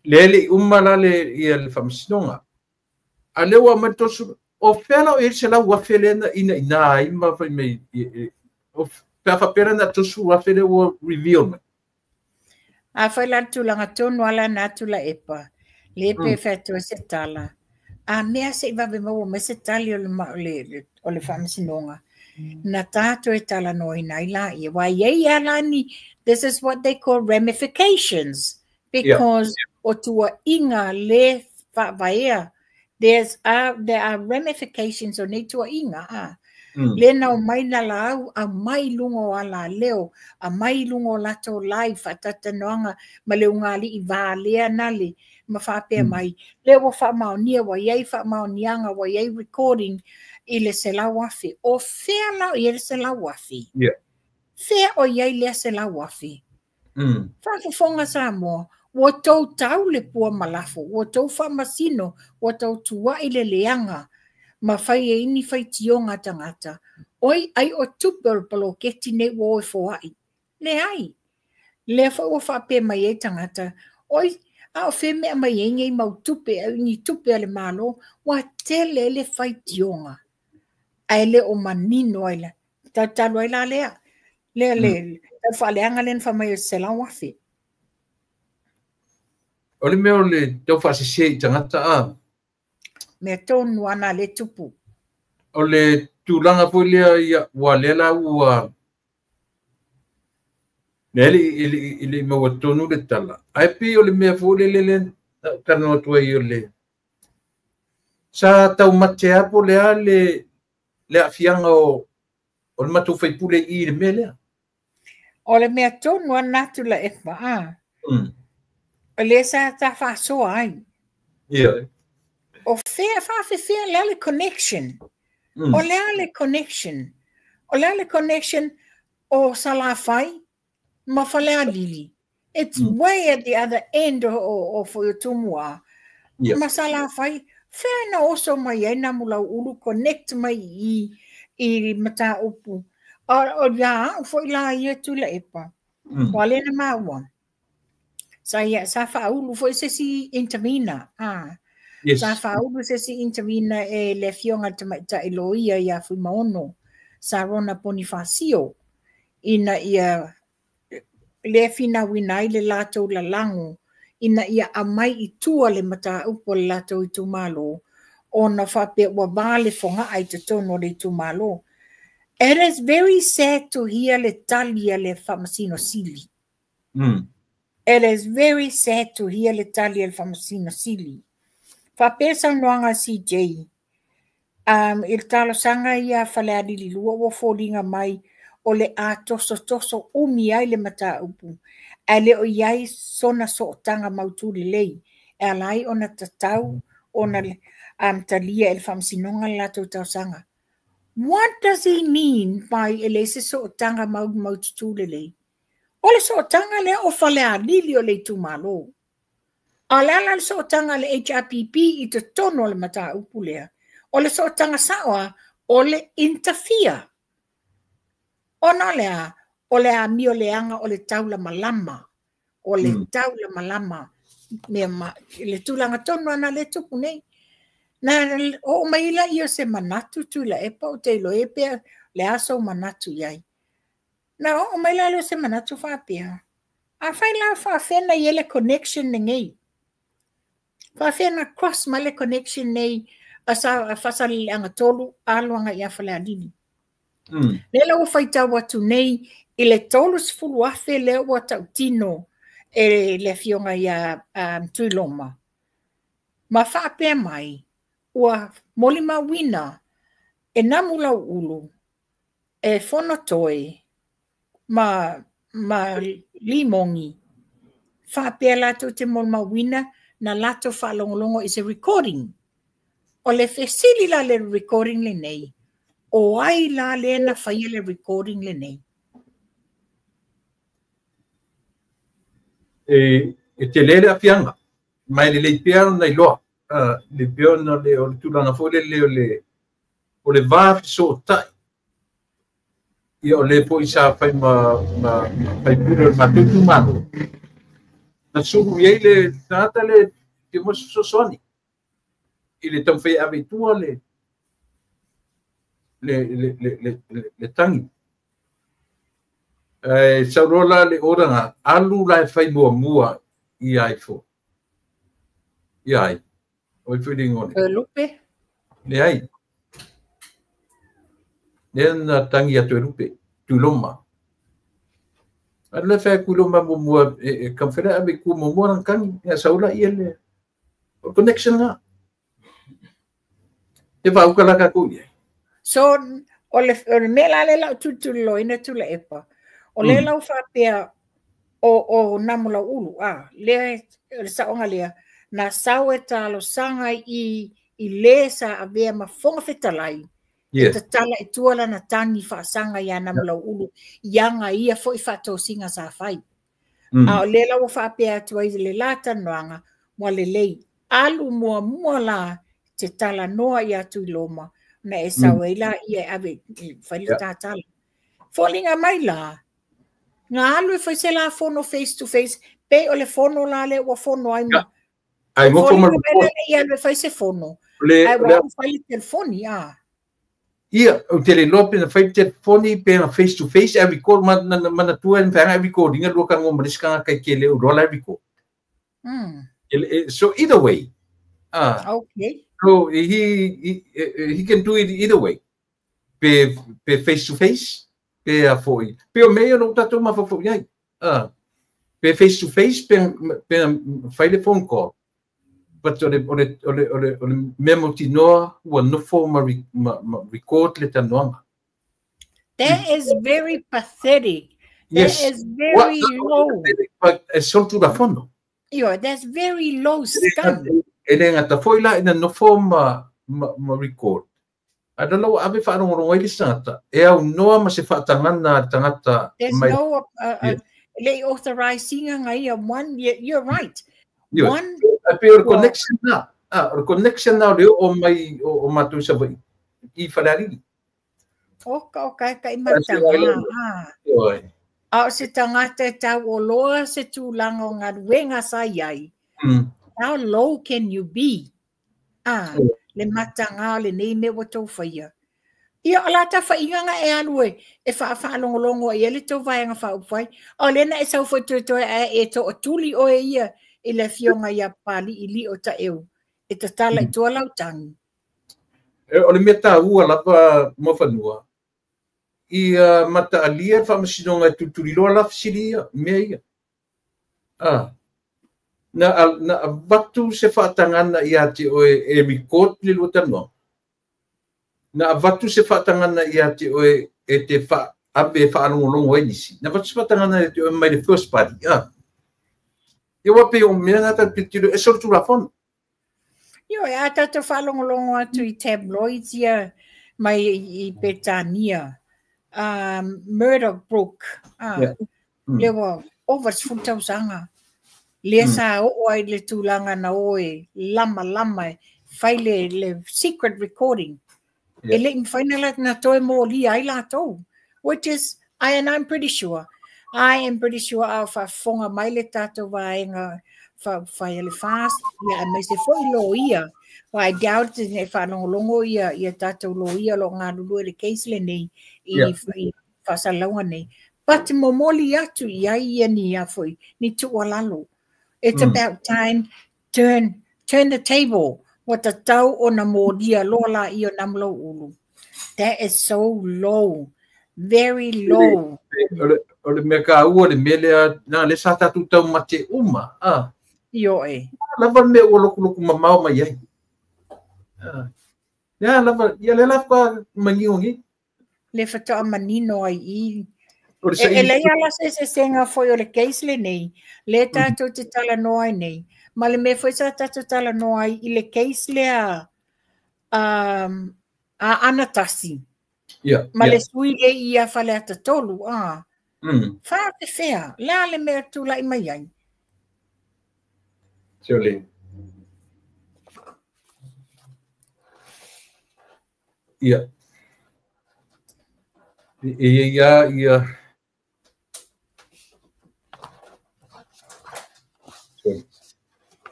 Lea le i uma la le ia le faamasinoga. A lea ua aumai le 30, o fea la o i ai le 100,000 lea na ina ina ai ma fai mai o pe a faapea la na 30,000 lea ua reveal mai. A fai la le tulaga tonu ala na Tuilaepa, le pe fai atu ai se tala. A mea se i vave maua mai se tali o le faamasinoga, na tatou e talanoaina ai la ia. Wa iai ala ni, this is what they call ramifications. Because o tuaiga le faavaea, there are ramifications o nei tuaiga. Ah. Le na o mai na lau, a mai lunga o ala leo, a mai lunga o latou live faatalanoaga ma le ugali i vā lea na le ma faapea mai. Lea ua faamaonia, ua iai faamaoniaga, ua iai recording i le 100,000. O fea la o i ai le 100,000? Fea o i ai lea 100,000? Faafofoga Samoa, ua tou tau le pua malafo, ua tou faamasino, ua tou tuai le leaga, ma fai ai ni faitioga a tagata. Oi, ai o tupe o le poloketi nei ua o e foai. Leai. Lea foi ua faapea mai ai tagata, oi, a o fea mea mai ai nei mau tupe, ai ni tupe a le Malo, ua tele le faitioga. Ae le o manino ai la. Talu ai la lea. Lea le tau faaleaga lea na fai mai o 100,000. O le mea o le tau faasese i tagata a. Mea tonu ana le tupu. O le tulaga foi lea ia ua lea la ua lea le i le maua tonu le tala. Ae pei o le mea foi lele le talanoa atu ai o le sa taumate a po le a le aafiaga o le matou faipule i le mea lea. O le mea tonu ana Tuilaepa a. O lea sa ta faasoa ai. O fea faafefea lea le connection. O lea le connection. O lea le connection o Salafai ma Falealili. It's way at the other end o foi o Tumua. Ma Salafai, fea na oso mai ai na mulau ulu connect mai i mataupu. O ia au foi la ia Tuilaepa. Ua le na maua. Sa ia, sa faaulu foi se si intervener. Ah. Sa faaulu se si intervener e le afioga le tamaitai loia ia Fuimaono, sa Rona Bonifacio, ina ia le finauina ai le latou lalago, ina ia aumai i tua le mataupu o le latou itumalo, ona faapea ua va le fogaa i totonu o le itumalo. It is very sad to hear le tali a le Faamasino Sili. It is very sad to hear le tali a le Faamasino Sili. Faapea le saunoaga a CJ, i le talosaga ia a Falealili 2 ua foliga mai o le a tosotoso umi ai le mataupu, ae le o i ai sona sootaga mautu lelei e ala ai ona tatau ona talia e le Faamasinoga le latou talosaga. What does he mean by e leai se sootaga maututu lelei? O le sootaga lea o Falealili o le itumalo. A o le a la le sootaga a le HRPP i totonu o le mataupu lea? O le sootaga sao lava, o le interfere. Ona o le a? O le amio leaga o le taulamalama. O le taulamalama. Mea ma, le tulaga tonu lava lea e tupu nei. Na oo mai lea o se manatu Tuilaepa ou te iloa pea le a sou manatu i ai. Na oo mai la lea o se manatu faapea. Afai la faafea na i ai le connection lenei. Faafea na cross mai le connection nei a Faasaleleaga 3 alu agai ia Falealili. Lea la ua faitau atu nei i le 30,000 lea ua tautino e le afioga ia Tuiloma. Ma faapea mai, ua molimauina e Namulauulu, e Fonotoe, ma Limogi, faapea latou te molimauina na latou faalogologo i se recording. O le fesili la le recording lenei, o ai la lea na faia le recording lenei? E tele le afianga, mai le lei pea ona iloa, le pea ona le o le tulaga foi lele o le va fesootai. Ia o le foi sa fai ma faipule o le matou itumalo. Na sulu i ai le tagata le fia maua se fesoasoani i le taumafai e ave i tua le tagi. Ae sau loa la le order alu la e fai muamua i ai fo. I ai. O i foi le igoa lea. Lupe? Leai. Lea na tangi atu e Lupe, Tuiloma. Alu la e fai a Tuiloma muamua, e taumafai la e ave i tua muamua lana tagi. Ia sau la ia le o le connection lena. E vaauka la tatou i ai. So, o le mea la lea lau tulituliloaina Tuilaepa, o lea lau faapea o Namulauulu, lea o le saoga lea, na sau e talosaga i le sa avea ma Fofoga Fetalai, e tatala i tua lana tagi faasaga ia Namulauulu, i aga ia foi faatosina sa fai. A o lea lau faapea atu ai le la talanoaga, ua lelei, alu muamua la te talanoa ia Tuiloma, na e sau ai la ia e ave fai le tatala. Foliga mai la, ngā alu e fai se la fono face to face, pe o le fono la le ua fono ai ma. Ai ngofo ma le ia alu e fai se fono. Ai ua fai le telefoni, a. Ia, o te le loa pena fai telefoni, pena face to face, e record, manatua e whaanga e recordinga, lua ka ngoma nisi kanga kai ke leo, loa la e record. So either way. Okay. So he can do it either way. Pe face to face, pe a foi. Pe o mea no tatou mafafo ai. Pe face to face, pe fai le phone call. But o le mea mautinoa ua nofo ma record le talanoaga. That is very pathetic. That is very low. But e solitulafono. Io, that's very low scum. E le ngata foi la ina nofo ma record. A la ua ave faalogologo ai le tagata, e au noa ma se faatagana a le tagata. There's no le authorizing ia one, you're right. One, pe o le connection na. O le connection na o le o mai o matou Savaii i Falealili. Oka, oka, ka i matanga. A o se tagata e tauoloa se tulaga o galuega sa i ai. How low can you be? Le matanga o lenei mea ua tou faia. Ia o la tafaiga e alu e faafaalogologo ai le tou vaega faaupufai. O lea na e sau foi toetoe ae e tootuli oe ia i le afioga ia Papali'i o Taeu e tatala i tua lau tagi. O le mea taua lava Muafanua, ia mataalia le faamasinoga e tulituliloa la fesili ia, mea ia. Na na avatu se faatagana ia te oe e record le lua talanoaga. Na avatu se faatagana ia te oe e te ave e faalogologo ai nisi. Na avatu se faatagana ia te oe mai le first party. Ia ua pei o mea na tatou tilotilo e solitulafono. Ioe, a tatou faalogologo atu i tabloids ia mai i Petania, Murdoch Brook, lea ua ova 10 tausaga, lea sa oo ai le tulaga na o e lamalama e fai le secret recording. E le i mafai na toe molia ai latou, which is, and I'm pretty sure, I am pretty sure a o faafofoga mai le tatou vaega fai le FAST, ia aemaise foi loia. Well, I doubt e faalogologo ia tatou loia o lo o galulue i le case lenei i faasalalauga nei. But momoli atu i ai ia ni a foi, ni tuualalo. It's about time, turn the table. Ua tatau ona molia loa laia o Namulauulu. That is so low. Very low. O le mea kaua le mea lea, na le sa tatou taumate uma. Ioe. Lava le mea ua lokuloku mamao mai ai. Lea lava, ia lea lava manino ni. Le faatoa manino ai i. E leai ala se eseesega foi o le case lenei, lea tatou te talanoa ai nei, ma le mea foi sa tatou talanoa ai i le case lea a Anatasi. Ma le sui lea ia Faleata 3, faafefea, le a le mea tulai mai ai? Surely. Ia. E ia ia.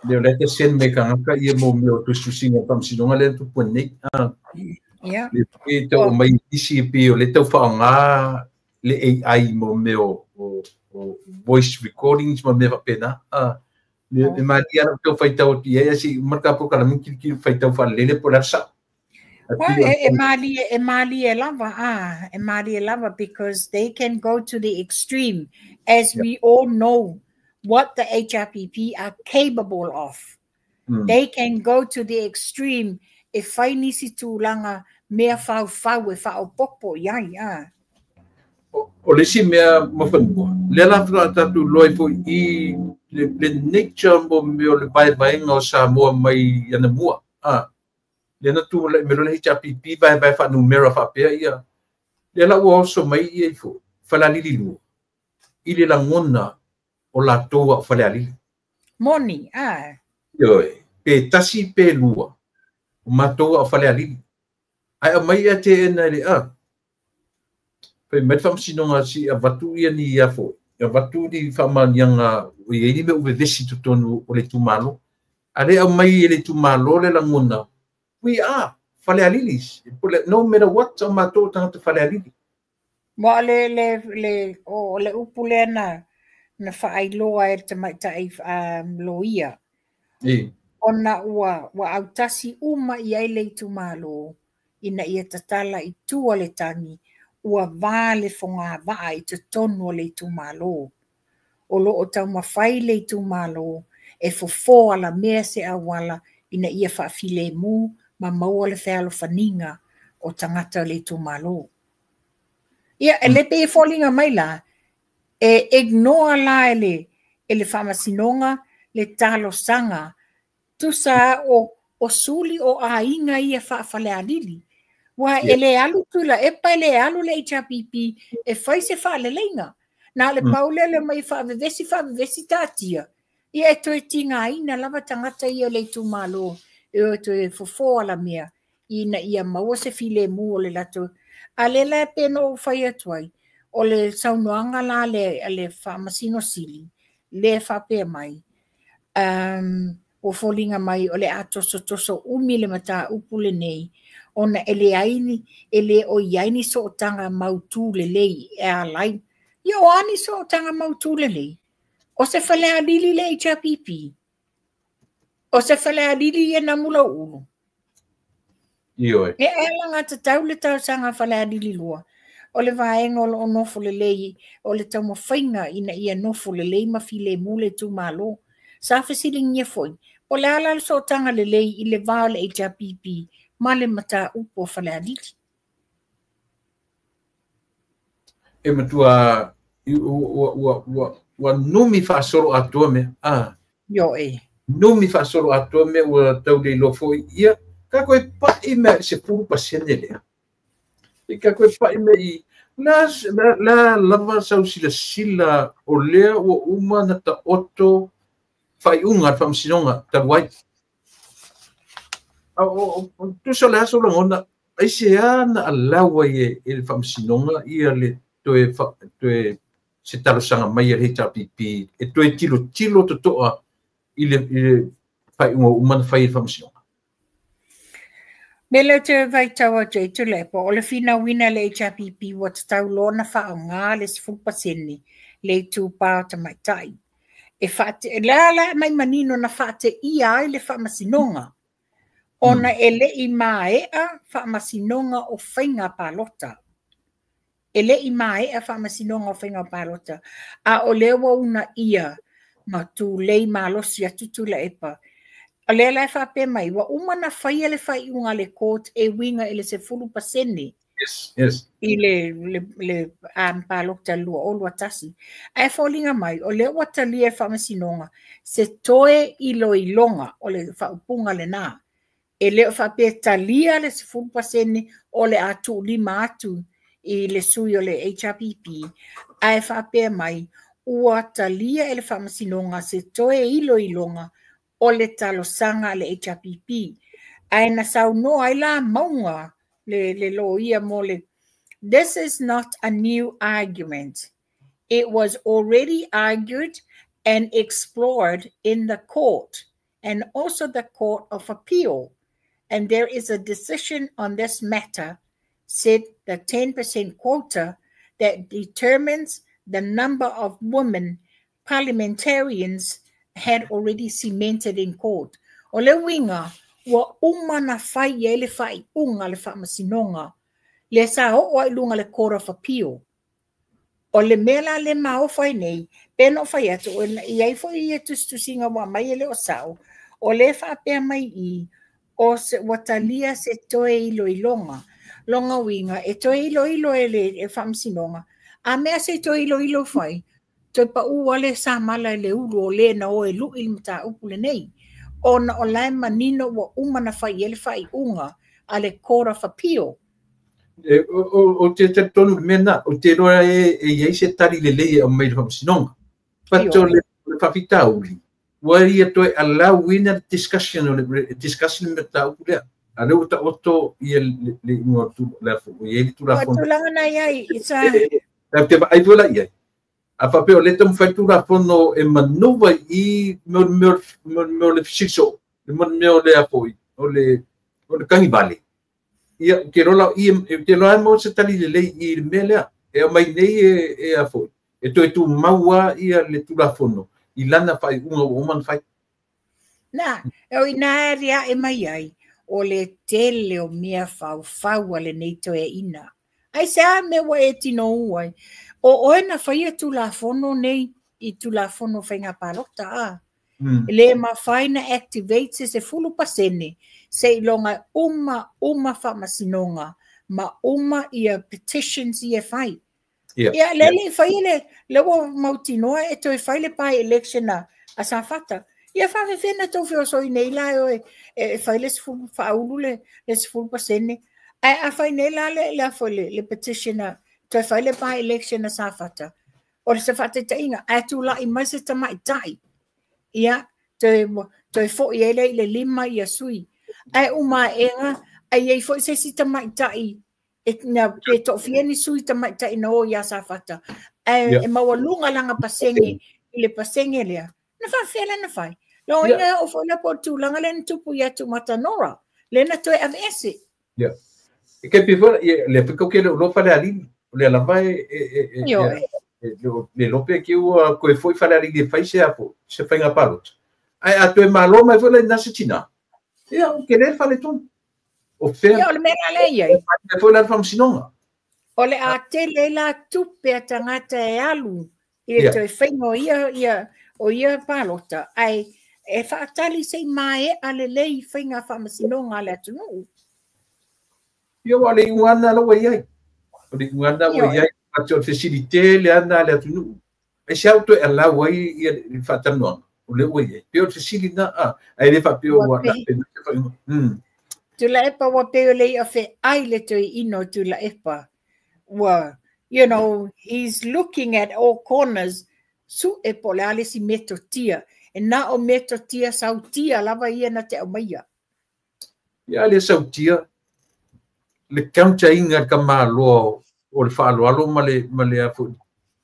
Leo le te send me kangaka ia mo mea o tususinga faamasinoga lea na tupu nei. Le e tau mai isi pe o le tau faaaoga le AI mo mea o voice recordings ma mea faapena. Le malia na tau faitau atu i ai asi uma ka po kala mingi faitau faalelele po le sa. Well, e malie lava, e malie lava, because they can go to the extreme, as we all know what the HRPP are capable of. They can go to the extreme e fai nisi tulaga mea faufau e faaopopo i ai. O le isi mea mafanua, lea la faatoa tatou iloa ai foi i le nature mo mea o le vaevaega o Samoa mai anamua. Lea na tulai mai loa le HRPP vaevae faanumera faapea ia. Lea la ua oso mai ia ifo, Falealili 2, i le lagona o latou a o Falealili. Moni, Ioe, pe tasi pe lua, o matou a o Falealili. Ae aumai ia teena i le fai mai le faamasinoga si avatu ia ni ia foi, avatu ni faamaoniaga ua i ai ni mea ua vevesi i totonu o le itumalo. A le aumai e le itumalo le lagona, we are Falealilis. No matter what, o matou o tagata Falealili. Ua le o le upu lea na faailoa e le tamaitai loia. Ona ua autasi uma i ai le itumalo ina ia tatala i tua le tagi, ua va le fogavaa i totonu o le itumalo. O lo o taumafai le itumalo e fofo alamea se auala ina ia faafilemu ma maua le fealofaniga o tagata o le itumalo. Ia, e le pei e foliga mai la, e ignore la e le faamasinoga le talosaga tusa o suli o aiga ia faafalealili. Ua e le alu Tuilaepa, e le alu le HRPP e fai se faaleleiga. Na le pau lea le mai faavevesi faavevesi taatia. Ia e toe tigaina lava tagata ia o le itumalo e o toe fofo alamea ina ia maua se filemu o le latou. A le la pe na ou fai atu ai, o le saunoaga la le faamasino sili, le faapea mai, ua foliga mai o le a tosotoso umi le mataupu lenei, ona e le ai ni, e le o i ai ni sootaga mautū lelei e alai. Ia o a ni sootaga mautū lelei? O se Falealili le HRPP. O se Falealili ia Namulauulu. Ioe. E alagatatau le talosaga a Falealili 2. O le vaega o loo nofo lelei, o le taumafaiga ina ia nofo lelei ma filemu le itumalo. Sa fesiligia foi, po o le a la le sootaga lelei i le va o le HRPP ma le mataupu o Falealili. E matua ua numi faasolo atoa mea. Ioe. Numi faasolo atoa mea ua tau le iloa foi. Ia, kako e pai mea i 10% lea. E kako e pai mea i la lava sau silasila o lea ua uma na taoto faaiuga a le faamasinoga talu ai. Tusa o le aso lagona, aisea na alau ai e le faamasinoga ia le toe se talosaga mai a le HRPP e toe tilotilo totoa i le faaiuga ua uma na fai e le faamasinoga. Me le te vaitau atu e Tuilaepa, o le finauina le HRPP ua tatau loa ona faaaoga le 10% le itupa o tamaitai. E la la mai manino na faateia ai le faamasinoga, ona e le i maea faamasinoga o faiga palota. E le i maea faamasinoga o faiga palota. A o lea ua una ia ma tulei malosi atu Tuilaepa. O lea la e faapea mai, ua uma na faia le faaiuga a le court e uiga i le 10%. Yes, yes. I le palota 2021. Ae foliga mai, o lea ua talia e faamasinoga se toe iloiloga o le faaupuga lena. E le o faapea talia le 10% o le a tuulima atu i le sui o le HRPP, ae faapea mai, ua talia e le faamasinoga se toe iloiloga o le talosaga a le HRPP. Ae na saunoa ai la mauga le loia mo le, this is not a new argument. It was already argued and explored in the court and also the Court of Appeal. And there is a decision on this matter, said the 10% quota that determines the number of women parliamentarians had already cemented in court. O le uiga, ua uma na fai ai le faaiuga le faamasinoga, le sa oo ai i luga le Court of Appeal. O le mea la le maofa ai nei, pe na o fai atu, i ai foi ia tusitusiga ua aumai e le o sao, o le faapea mai i, o se ua talia se toe iloiloga. Longa uiga, e toe iloilo e le faamasinoga, a mea se toe iloilo fai, toe pau ale sa mala i le ulu o le na o e lui le mataupu lenei. Ona o lae manino ua uma na fai e le faaiuga a le Court of Appeal. O te talitonu le mea lena, o te iloa e i ai se tali lelei e aumai i le faamasinoga. But o le faafitauli, ua ia toe alauina le discussion o le discussion le mataupu lea. A lea ua taoto ia le iuga o i ai le Tulafono. O tulaga na i ai, it's a Te vaai foi la i ai. A faapea o lea e taumafai le Tulafono e manuva i mea o le fesiliso, le mea o le a foi, o le kagivale. Ia, te iloa te iloa mo se tali lelei i le mea lea. E aumai nei e a foi, e toe tumau ia le Tulafono i lana faaiuga ua uma ona fai. Na, e o ina e ria e mai ai, o le tele o mea faufau a lenei toeaina. Ai se a mea ua e tino ai. O oe na faia Tulafono nei i Tulafono faiga palota a. Le mafai na activate se 10% se iloga uma faamasinoga ma uma ia petitions ia fai. Ia le le fai le ua mautinoa e toe fai le by election a Safata. Ia faafefea tou feosoi nei la e fai le 10 faaulu le 10%. Ae a fai nei la le petition a toe fai le by election a Safata. O le se faataitaiga, ae tulai mai se tamaitai. Ia, toe foi ai lea i le 5 ia sui. Ae uma aega, ai ai foi se si tamaitai, na pe toafia ni sui tamaitai na o ia Safata. Ae e maualuga lana pasenge i le pasenge lea. Na faafefea la na fai. Loga ina o foi la po o le tulaga lea na tupu ia Tumatanora. Le na toe aveese. Ia. E kai pe foi, le foi kau ke le o loa Falealili. O le lava e le lope ke ua koe foi Falealili e fai se apo, se faiga palota. Ai a toe malo mai foi la ina se tina. Ia, o ke le fale tonu. O fea. Ia, o le mea la lea i ai. Mai foi la le faamasinoga. O le a tele ai la tupe a tagata e alu i le toe faiga o ia ia o ia palota, ae e faatali se i mae'a lelei faiga faamasinoga a le atunuu. Ia ua le iuga lena la ua i ai. O le iuga lena ua i ai, o le fesili tele lava lena a le atunuu. Aisea ua toe allow ai ia le faatalanoaga o lea ua i ai. Pei o le fesili lena, ae le faapea ua Tuilaepa ua pei o le i'a fe'ai le toeaina o Tuilaepa. Ua, you know, he's looking at all corners, su'e po o le a le isi metotia. E na o metotia sautia lava ia na te aumaia. Ia le sautia, le counter-ina e le tamaloa o le faaaloalo ma le, ma le, a foi,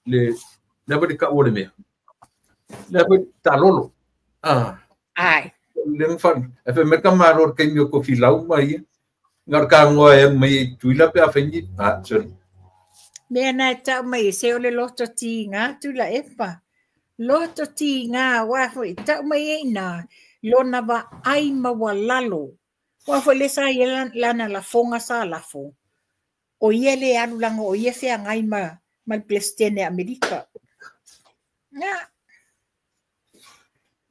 le, le a foi le tau o le mea? Le a foi, taalolo. Ah. Ai. Le na fai, ae fai mai le tamaloa i le taimi o Tofilau ma ia, na o le tagoa e alu mai ai i Tutuila pe a fai ni, ah, sorry. Mea na e tau mai e se o le loto tiga Tuilaepa. Loto tiga, aua foi, tau mai ai i ina lona vaai maualalo. Aua foi lea sa i ai lana lafoga sa lafo, o ia le alu laga o ia feagai ma ma le Peresetene a Amerika. Ia.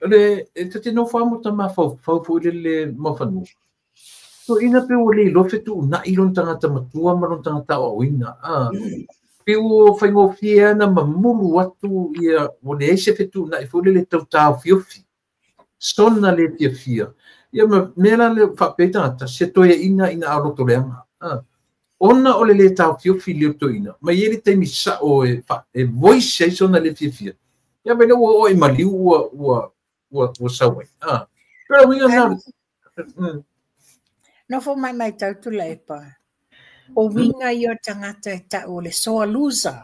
O le, e ta te nofo lava ma ta mafaufau foi lele Muafanua. Toeaina pei ua le iloa fetuunai lona tagata matua ma lona tagata aoaoina. A, pei ua faigofie lava ona mamulu atu ia, ua leai se fetuunai foi lele tau taofiofi. Sona le fiafia. Ia ma mea la lea faapea ai tagata, se toeaina ina a loto leaga. A, ona o le le taofiofi lea o le toeaina, ma e i ai le taimi sao e, fa, e voice ai sona le fiafia. Ia ma lea ua oo i maliu ua, ua, ua, ua sau ai. A, pei o le uiga lena. Nofo mai mai tau Tuilaepa. O uiga ia o tagata e tau o le sore loser.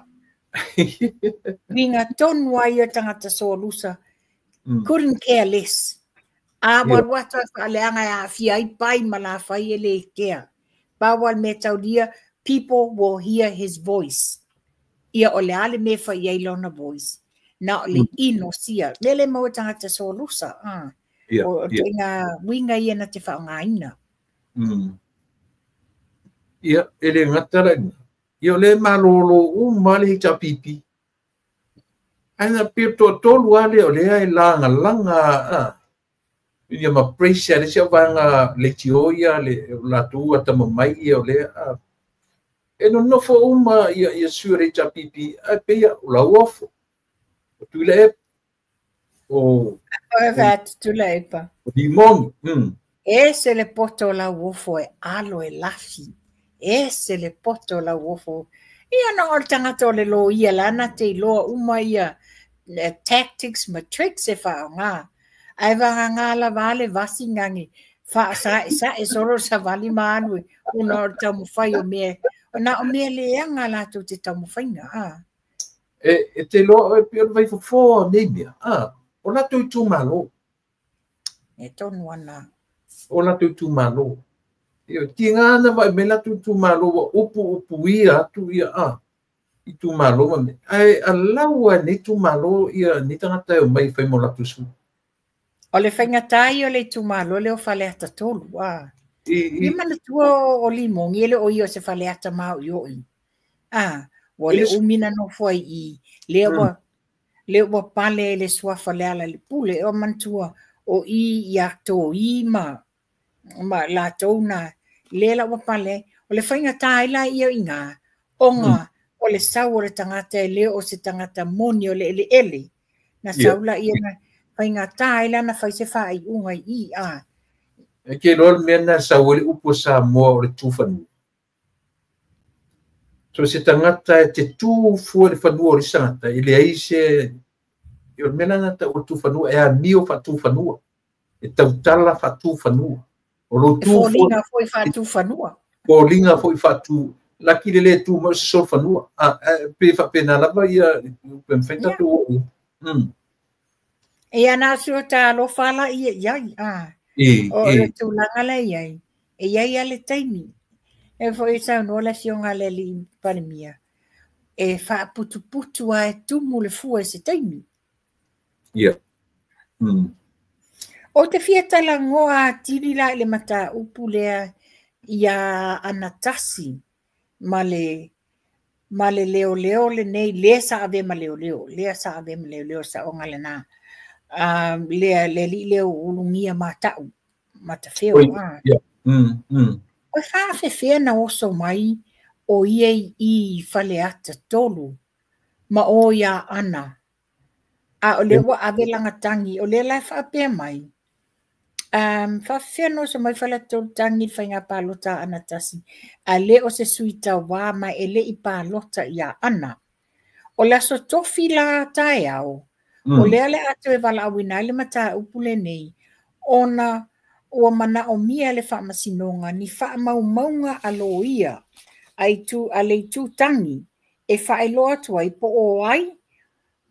Uiga tonu lava ia o tagata sore loser. Couldn't care less. A ua alu atu a faaleaga e aafia ai pai ma lafai e le kea. Pau lava le mea taulia, people will hear his voice. Ia o le a le mea e fai ai lona voice? Na o le ino sia. Mea lea e maua i tagata sore loser. O ituaiga uiga ia na te faaaogaina. Ia, e le gata la i lena. Ia o lea e malolo uma lava le HRPP. Ae na pei o le toatolu lava lea o lea e lagalaga a, ia ma brace le isi au vaega leitio ia le o latou atamamai ia o lea a. E nonofo uma ia, ia sui o le HRPP, ae pei o Lauofo, o Tuilaepa, o Oe fai atu Tuilaepa. O Limoni. Ese le poto o Lauofo e alo e lafi. Ese le poto o Lauofo. Ia na o le tagata o le loia la na te iloa uma ia tactics ma tricks e faaaoga. Ae vagana lava a le vasi gagi faasaesae solo le savali ma alu e ona o le taumafai o mea na o mea leaga latou te taumafaiga. A. E te iloa oe pei o le vaifofo o nei mea, a, o latou itumalo. E tonu ana. O latou itumalo. Ia, tiga na vaai mai latou itumalo ua upu upuia atu ia, a, itumalo ma mea. Ae allow lava e nei itumalo ia nei tagata e omai e fai mo latou sui. O le faigata ia o le itumalo lea o Faleata 3, a. I manatua o Limoni e le o ia o se Faleata maoioi. A, ua le umi na nofo ai i, lea ua, lea ua pale ai le suafa Lealailepule. O manatua o i ia Toi ma, ma latou na, lea la ua pale ai. O le faigata ai la ia i ina, ona o le sau o le tagata e le o se tagata moni o le eleele. Na sau la ia na faigata ai la na fai se faaiuga i i, a. E te iloa le mea lena e sau ai le upu a Samoa o le tu fanua. So se tagata e te tu fua i le fanua o le isi tagata, e leai se... O le mea la lena tau o le tu fanua, e amio faatu fanua, e tautala faatu fanua. O lou tu fua... E foliga foi faatu fanua. Foliga foi faatu... Laki le le tu mai o se solo fanua. A, pe faapena lava ia, pe mafai tatou oo. Ia na sua talofa la ia i ai. A. O le tulaga lea i ai, e i ai lava le taimi. E foi saunoa le afioga a le alii Palemia, e faaputuputu lava e tumu le fua i se taimi. Ia. Ou te fia talanoa atili la i le mataupu lea ia Anatasi ma le Ma le leoleo lenei lea sa avea ma leoleo, lea sa avea ma leoleo saoga lena. Lea le alii lea o ulugia matau, matafeo. O faafefea na oso mai o ia i Faleata 3 ma o ia Aana. A o lea ua ave lagatagi, o lea la e faapea mai. Faafefea na oso mai Faleata 3 tagi i le faiga palota a Aana tasi. A le o se sui tauā ma e le i palota ia Aana. O le aso tofi la taeao, o lea le a toe valaauina ai le mataupu lenei, ona ua manaomia le faamasinoga ni faamaumauga a loia a le itu tagi e faailoa atu ai po o ai,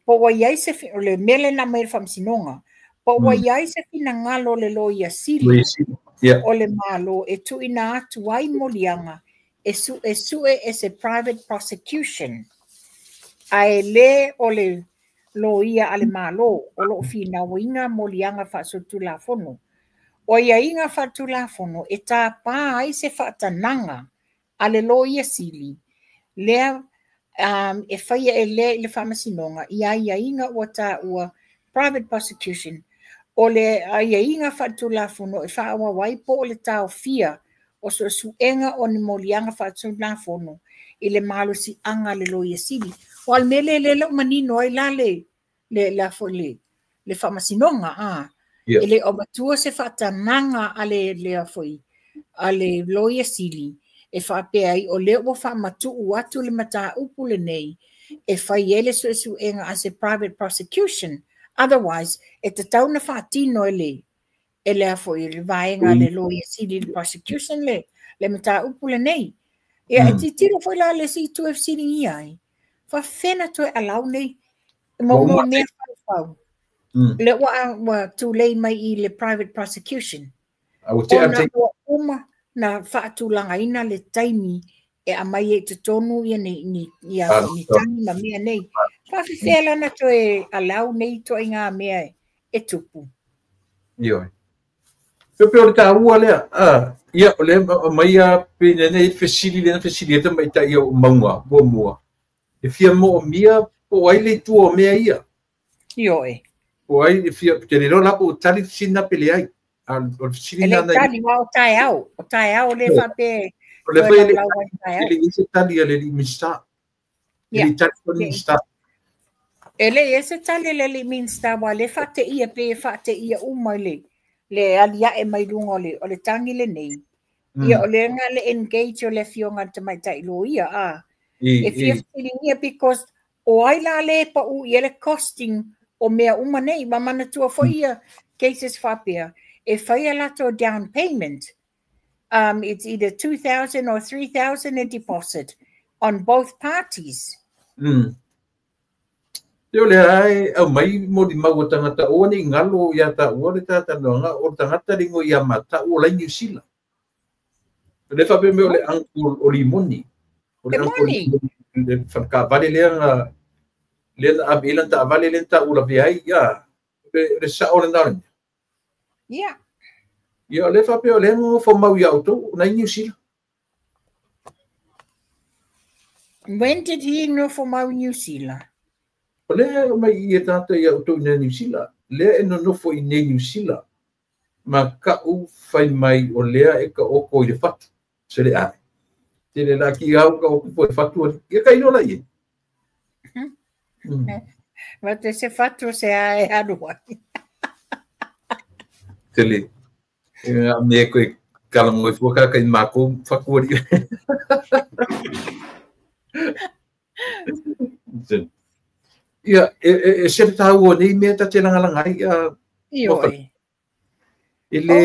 po ua i ai se, o le mea lena mai le faamasinoga, po ua i ai se finagalo o le loia sili o le Malo e tuuina atu ai moliaga e suesue e se private prosecution. Ae le o le loia a le Malo o loo finauina moliaga faasolitulafono. O aiaiga faaletulafono e tāpā ai se faatanaga a le loia sili lea e faia e lea i le faamasinoga i aiaiga ua taua private prosecution o le aiaiga faaletulafono e faaauau ai po o le taofia o suesuega o ni moliaga faaletulafono i le malosiaga a le loia sili. O le mea lea lea lau manino ai la le le faamasinoga e le o matua se faatanaga a le lea foi a le loia sili e faapea ai o lea ua faamatuu atu le mataupu lenei e fai ai le suesuega as a private prosecution. Otherwise, e tatau na faatino e le lea foi le vaega le loia sili le prosecution le mataupu lenei. Ia e titilo foi la le si itu e fesiligia ai. Faafefea toe alau nei mo mea faufau. Le ua tūlei mai i le private prosecution. Ona ua uma na faatulagaina le taimi e aumai ai i totonu ia ni tagi ma mea nei. Faafefea la na toe alau nei ituaiga mea e tupu. Ioe. Pe o le taua lea. Ia, o le mai a pe nei fesili le fesili e tamaitai ia o maunga muamua. E fia moomia po o ai le itu o mea ia. Ioe. Po o ai e fia te le la po o tali sina pele ai. O le fesili E le tali wa o taeao. O taeao le faapea. O le fai le se tali a le Minista. E le tali o le Minista. E le se tali le le Minista wa le faateia pe faateia uma le aliae mai luga o le tangi lenei. Ia o le nga le engage o le afioga le tamaitai loia e fia fesiligia because o ai la le pau i le costing o mea uma nei ma manatua foi ia cases faapea e fai a latou down payment. It's either 2,000 or 3,000 a deposit on both parties. Te o le ai au mai mo di mau tangata o ni ngalo ia ta o le tata no o tangata ringo ia mata o la New Zealand. Le fa pe me o le uncle o limoni. O le uncle le fa ka vale le nga le a be ta vale le ta u la ve ai ia le sa o le na. Ia. Ia le fa pe o le ngo fo mau ia auto na New Zealand. When did he know for mau New Zealand? O le mai i tata ia auto na New Zealand. Le e no nofo i New Zealand. Ma ka u fai mai o lea e ka oko i le fatu. Se le ai. Te le la ki au ka oko i fatu. Ia ka ino la ie. Ma te se fatu se ae alu ai. Te le. E me koe kala mo i fuaka ka i mako whakuari. Ia, e se tāua nei mea ta te langalanga ai. Ioi. E le...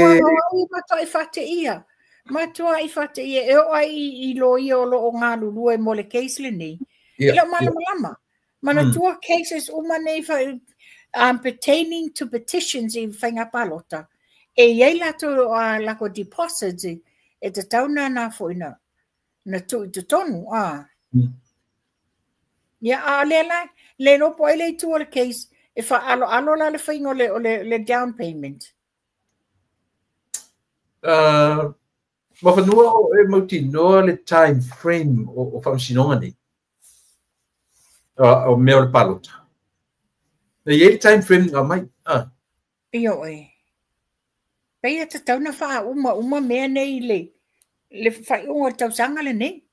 O matua i whate ia. Matua i whate ia. E o ai i loia o lo o ngā lulua e mo le case le nei. E leo malamalama. Manatua cases uma nei pertaining to petitions i whainga palota. E iai lato lako deposits e te tauna nā foi na tui te tonu. Ia, a le la, le lopo ai le itu o le case, e wha alo alo la le whainga o le down payment. Ma whanua o e mautinoa le time frame o whaamsinonga nei. O mea o le palota. E i ai le time frame na aumai. Ioe. Pei e tatau ona faauma uma mea nei i le le faaiuga o le tausaga lenei.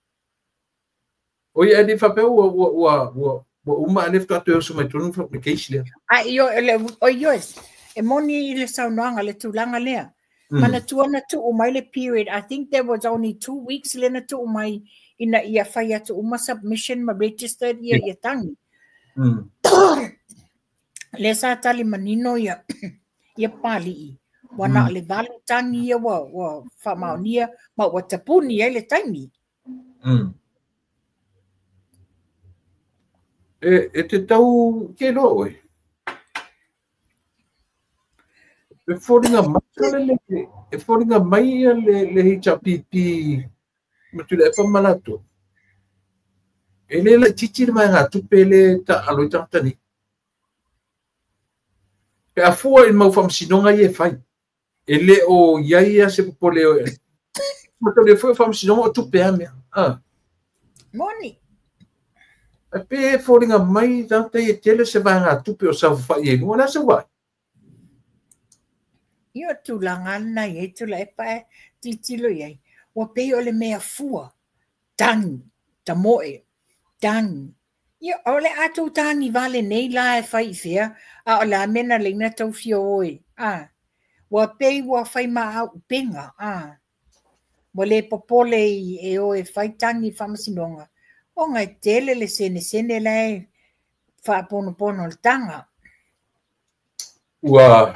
O ia e le faapea ua ua ua ua ua uma a lea faatoa toe oso mai totonu le case lea. A ioe, le, o ioe, e moni i le saunoaga le tulaga lea. Manatua na tuu mai le period, I think there was only 2 weeks lea na tuu mai ina ia fai atu uma submission ma registered ia ia tagi. Lea sa tali manino ia ia Papali'i, ua na o le 8 tagi ia ua faamaonia ma ua tapuni ai le taimi. E te tau ke loa oe. E foliga mai le, e foliga mai ia le HRPP ma Tuilaepa ma latou. E le laitiiti le vaega tupe le taalo i tagata nei. Pe a fua i mau faamasinoga ia e fai. E le o iai ia se popole o ma tau le foi o faamasinoga o tupe a mea. Ah. Moni. E pe foliga mai tagata ia e tele se vaega tupe o saofafai ai luga, o le a se uai? Ia o tulaga lena i ai Tuilaepa e tilotilo i ai. Ua pei o le mea fua, tagi, tamoe, tagi. Ia, o le a tou tagi vale nei la e fai i fea, a o le a mea na leina tau fia o e. A, ua pei ua fai ma au upega. A, ua le popole i e o e fai tagi i le faamasinoga, ona e tele le senesene la e faaponopono le taga. Ua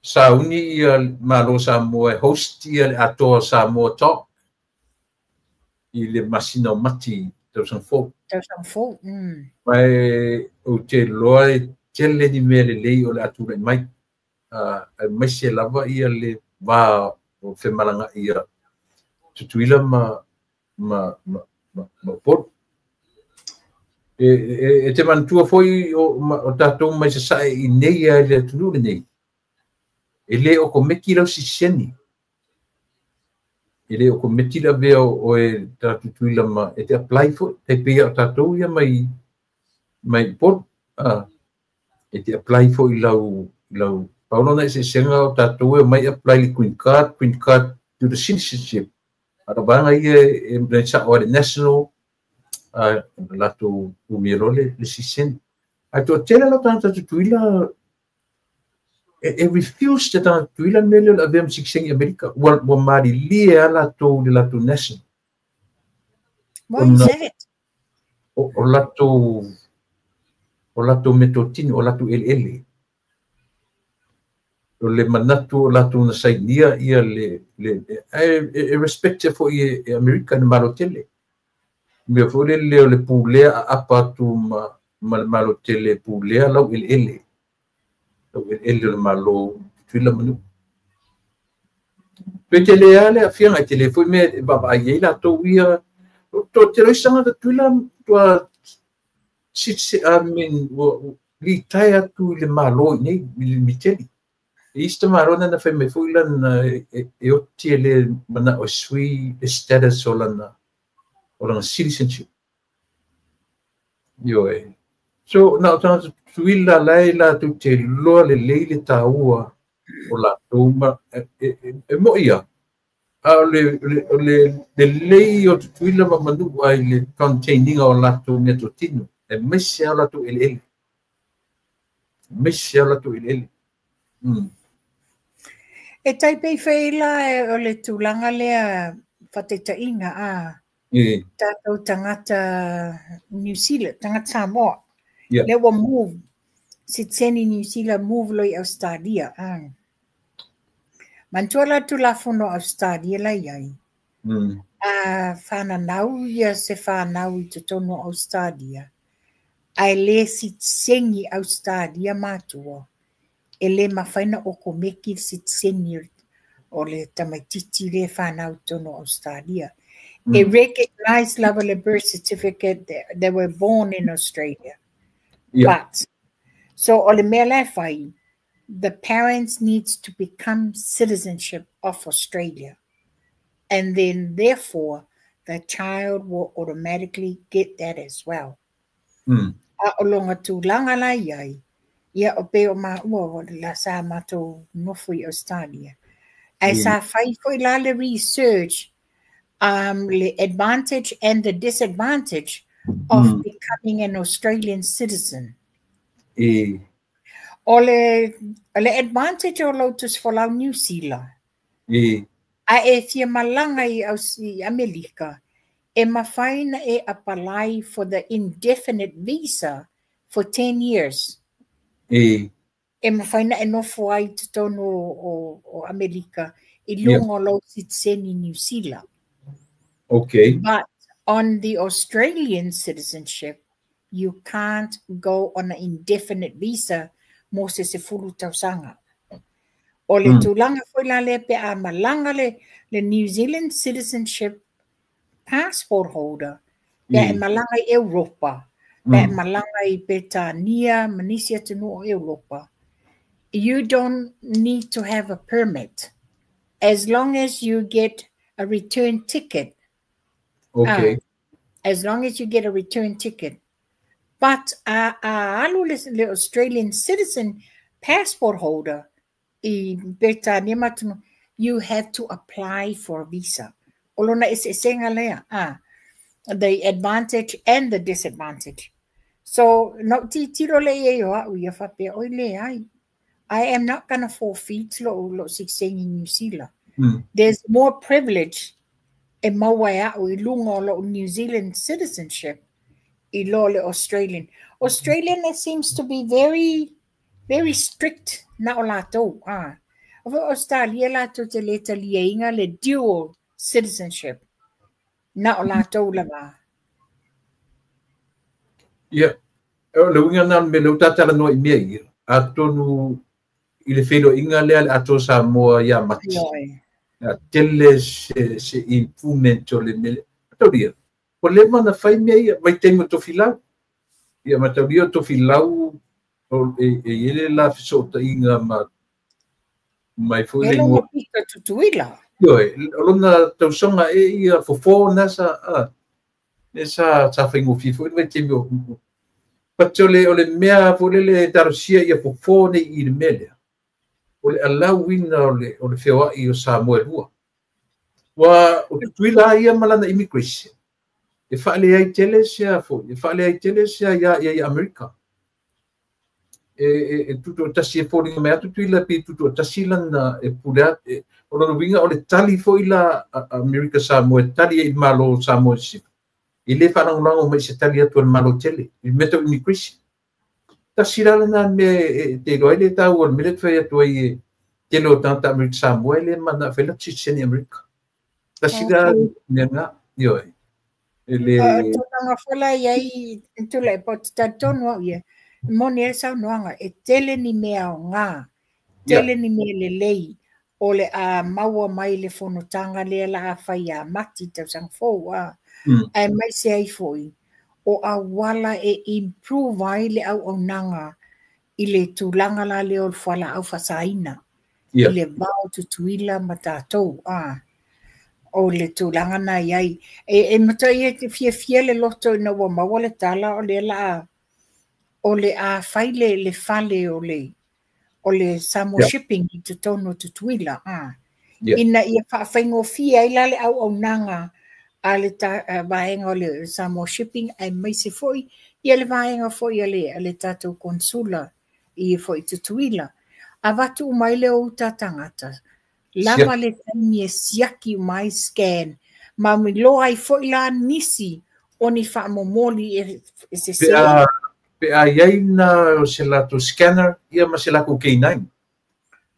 sauni ia Malo Samoa e host ia le atoa Samoa Talk i le masina o Mati tausaga fou. Tausaga fou. Ma e ou te iloa e tele ni mea lelei o le a tulai mai. Aemaise lava ia le va o femalagaai ia Tutuila ma Upolu. E te manatua foi o tatou mai sasae i nei a i le atunuu lenei. E le o kometi lau sitiseni. E le o kometi le avea o e ta Tutuila ma e te apply foi. Tai pei o tatou ia mai Upolu. E te apply foi lau pau lona eseesega o tatou e omai apply le green card, green card to the citizenship. A o vaega ia e sa'o ai le national latou umia loa le sitiseni. Ae toatele la tagata Tutuila e refuse te tagata Tutuila le mea lea o le avea ma sitiseni Amerika. Ua malilie a latou i le latou national. Why is that? O latou meatotino, o latou eleele. O le manatu o latou na sainia ia le e respect foi e Amerika le Malo tele. Mea foi lele o le pulea aapa atu ma le Malo tele pulea lau eleele. Lau eleele o le Malo Tutuila ma Manua. Pe tele a le aafiaga e tele foi mea e vaavaai ai latou ia. Toatele o isi tagata Tutuila ua I mean, ua litaea atu i le Malo i nei, i le Miteli. E isi tamālo na fai mai foi lana e oti e le mana'o e sui le status o lana citizenship. Ioe. So, na o tagata Tutuila la e latou te iloa lelei le taua o latou ma e mo'i a. A o le lelei o Tutuila ma Manua i le contain ina o latou meatotino, aemaise a o latou eleele. Aemaise a o latou eleele. E tai pei fai la o le tulaga lea faataitaiga a tatou tagata New Zealand, tagata Samoa. Lea ua move, sitiseni New Zealand move loa i Australia. A. Manatua la Tulafono Australia la i ai. A fananau ia se fanau i totonu o Australia, ae le sitiseni Australia matua, e le mafai ona okomeki le sitiseni o le tamaitiiti lea e fanau i totonu o Australia. E recognize lava le birth certificate that they were born in Australia. But, so o le mea la e fai, the parents needs to become citizenship of Australia. And then therefore, the child will automatically get that as well. A o lona tulaga la i ai, ia o pei o maua la sa matou nofo i Australia. Ae sa fai foi la le research, le advantage and the disadvantage of becoming an Australian citizen. O le advantage o lou tusifolau Niu Sila. A e fia malaga i Amerika, e mafai na e apply for the indefinite visa for 10 years. E mafai na e nofo ai totonu o Amerika i luga o lou sitiseni Niu Sila. But on the Australian citizenship, you can't go on an indefinite visa mo se 10 tausaga. O le tulaga foi la lea pe a malaga le New Zealand citizenship passport holder, pe a e malaga i Europa, pe a e malaga i Petania, ma nisi atunuu o Europa, you don't need to have a permit as long as you get a return ticket. As long as you get a return ticket. But a alu le Australian citizen passport holder i Petania ma atunuu, you have to apply for a visa. O lona eseesega lea, the advantage and the disadvantage. So, na ou tilotilo lea i ai o au ia faapea, oi leai, I am not gonna forfeit lo'u sitiseni Niu Sila. There's more privilege e maua e au i luga o lo'u New Zealand citizenship i lo le Australian. Australian, it seems to be very, very strict na o latou. O foi Australia latou te le taliaina le dual citizenship na o latou lava. Ia, o le uiga lena o le mea lea ua tatalanoa i mea ia, atonu i le feiloaiga lea a le Atoa Samoa ia Mati, a tele se improvement o le mea lea. Mataulia, ua leva ona fai mea ia, vaitaimi o Tofilau. Ia, mataulia o Tofilau, e i ai le la fesootaiga ma mai foi le igoa. E lona pito Tutuila. Ioe, o lona tausaga e ia fofo na sa, lea sa faigofie foi le vaitaimi o. But o le mea foi lele e talosia ia fofo nei i le mea lea, o le alauina o le feoai o Samoa e lua. Ua o Tutuila ia ma lana immigration, e faaleai tele sea foi, e faaleai tele sea ia i Amerika. E tutoatasi e foliga mai atu Tutuila pe tutoatasi lana e pule atu. O lona uiga o le tali foi la Amerika Samoa e tali ai i le Malo o Samoa i sisifo. E le faalagolago mai se tali atu a le Malo tele i le mea tau immigration. Tasi la lena mea e te iloa ai le taua o le mea lea e fai atu ai e tele o tagata Amerika Samoa e le mana fai la sitiseni Amerika. Tasi la mea na, ioe. E le tulaga foi la i ai tulai po te talitonu au ia. Moni ai le saunoaga e tele ni mea aoga, tele ni mea lelei o le a maua mai le fonotaga lea la a fai ia Mati tausaga fou a. Aemaise ai foi o auala e improve ai le auaunaga i le tulaga la lea o le fualaau faasaina i le va o Tutuila ma tatou a. O le tulaga na i ai. E matuai e fiafia le loto ina ua maua le tala o lea la a o le a fai le fale o le Samoa Shipping i totonu o Tutuila. Ina ia faafaigofie ai la le auaunaga a le vaega o le Samoa Shipping aemaise foi ia le vaega foi a le tatou consula i foi Tutuila. Avatu uma ai le o uta tagata. Lava le taimi e siaki uma ai scan. Ma miloa ai foi la nisi o ni faamomoli e sese. Pe a iai na o se latou scanner ia ma se latou K9.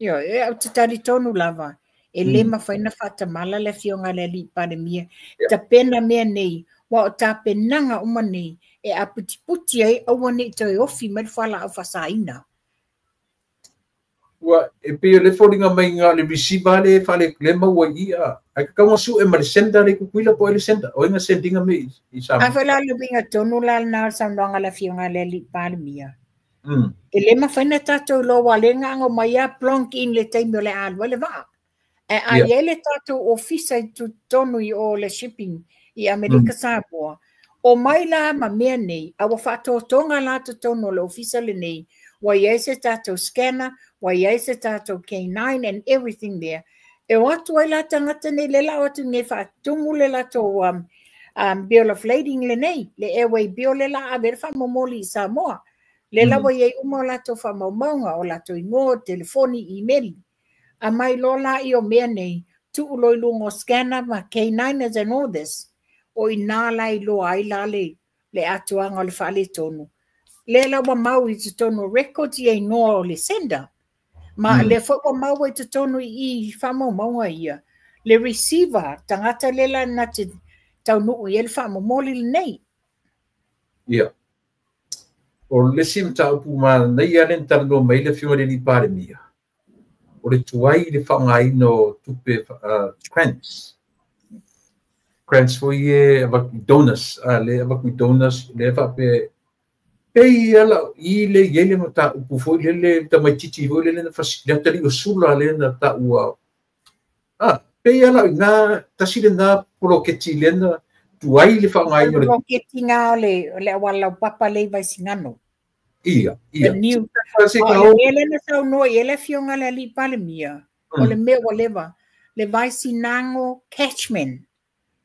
Ioe, e au te talitonu lava, e le mafai na faatamala le afioga a le alii Palemia. Tapena mea nei, ua o tapenaga uma nei, e aputiputi ai aua nei toe ofi mai le fualaau faasaina. Ua, e pei o le foliga mai ngā le receiver le whale le maua i ia. Ai ka kaunga su e ma le sender le kukuila po e le sender. O inga sendinga me i Samoa. A foi la le uiga tonu la na o le saunoaga a le afioga a le alii Palemia. E le mafai na tatou iloa ua le gago mai a plonk in le taimi o le a alu ai le vaa. Ae a i ai le tatou ofisa i totonu i o le shipping i Amerika Samoa, Omai la ma mea nei, a ua faatotoga la totonu o le ofisa lenei, ua i ai se tatou scanner, ua i ai se tatou K9 and everything there. E o atu ai la tagata nei, lea la o atu nei faatumu le latou bill of lading lenei, le airway bill le la ave le faamomoli i Samoa. Le la ua i ai uma o latou faamaumauga, o latou igoa, telefoni, email. Aumai loa la i o mea nei, tuu loa i luga o scanner ma K9ers and all this, o ina la iloa ai la le atoaga o le faaletonu. Lea la ua mau i totonu o records ia igoa o le sender. Ma lea foi ua maua i totonu i faamaumauga ia, le receiver, tagata lea la na te taunuu i ai le faamomoli lenei. Ia. O le isi mataupu manaia lea na talanoa mai le Afioga i le alii Palemia, o le tuai i le faaaogaina o tupe grants. Grants foi e avatu i donors, lea avatu i donors, lea faapea pei ala i le i ai le mataupu foi lele tamaitiiti foi lele na le atalii o Sula lea na taua. Pei ala i na tasi lena poloketi lea na tuai le faaaogaina o le poloketi nga o le auala laupapa le i Vaisigano. Ia, ia. O le mea lea na saunoa i ai le Afioga i le alii Palemia, o le mea ua leva, le Vaisigano catchment.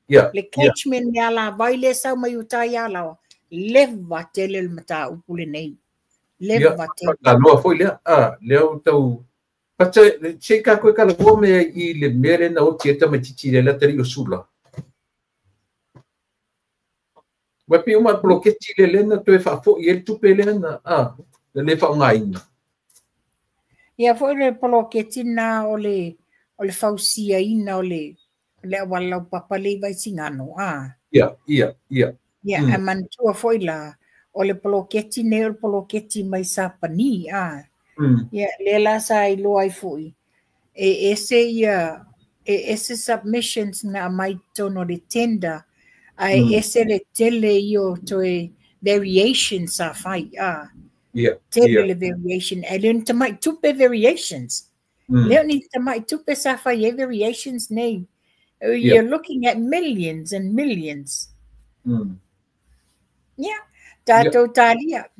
Le catchment le alavai lea sau mai uta i Alaoa, leva tele le mataupu lenei. Leva tele. Taloa foi lea, lea o tau pata se ka koe kala mua mea i le mea lea na oti e tamaitiiti le atalii o Sula. Ua pei uma poloketi le lea na toe faafoi ai le tupe lea na na le faaaogaina. Ia foi le poloketi na o le fausiaina o le auala laupapa le i Vaisigano. Ia, ia, ia. Ia, a manatua foi la, o le poloketi nei o le poloketi mai Sapani. Ia, lea la sa iloa ai foi, e ese ia, e ese submissions na aumai totonu o le tender, ae ese le tele ia o toe variations sa fai. Tele le variation, ae le o ni tamai tupe variations. Le o ni tamai tupe sa fai ai variations nei. You're looking at millions and millions. Yeah. Tatou talia,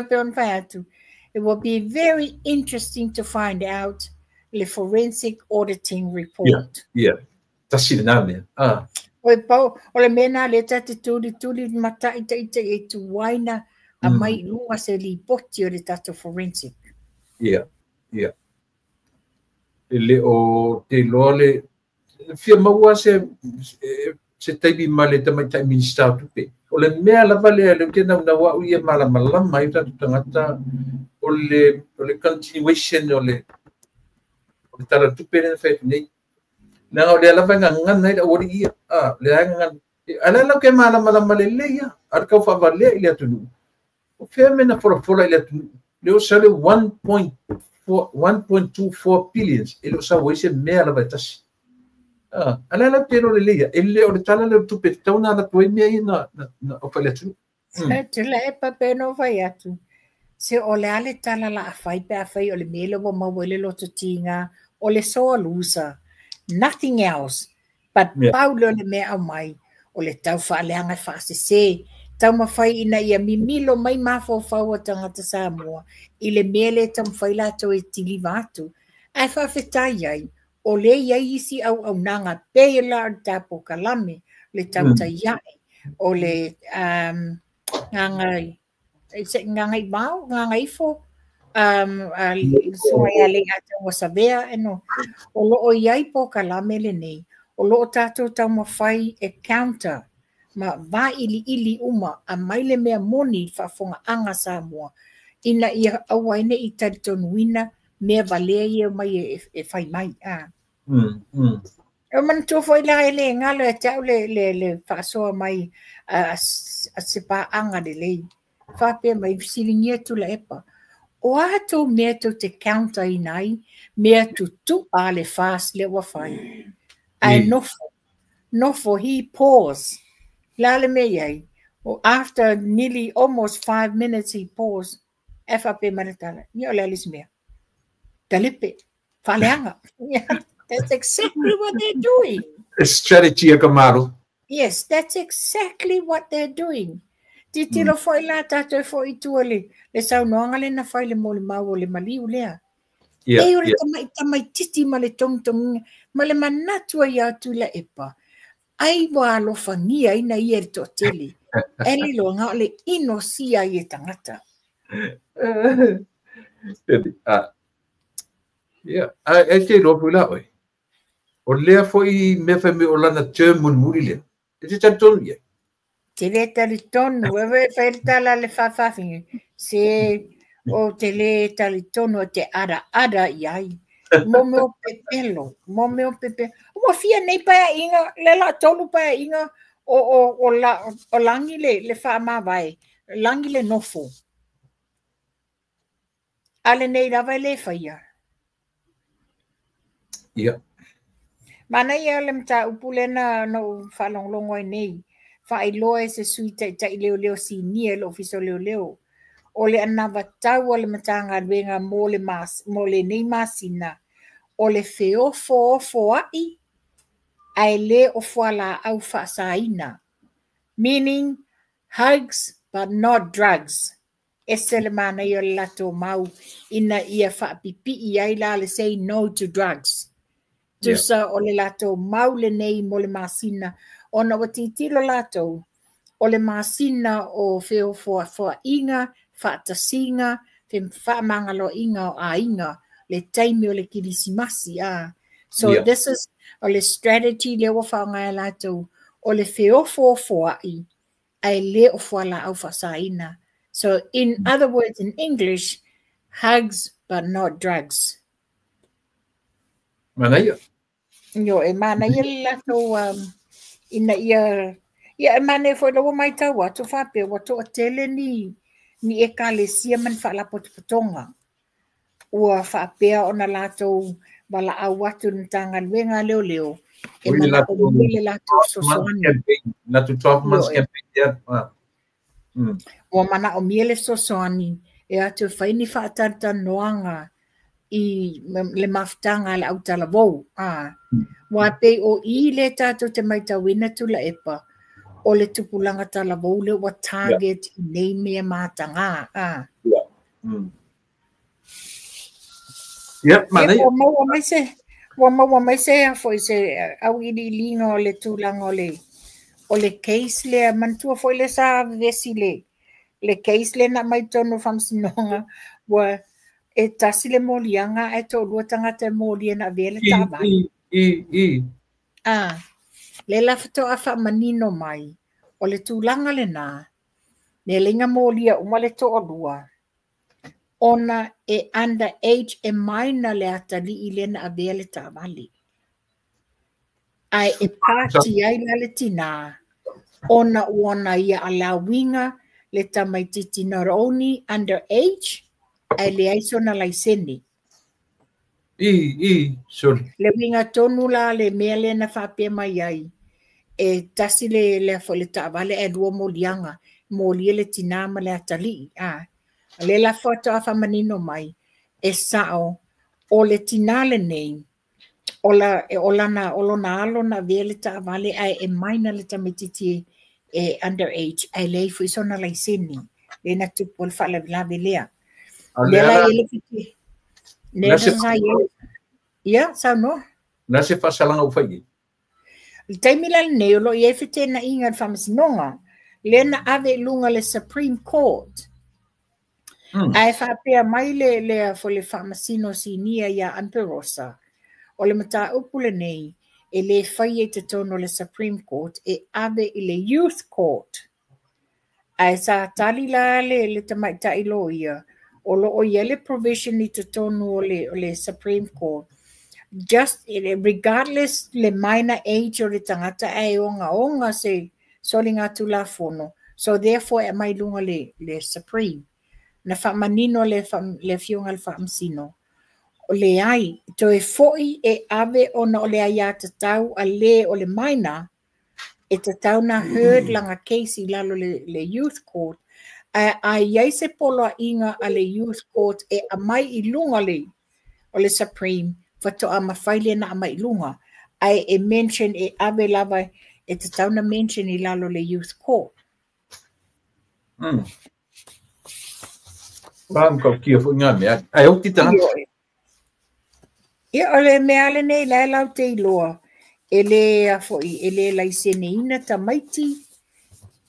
pe on whai atu. It will be very interesting to find out le forensic auditing report. Yeah, yeah. Tasi le nā mea. O pau, o le mea nā le tate tuli tuli matai tai tai e tuaina a mai lunga se lipoti o le tatou forensic. Yeah, yeah. E le o te loa le fia maua se taimi ma le tamaitai Minista o Tupe. O le mea lava lea le te naunau au ia malamalama ai o tatou tagata o le continuation o le tala tupe lea na fai atu nei. Leaga o lea lava e gagana ai le aualii ia. Lea e gagana. A lea lau ke malamalama lelei ia. A le kau faavalea i le atunuu. O fea mea na folafola i le atunuu. Le o sa le 1.24 billions. E le o sau ai se mea lava e tasi. A lea lau te lo lelei ia. E le o le tala leo tupe te tau nā latu ai mea ia na ofa i le atunuu. Tula e pape no fai atu. Se o le ale tala la afai pe afai o le mele ua maua i le loto tinga o le soa lusa. Nothing else. But pau leo le mea au mai o le tau whaaleanga whaasese. Tau mawhai ina ia mimilo mai mawhawhau o tangata Samoa i le mele tamawhai lātou e tiliva atu. Ai whaawhetai ai o le iai isi au au nanga pe la o tapo kalame le tautai iae o le ngangai ngangai mau ngangai ifo soa ia le ata wasavea eno o lo o iai po kalame le nei o lo o tātou taumafai e counter ma vaili ili uma a mai le mea moni faafofoga anga Samoa ina ia aua ai nei talitonuina mea valea ia mai e fai mai. E manatua foi la e le galo e te au le faasoa mai a se paaga lelei faapea mai fesiligia Tuilaepa o a tou mea tou te counter ina ai mea tutua le fast lea ua fai ae nofo he pause la le mea iai after nearly almost 5 minutes he pause e faapea mai le tala ia o le a le isi mea talepe faaleaga. That's exactly what they're doing. Strategy a ka malo. Yes, that's exactly what they're doing. Titilo foi la tātou foi i tua le saunoaga le na fai le molimau o le maliu lea. E o le tamaititi ma le togitogiga ma le manatu ai ia Tuilaepa. Ai ua alofagia ina ia e le toatele. E le iloaga o le inosia ai e tagata. Ia, ae te iloa foi la oe. O lea foi mea fai mai o lana term mulimuli lea. E te talitonu i ai? Te le talitonu, e fai le tala a le faafafine, se o te le talitonu o te araara i ai. Mo mea o pepelo, mo mea o pepelo. Ua fia nei paeaiga, le la 3 paeaiga o lagi le faamavae, lagi le nofo. A lenei lava e le faia. Ia. Manaia le mataupu lena na ou faalogologo ai nei. Faailoa e se sui taitai leoleo sinia i le ofisa o leoleo. O le anavatau a le Matagaluega mo lenei masina o le feofoofoai ae le o fualaau faasaina. Meaning hugs but not drugs. Ese le manaia o le latou mau ina ia faapipii ai la le say no to drugs. Tusa o le latou mau lenei mo le masina. Ona ua titilo latou o le masina o feofoafoaiga, faatasiga, faamagaloaiga o aiga, le taimi o le kilisimasi. So this is o le strategy lea ua faaaoga e latou o le feofoofoai ae le o fualaau faasaina. So in other words, in English, hugs but not drugs. Manaia. Yo, e manaia le latou ina ia e manaia foi lau maitau atu faapea ua toatele ni ekalesia ma ni faalapotopotoga. Ua faapea ona latou valaau atu le Matagaluega a leoleo e manaomia le latou fesoasoani. Latou 12 months campaign. Ua manaomia le fesoasoani e atu e fai ni faatalatalanoaga i le mafutaga a le autalavou. Ua pei o i le tātou te maitauina Tuilaepa o le tupulaga talavou le ua target i nei mea mataga. Ua maua mai se foi se auiliiliga o le tulaga o le case lea. Manatua foi le sa vevesi le case lea na aumai totonu o faamasinoga ua e tasi le moliaga ae toalua tagata e molia na avea le taavale. Le la faatoa faamanino mai o le tulaga lena le leiga molia uma le toalua ona e under age e minor le atalii lea na avea le taavale. Ae e pati ai la le tinā ona ua ia alauiga le tamaititi not only under age ae leai sona laisene. Sorry. Le uiga tonu la le mea lea na faapea mai ai e tasi le le taavale ae lua moliaga, molia le tinā ma le atalii. Le la faatoa faamanino mai e sao o le tinā lenei o lona alo na avea le taavale ae e minor le tamaititi e under age ae leai foi sona laisene le na tupu o le faalavelave lea. Le la ia le fiti. Ne sa ia saunoa. Na se faasalaga ua fai i ai. Le taimi la lenei o loo i ai fetenaiga i le faamasinoga lea na ave i luga le Supreme Court. Ae faapea mai le faamasino sinia ia Amperosa o le mataupu lenei e le faia i totonu o le Supreme Court e ave i le Youth Court. Ae sa tali la le tamaitai loia o loo i ai le provision i totonu o le Supreme Court. Just regardless le minor age o le tagata ae ogaoga se soligatulafono. So therefore e aumai luga le Supreme. Na faamanino le afioga le faamasino. O le ai, toe foi e ave ona o le aiatatau a le o le minor e tatau na heard lana case i lalo le Youth Court. Ae iai se poloaiga a le Youth Court e aumai i luga le o le Supreme faatoa mafai lea na aumai i luga. Ae e mention e ave lava E tatau ona mention i lalo o le Youth Court. Wha foi ngā mea. Ai o ti tagata. Ia, o le mea lenei la e lau te iloa, e le a foi, e le laiseneina tamaiti,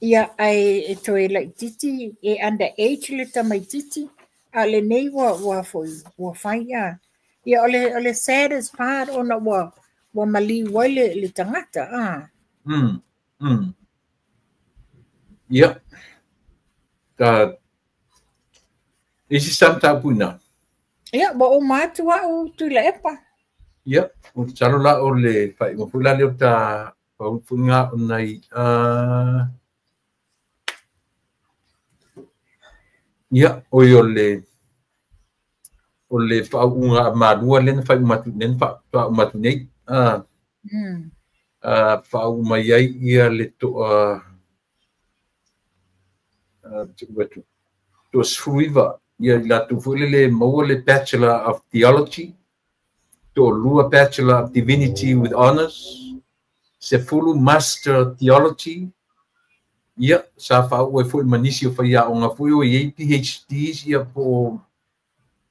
ia ae e toe laititi, e under age le tamaititi, a lenei ua foi, ua fai a. Ia o le saddest part ona ua maliu ai le tagata a. Ia. Ta isi sa mataupu ina. Ia, ua uma atu au Tuilaepa. Ia, o te talo la o le whai foi la leo ta paufunga o nai ia o i o le whaunga a malua le na whai umatu nen wha umatu nei whau mai ai ia le toa 19 ia i latou foi le maua le Bachelor of Theology, 2 Bachelor of Divinity with Honors, 10 Master of Theology. Ia sa whaau ai foi manisi o whai o ngā foi o i PhDs ia po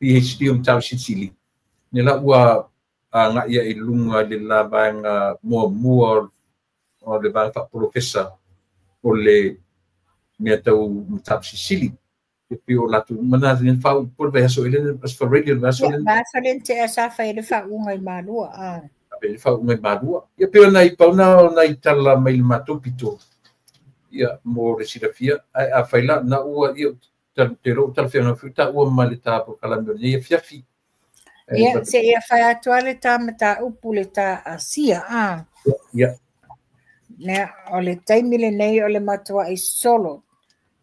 PhD o matau silisili. Ne la ua a ngā ia i lunga le la vaega muamua o le vaega faaprofesa o le mea tau matau silisili. E pei o latou mana le fau po le vaiaso i le Aso Faraile le vaiaso le. Vaiaso le tea sa fai le faauga i Malua. Ah. Le faauga i Malua. Ia pei o nai pauna o nai tala mai le matou pito. Ia mo le silafia ai a fai la na ua ia te lo talafeaga foi taua ma le ta polokalame o lenei afiafi. Ia, se ia fai atu le ta mataupu le ta Asia. Ah. Ia. Nea, o le taimi lenei o le matuai solo.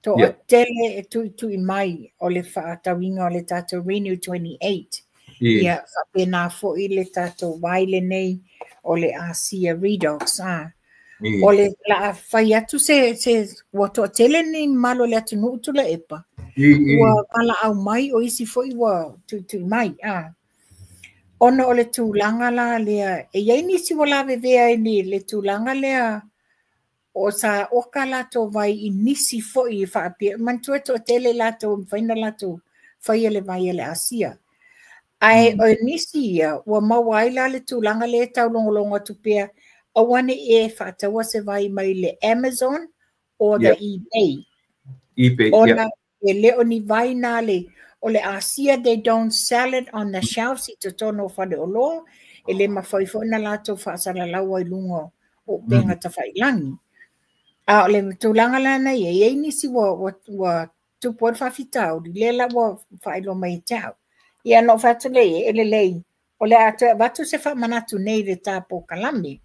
To yeah. tele e tui tui mai o le whaatauinga o le tātou Renew 28. Ia, whapena foi le tātou vai lenei o le Asia Redox. Ah. O le la fai atu se ua toa tele ni malo le atu nuu Tuilaepa. Ua pala au mai o isi foi ua tui tui mai. Ah. Ona o le tulaga la lea, e iai nisi ua lavevea i ni le tulaga lea o sa oka latou vai i nisi foi e faapea, manatua toatele latou e mafai ona latou faia le vai a le Asia. Ae o nisi ia, ua maua ai la le tulaga lea e taulogologo atu pea, aua ne i e faataua se vai mai le Amazon or the eBay. eBay, Ona e le o ni vai na le, o le Asia, they don't sell it on the shelves i totonu o faleoloa, e le mafai foi na latou faasalalau ai luga o upega tafailagi. A o le tulaga la na ia, e iai nisi ua tupu ai le faafitauli, lea la ua faailoa mai e te au. Ia na ou fai atu lea e lelei, o le a toe avatu se faamanatu nei i le ta polokalame.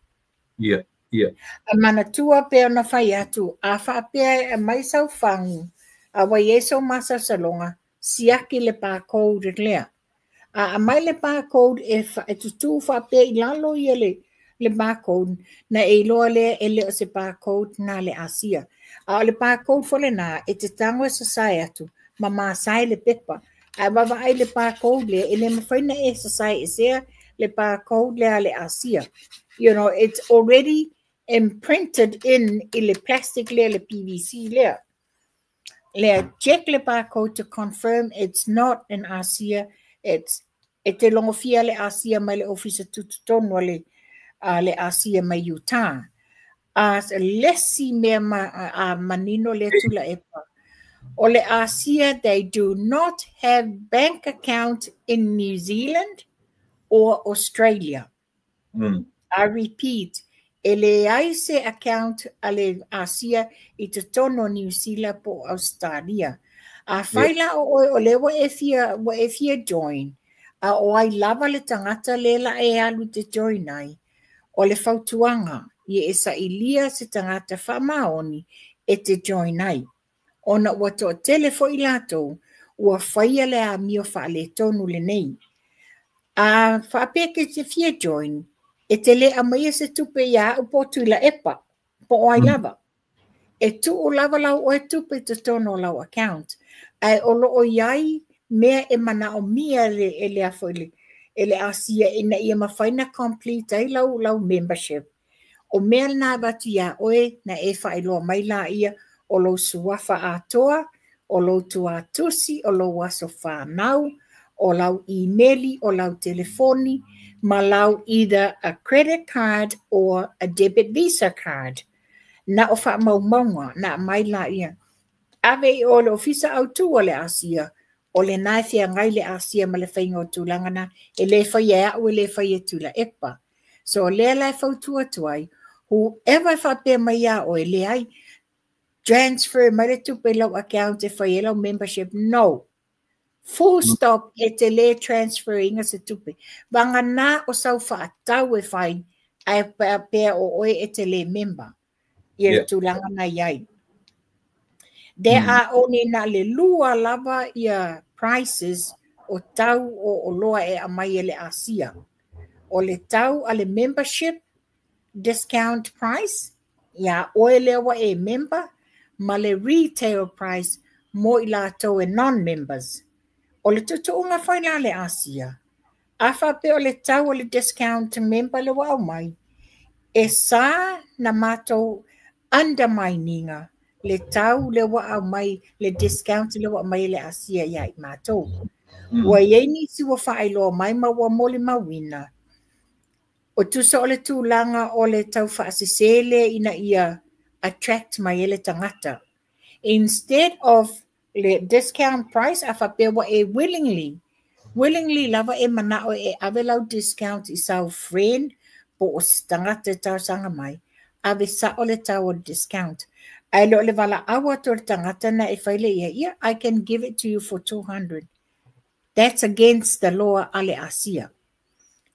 Ia, ia. A manatua pe ona fai atu, a faapea e aumai sau fagu, a ua i ai sou masalosaloga, siaki le barcode lea. A aumai le barcode e tutū faapea i lalo ia le barcode, na e iloa lea e le o se barcode na le Asia. A o le barcode foi lenā, e te tago e sasae atu, ma masae le pepa. Ae vaavaai le barcode lea, e le mafai na e sasae esea le barcode lea a le Asia. It's already imprinted in i le plastic lea, le PVC lea. Lea check le barcode to confirm it's not an Asia, it's e te logofia le Asia mai le ofisa tutotonu a le Asia mai Utah. A lesi mea ma, a manino le Tuilaepa. O le Asia, they do not have bank account in New Zealand or Australia. I repeat, e leai se account a le Asia i totonu o New Zealand po o Australia. A fai la o oe o lea ua e fia join, a o ai lava le tagata le la e alu te join ai, o le fautuaga, ia e sailia se tagata faamaoni e te join ai. Ona ua toatele foi latou, ua faia le amio faaletonu lenei. A faapea ke te fia join, e te le aumaia se tupe ia au po Tuilaepa, po o ai lava. E tuu lava lau oe tupe i totonu o lau account. Ae o loo iai mea e manaomia le, e le afo i le, e le Asia ina ia mafai na complete ai lau membership. O mea lena avatu iā oe na e faailoa mai laia o lou suafa atoa, o lou tuatusi, o lou aso whanau, o lau email, o lau telefoni, ma lau either a credit card or a debit Visa card. Na o wha maumaunga, na mai la ia. Ave i o le ofisa autu o le Asia, o le nai fia ngai le Asia ma le whainga o tūlanga na, e le whai e au e le whai e tula epa. So lea lai fautua tuai, whoever whapea mai a o e le ai, transfer mai le tupe lau account e whai e lau membership, no. Full stop, e te le transfer inga se tupe. Vanga nā o sau whaatau e whai, ai pea o oe e te le member. Ia le tūlanga na iai. There are only na le lua lava ia prices o tau o loa e amai e le Asia. O le tau a le membership discount price, ia oe lewa e member, ma le retail price mo i lātou e non-members. O le tutuunga whai la le Asia. A whape o le tau o le discount member le wau mai, e sa na mātou undermininga le tau le wau mai, le discount le wau mai le Asia ia i mātou. Ua iei nisi ua whaailoa mai ma ua moli mawina. O tusa o le tūlanga o le tau whaasesele ina ia attract mai ele tangata. Instead of le discount price, a whapea e willingly lava e manao e ave lau discount i sau friend po o tangata tau sanga mai, ave sa o le tau o discount. Ai lo le wala awa to le tangata na e whaile ia, ia, I can give it to you for 200. That's against the law ale Asia.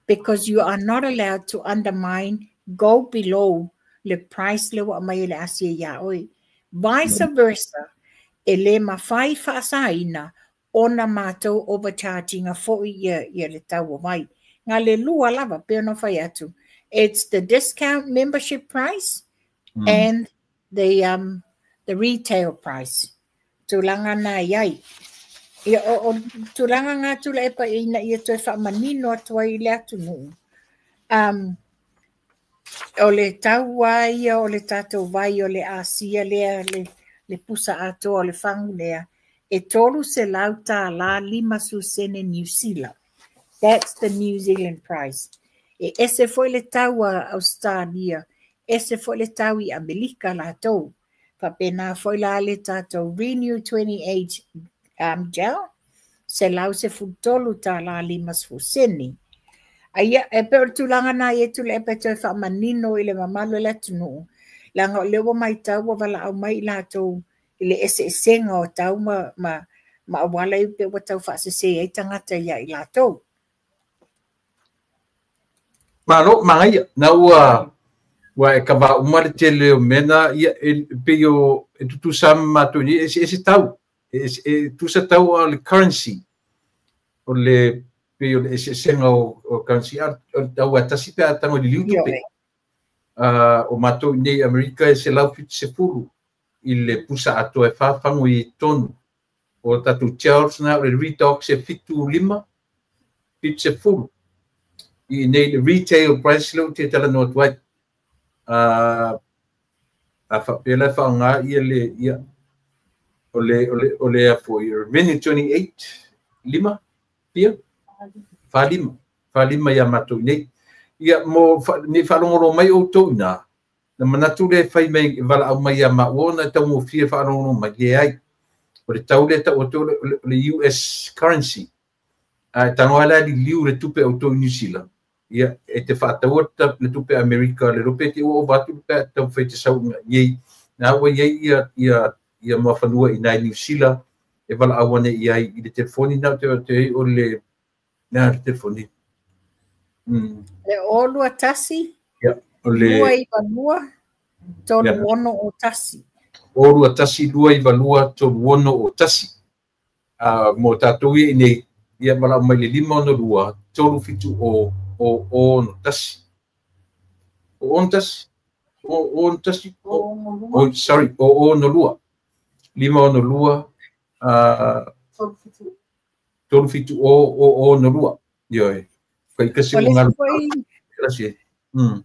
Because you are not allowed to undermine, go below le price le wa mai le Asia ia oi. Vice versa, e le mawhai whaasaina ona mātou overcharging a fo ia le tau mai. Ngā le lua lava, pe ono whai atu. It's the discount membership price and the retail price. Tūlanga nā iai. Ia o tūlanga ngā tūla epa ina ia toe whaamanino atua i le atu nuu. O le taua ia, o le tātou vai, o le Asia lea, le pusa atoa, o le whangu lea, e $350 New Zealand. That's the New Zealand price. E ese foi le taua Australia, ese foi le tau i Amerika lātou. Whapena foi la le tātou Renew 28 gel, $113.50. Aia, e pe o tūlanga nā e tūle e pe toe whaamanino i le mamalu le atu. Langa o lewa mai tau wa wala au mai lātou i le ese esenga o tau ma awala i pe wa tau whaasese e tangata ia i lātou. Malo, mangaia, nā ua e kawa umare te leo mena ia e pe o e tutu sa mātou ni e se tau. E tusa tau o le currency. O le pe o le ese esenga o currency a tau a tasi pe a tango li liu tupe. O mātou nei Amerika e se lau fitu se fulu i le pusa atoa e whawhangu i tonu. O tātou Charles na o le Redox e 75, fitu se fulu. I nei le retail price leo te tala noa tuai. A whapela whaonga ia le ia o le afo i Revenue 28 lima pia whalima ia mātou nei. Ia mo ni whalongoro mai o tau ina na manatu le whai mai wala au mai ia maua tau mo fia whalongoro mai le ai. O le tau le tau o tau le US currency. A tango ala li liu le tupe o tau New Zealand. Ia e te whaataua le tupe Amerika le rope te ua o watu pe tau whai te sau iei. Nā ua iei ia mawhanua i nai New Zealand e wala awane i ai i le telefoni nā te o le nā le telefoni. Le olua tasi, ia, o le 292, 361. Olua tasi, 292, 361. Mō tātou ia i nei, ia wala mai le 562, 37 o o 1. O 1. O 1. O sorry, o 02. 562 37 o o 2. Ioe. Kai kasi o ngalu.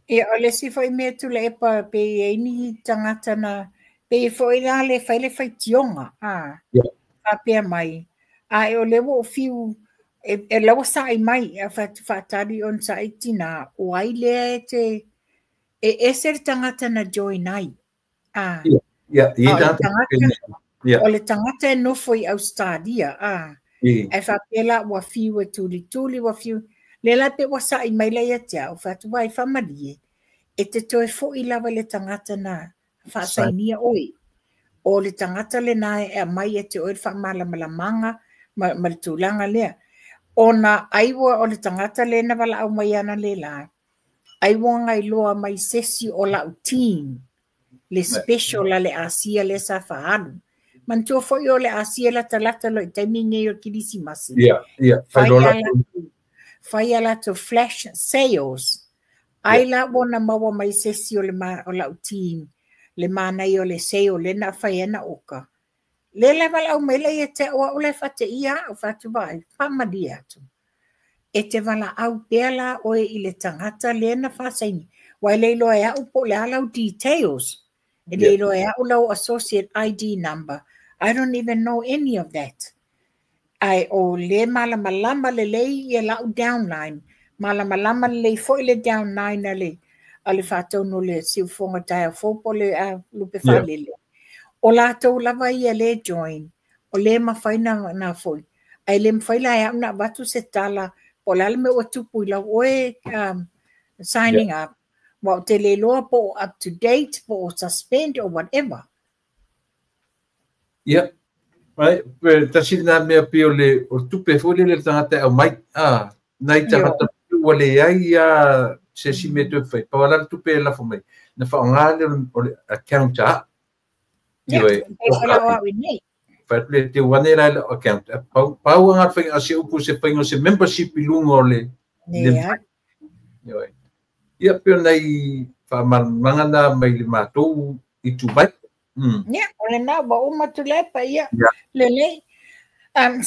Ia, o le isi foi mea Tuilaepa pe i ai ni tagata na pe foi la le fai le faitioga a faapea mai ae o lea ua ou fiu e laua sa'i mai a faatali ona sa'i tina o ai lea e te e ese le tagata na join ai a o le tagata e nofo i Australia a e faapea la ua fiu e tulituli ua fiu le la pe ua sa'i mai la ia te au fatu vai famalie e te toe fo'i lava le tagata na faasainia oi o le tagata le na e aumai e te oe le faamalamalamaga ma le tulaga lea ona ai ua o le tagata le na valaau mai ana le la ai ua gailoa mai sesi o lau team le special a le Asia le sa faalu manatua foi o le Asia latalata lo i taimi nei o Kirisimasi fai a latou flash sales ai la ua na maua mai sesi o le o lau team le manaia o le sale le na fai ana oka le la valaau mai la ia te au le fate ia au fatu vai faamalie atu e te valaau pea la oe i le tagata le na faasaini wa le iloa e au po le a lau details e le iloa e au lau associate ID number. I don't even know any of that. Ai o le malamalama lelei ia lau downline malamalama lelei foi le downline a le faatonu le siufoga taeao fou po le lupe faalele o latou lava ia le join o le mafai na foi ai le mafai la e au na avatu se tala po o le a le mea ua tupu i lau oe signing up wa o te le iloa po o up to date po o suspend or whatever. Ia, ai, pe tasi na mea pei o le tupe foi lele le tagata e aumai nai tagata ua leai ia se isi mea toe fai pau a la le tupe e lafo mai na faaaoga lea o le account a ioe fai atu le teu ane la le account pau aga le faiga a se upu se faiga o se membership i luga o le ioe ia pei o nai faamalamalamaga na mai le matou i Dubai. Ia, o lena ua uma Tuilaepa ia lelei.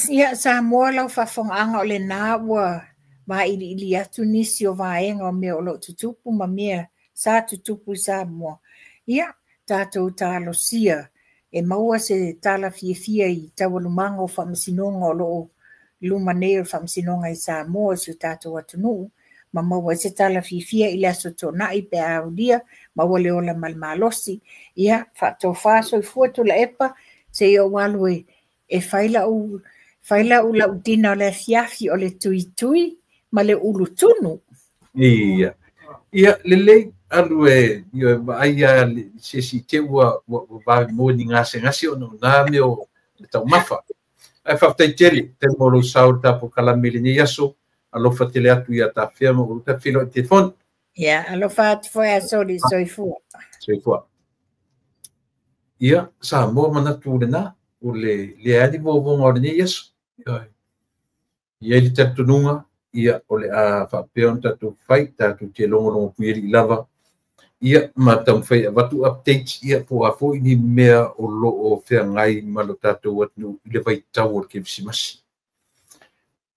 Ia Samoa lau faafofogaaga o lena ua vailiili atu nisi o vaega o mea o loo tutupu ma mea sa tutupu i Samoa. Ia, tatou talosia e maua se tala fiafia i taualumaga o faamasinoga o loo luma nei o le faamasinoga i Samoa si o tatou atunuu ma maua ai se tala fiafia i le aso Toonai pe a aulia maua le ola ma le malosi. Ia, faatofa soifua Tuilaepa seia ou alu e fai lau lau dina o le afiafi o le tuitui ma le ulutunu. Ia, ia lelei alu e ia vaai a se si te ua vave mo ni gasegase ona o nā mea o le taumafa. Ae faafetai tele te mo lou sao le tapo kalame i lenei aso alofa tele atu ia tafea ma ulu tafilo i telefoni. Ia, alofa atu foi asoli soifua. Soifua. Ia, Samoa manatu lena o le leai vovonga o lenei aso. Ia i le talitonuga ia o le a faapea ona tatou fai tatou te logologo puialii lava ia ma taumafai e avatu updates ia po o a foi ni mea o loo feagai ma lo tatou atunuu i le vaitau o le Kerisimasi.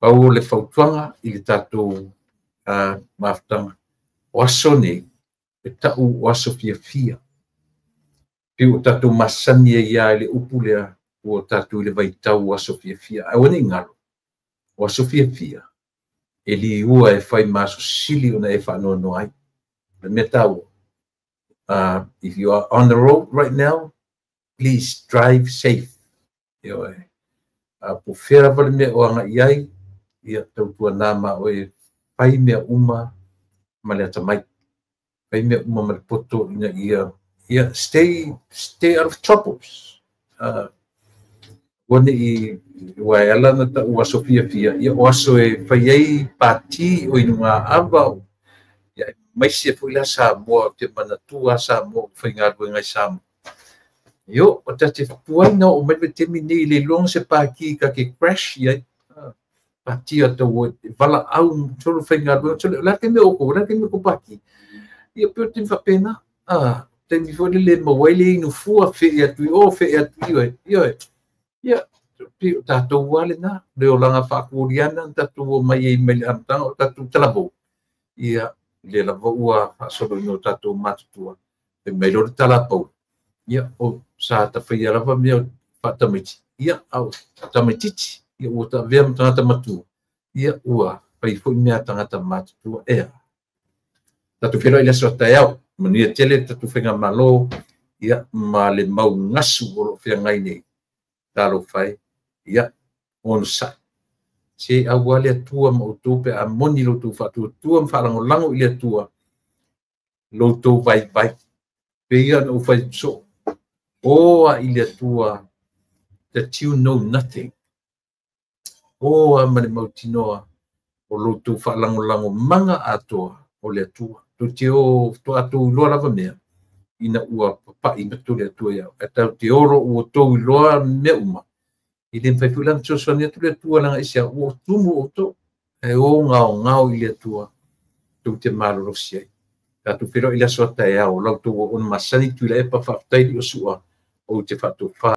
Pau o le fautuaga i le tatou mafutaga o aso nei e tau o aso fiafia. Pei ua tatou masani ai ia i le upu lea ua tatou i le vaitau o aso fiafia. Ae ua nei galo o aso fiafia e liua e fai ma aso sili ona e faanoanoa ai. Le mea taua, if you are on the road right now, please drive safe. Ioe. Po fea lava le mea o agai ai, ia tautuana ma oe fai mea uma ma le atamai. Fai mea uma ma le poto ina ia, ia stay out of troubles. Ua nei ua e ala na tau aso fiafia, ia o aso e fai ai pati o inuga ava o ia maise foi la Samoa o te manatua Samoa o faigaluega i Samoa. Io, o tate tuai na o mai le taimi nei le iloga se paki ka ke crash ia pati o tau vala au tolu faigaluega tolu la ke me o ko la ke me ko paki. Ia pe o te faapena taimi foi le maua ai le inu fua fee atu i o fee atu i ioe. Ia pe o tatou a lena le olaga faakuliana na tatou o mai ai mai le amataga o tatou talavou. Ia Lea lava ua faasoloina o tatou matutua, fai mai loa le tala a Paulo, ia o sa tafaia lava mea faatamaiti, ia a o tamaitiiti, ia ua taavea ma tagata matua, ia ua fai foi mea a tagata matutua ea. Tatou feiloai i le aso a taeao, manuia tele le tatou faigamalo, ia ma le mau gasu o lo o feagai nei. Talofa e, ia onosai. Se aua le Atua ma outou pe a moni lo outou faatuatua ma faalagolago i le Atua, lo outou vaivai. Pei ona ou fai atu soo, o a i le Atua that you know nothing. O a ma le mautinoa o lo outou faalagolagomaga atoa o le Atua. Tou te o faatoa outou iloa lava mea ina ua papai atu le Atua ia. Ae tatou te o loa ua outou iloa mea uma, e le mafai foi la ona fesoasoani atu le Atua leaga aisea, ua tumu outou. Ae o gaogao i le Atua tou te malolosi ai. Tatou feiloai i le aso a taeao, la outou auauna masani Tuilaepa, faafetai Liosua, ou te faatofa.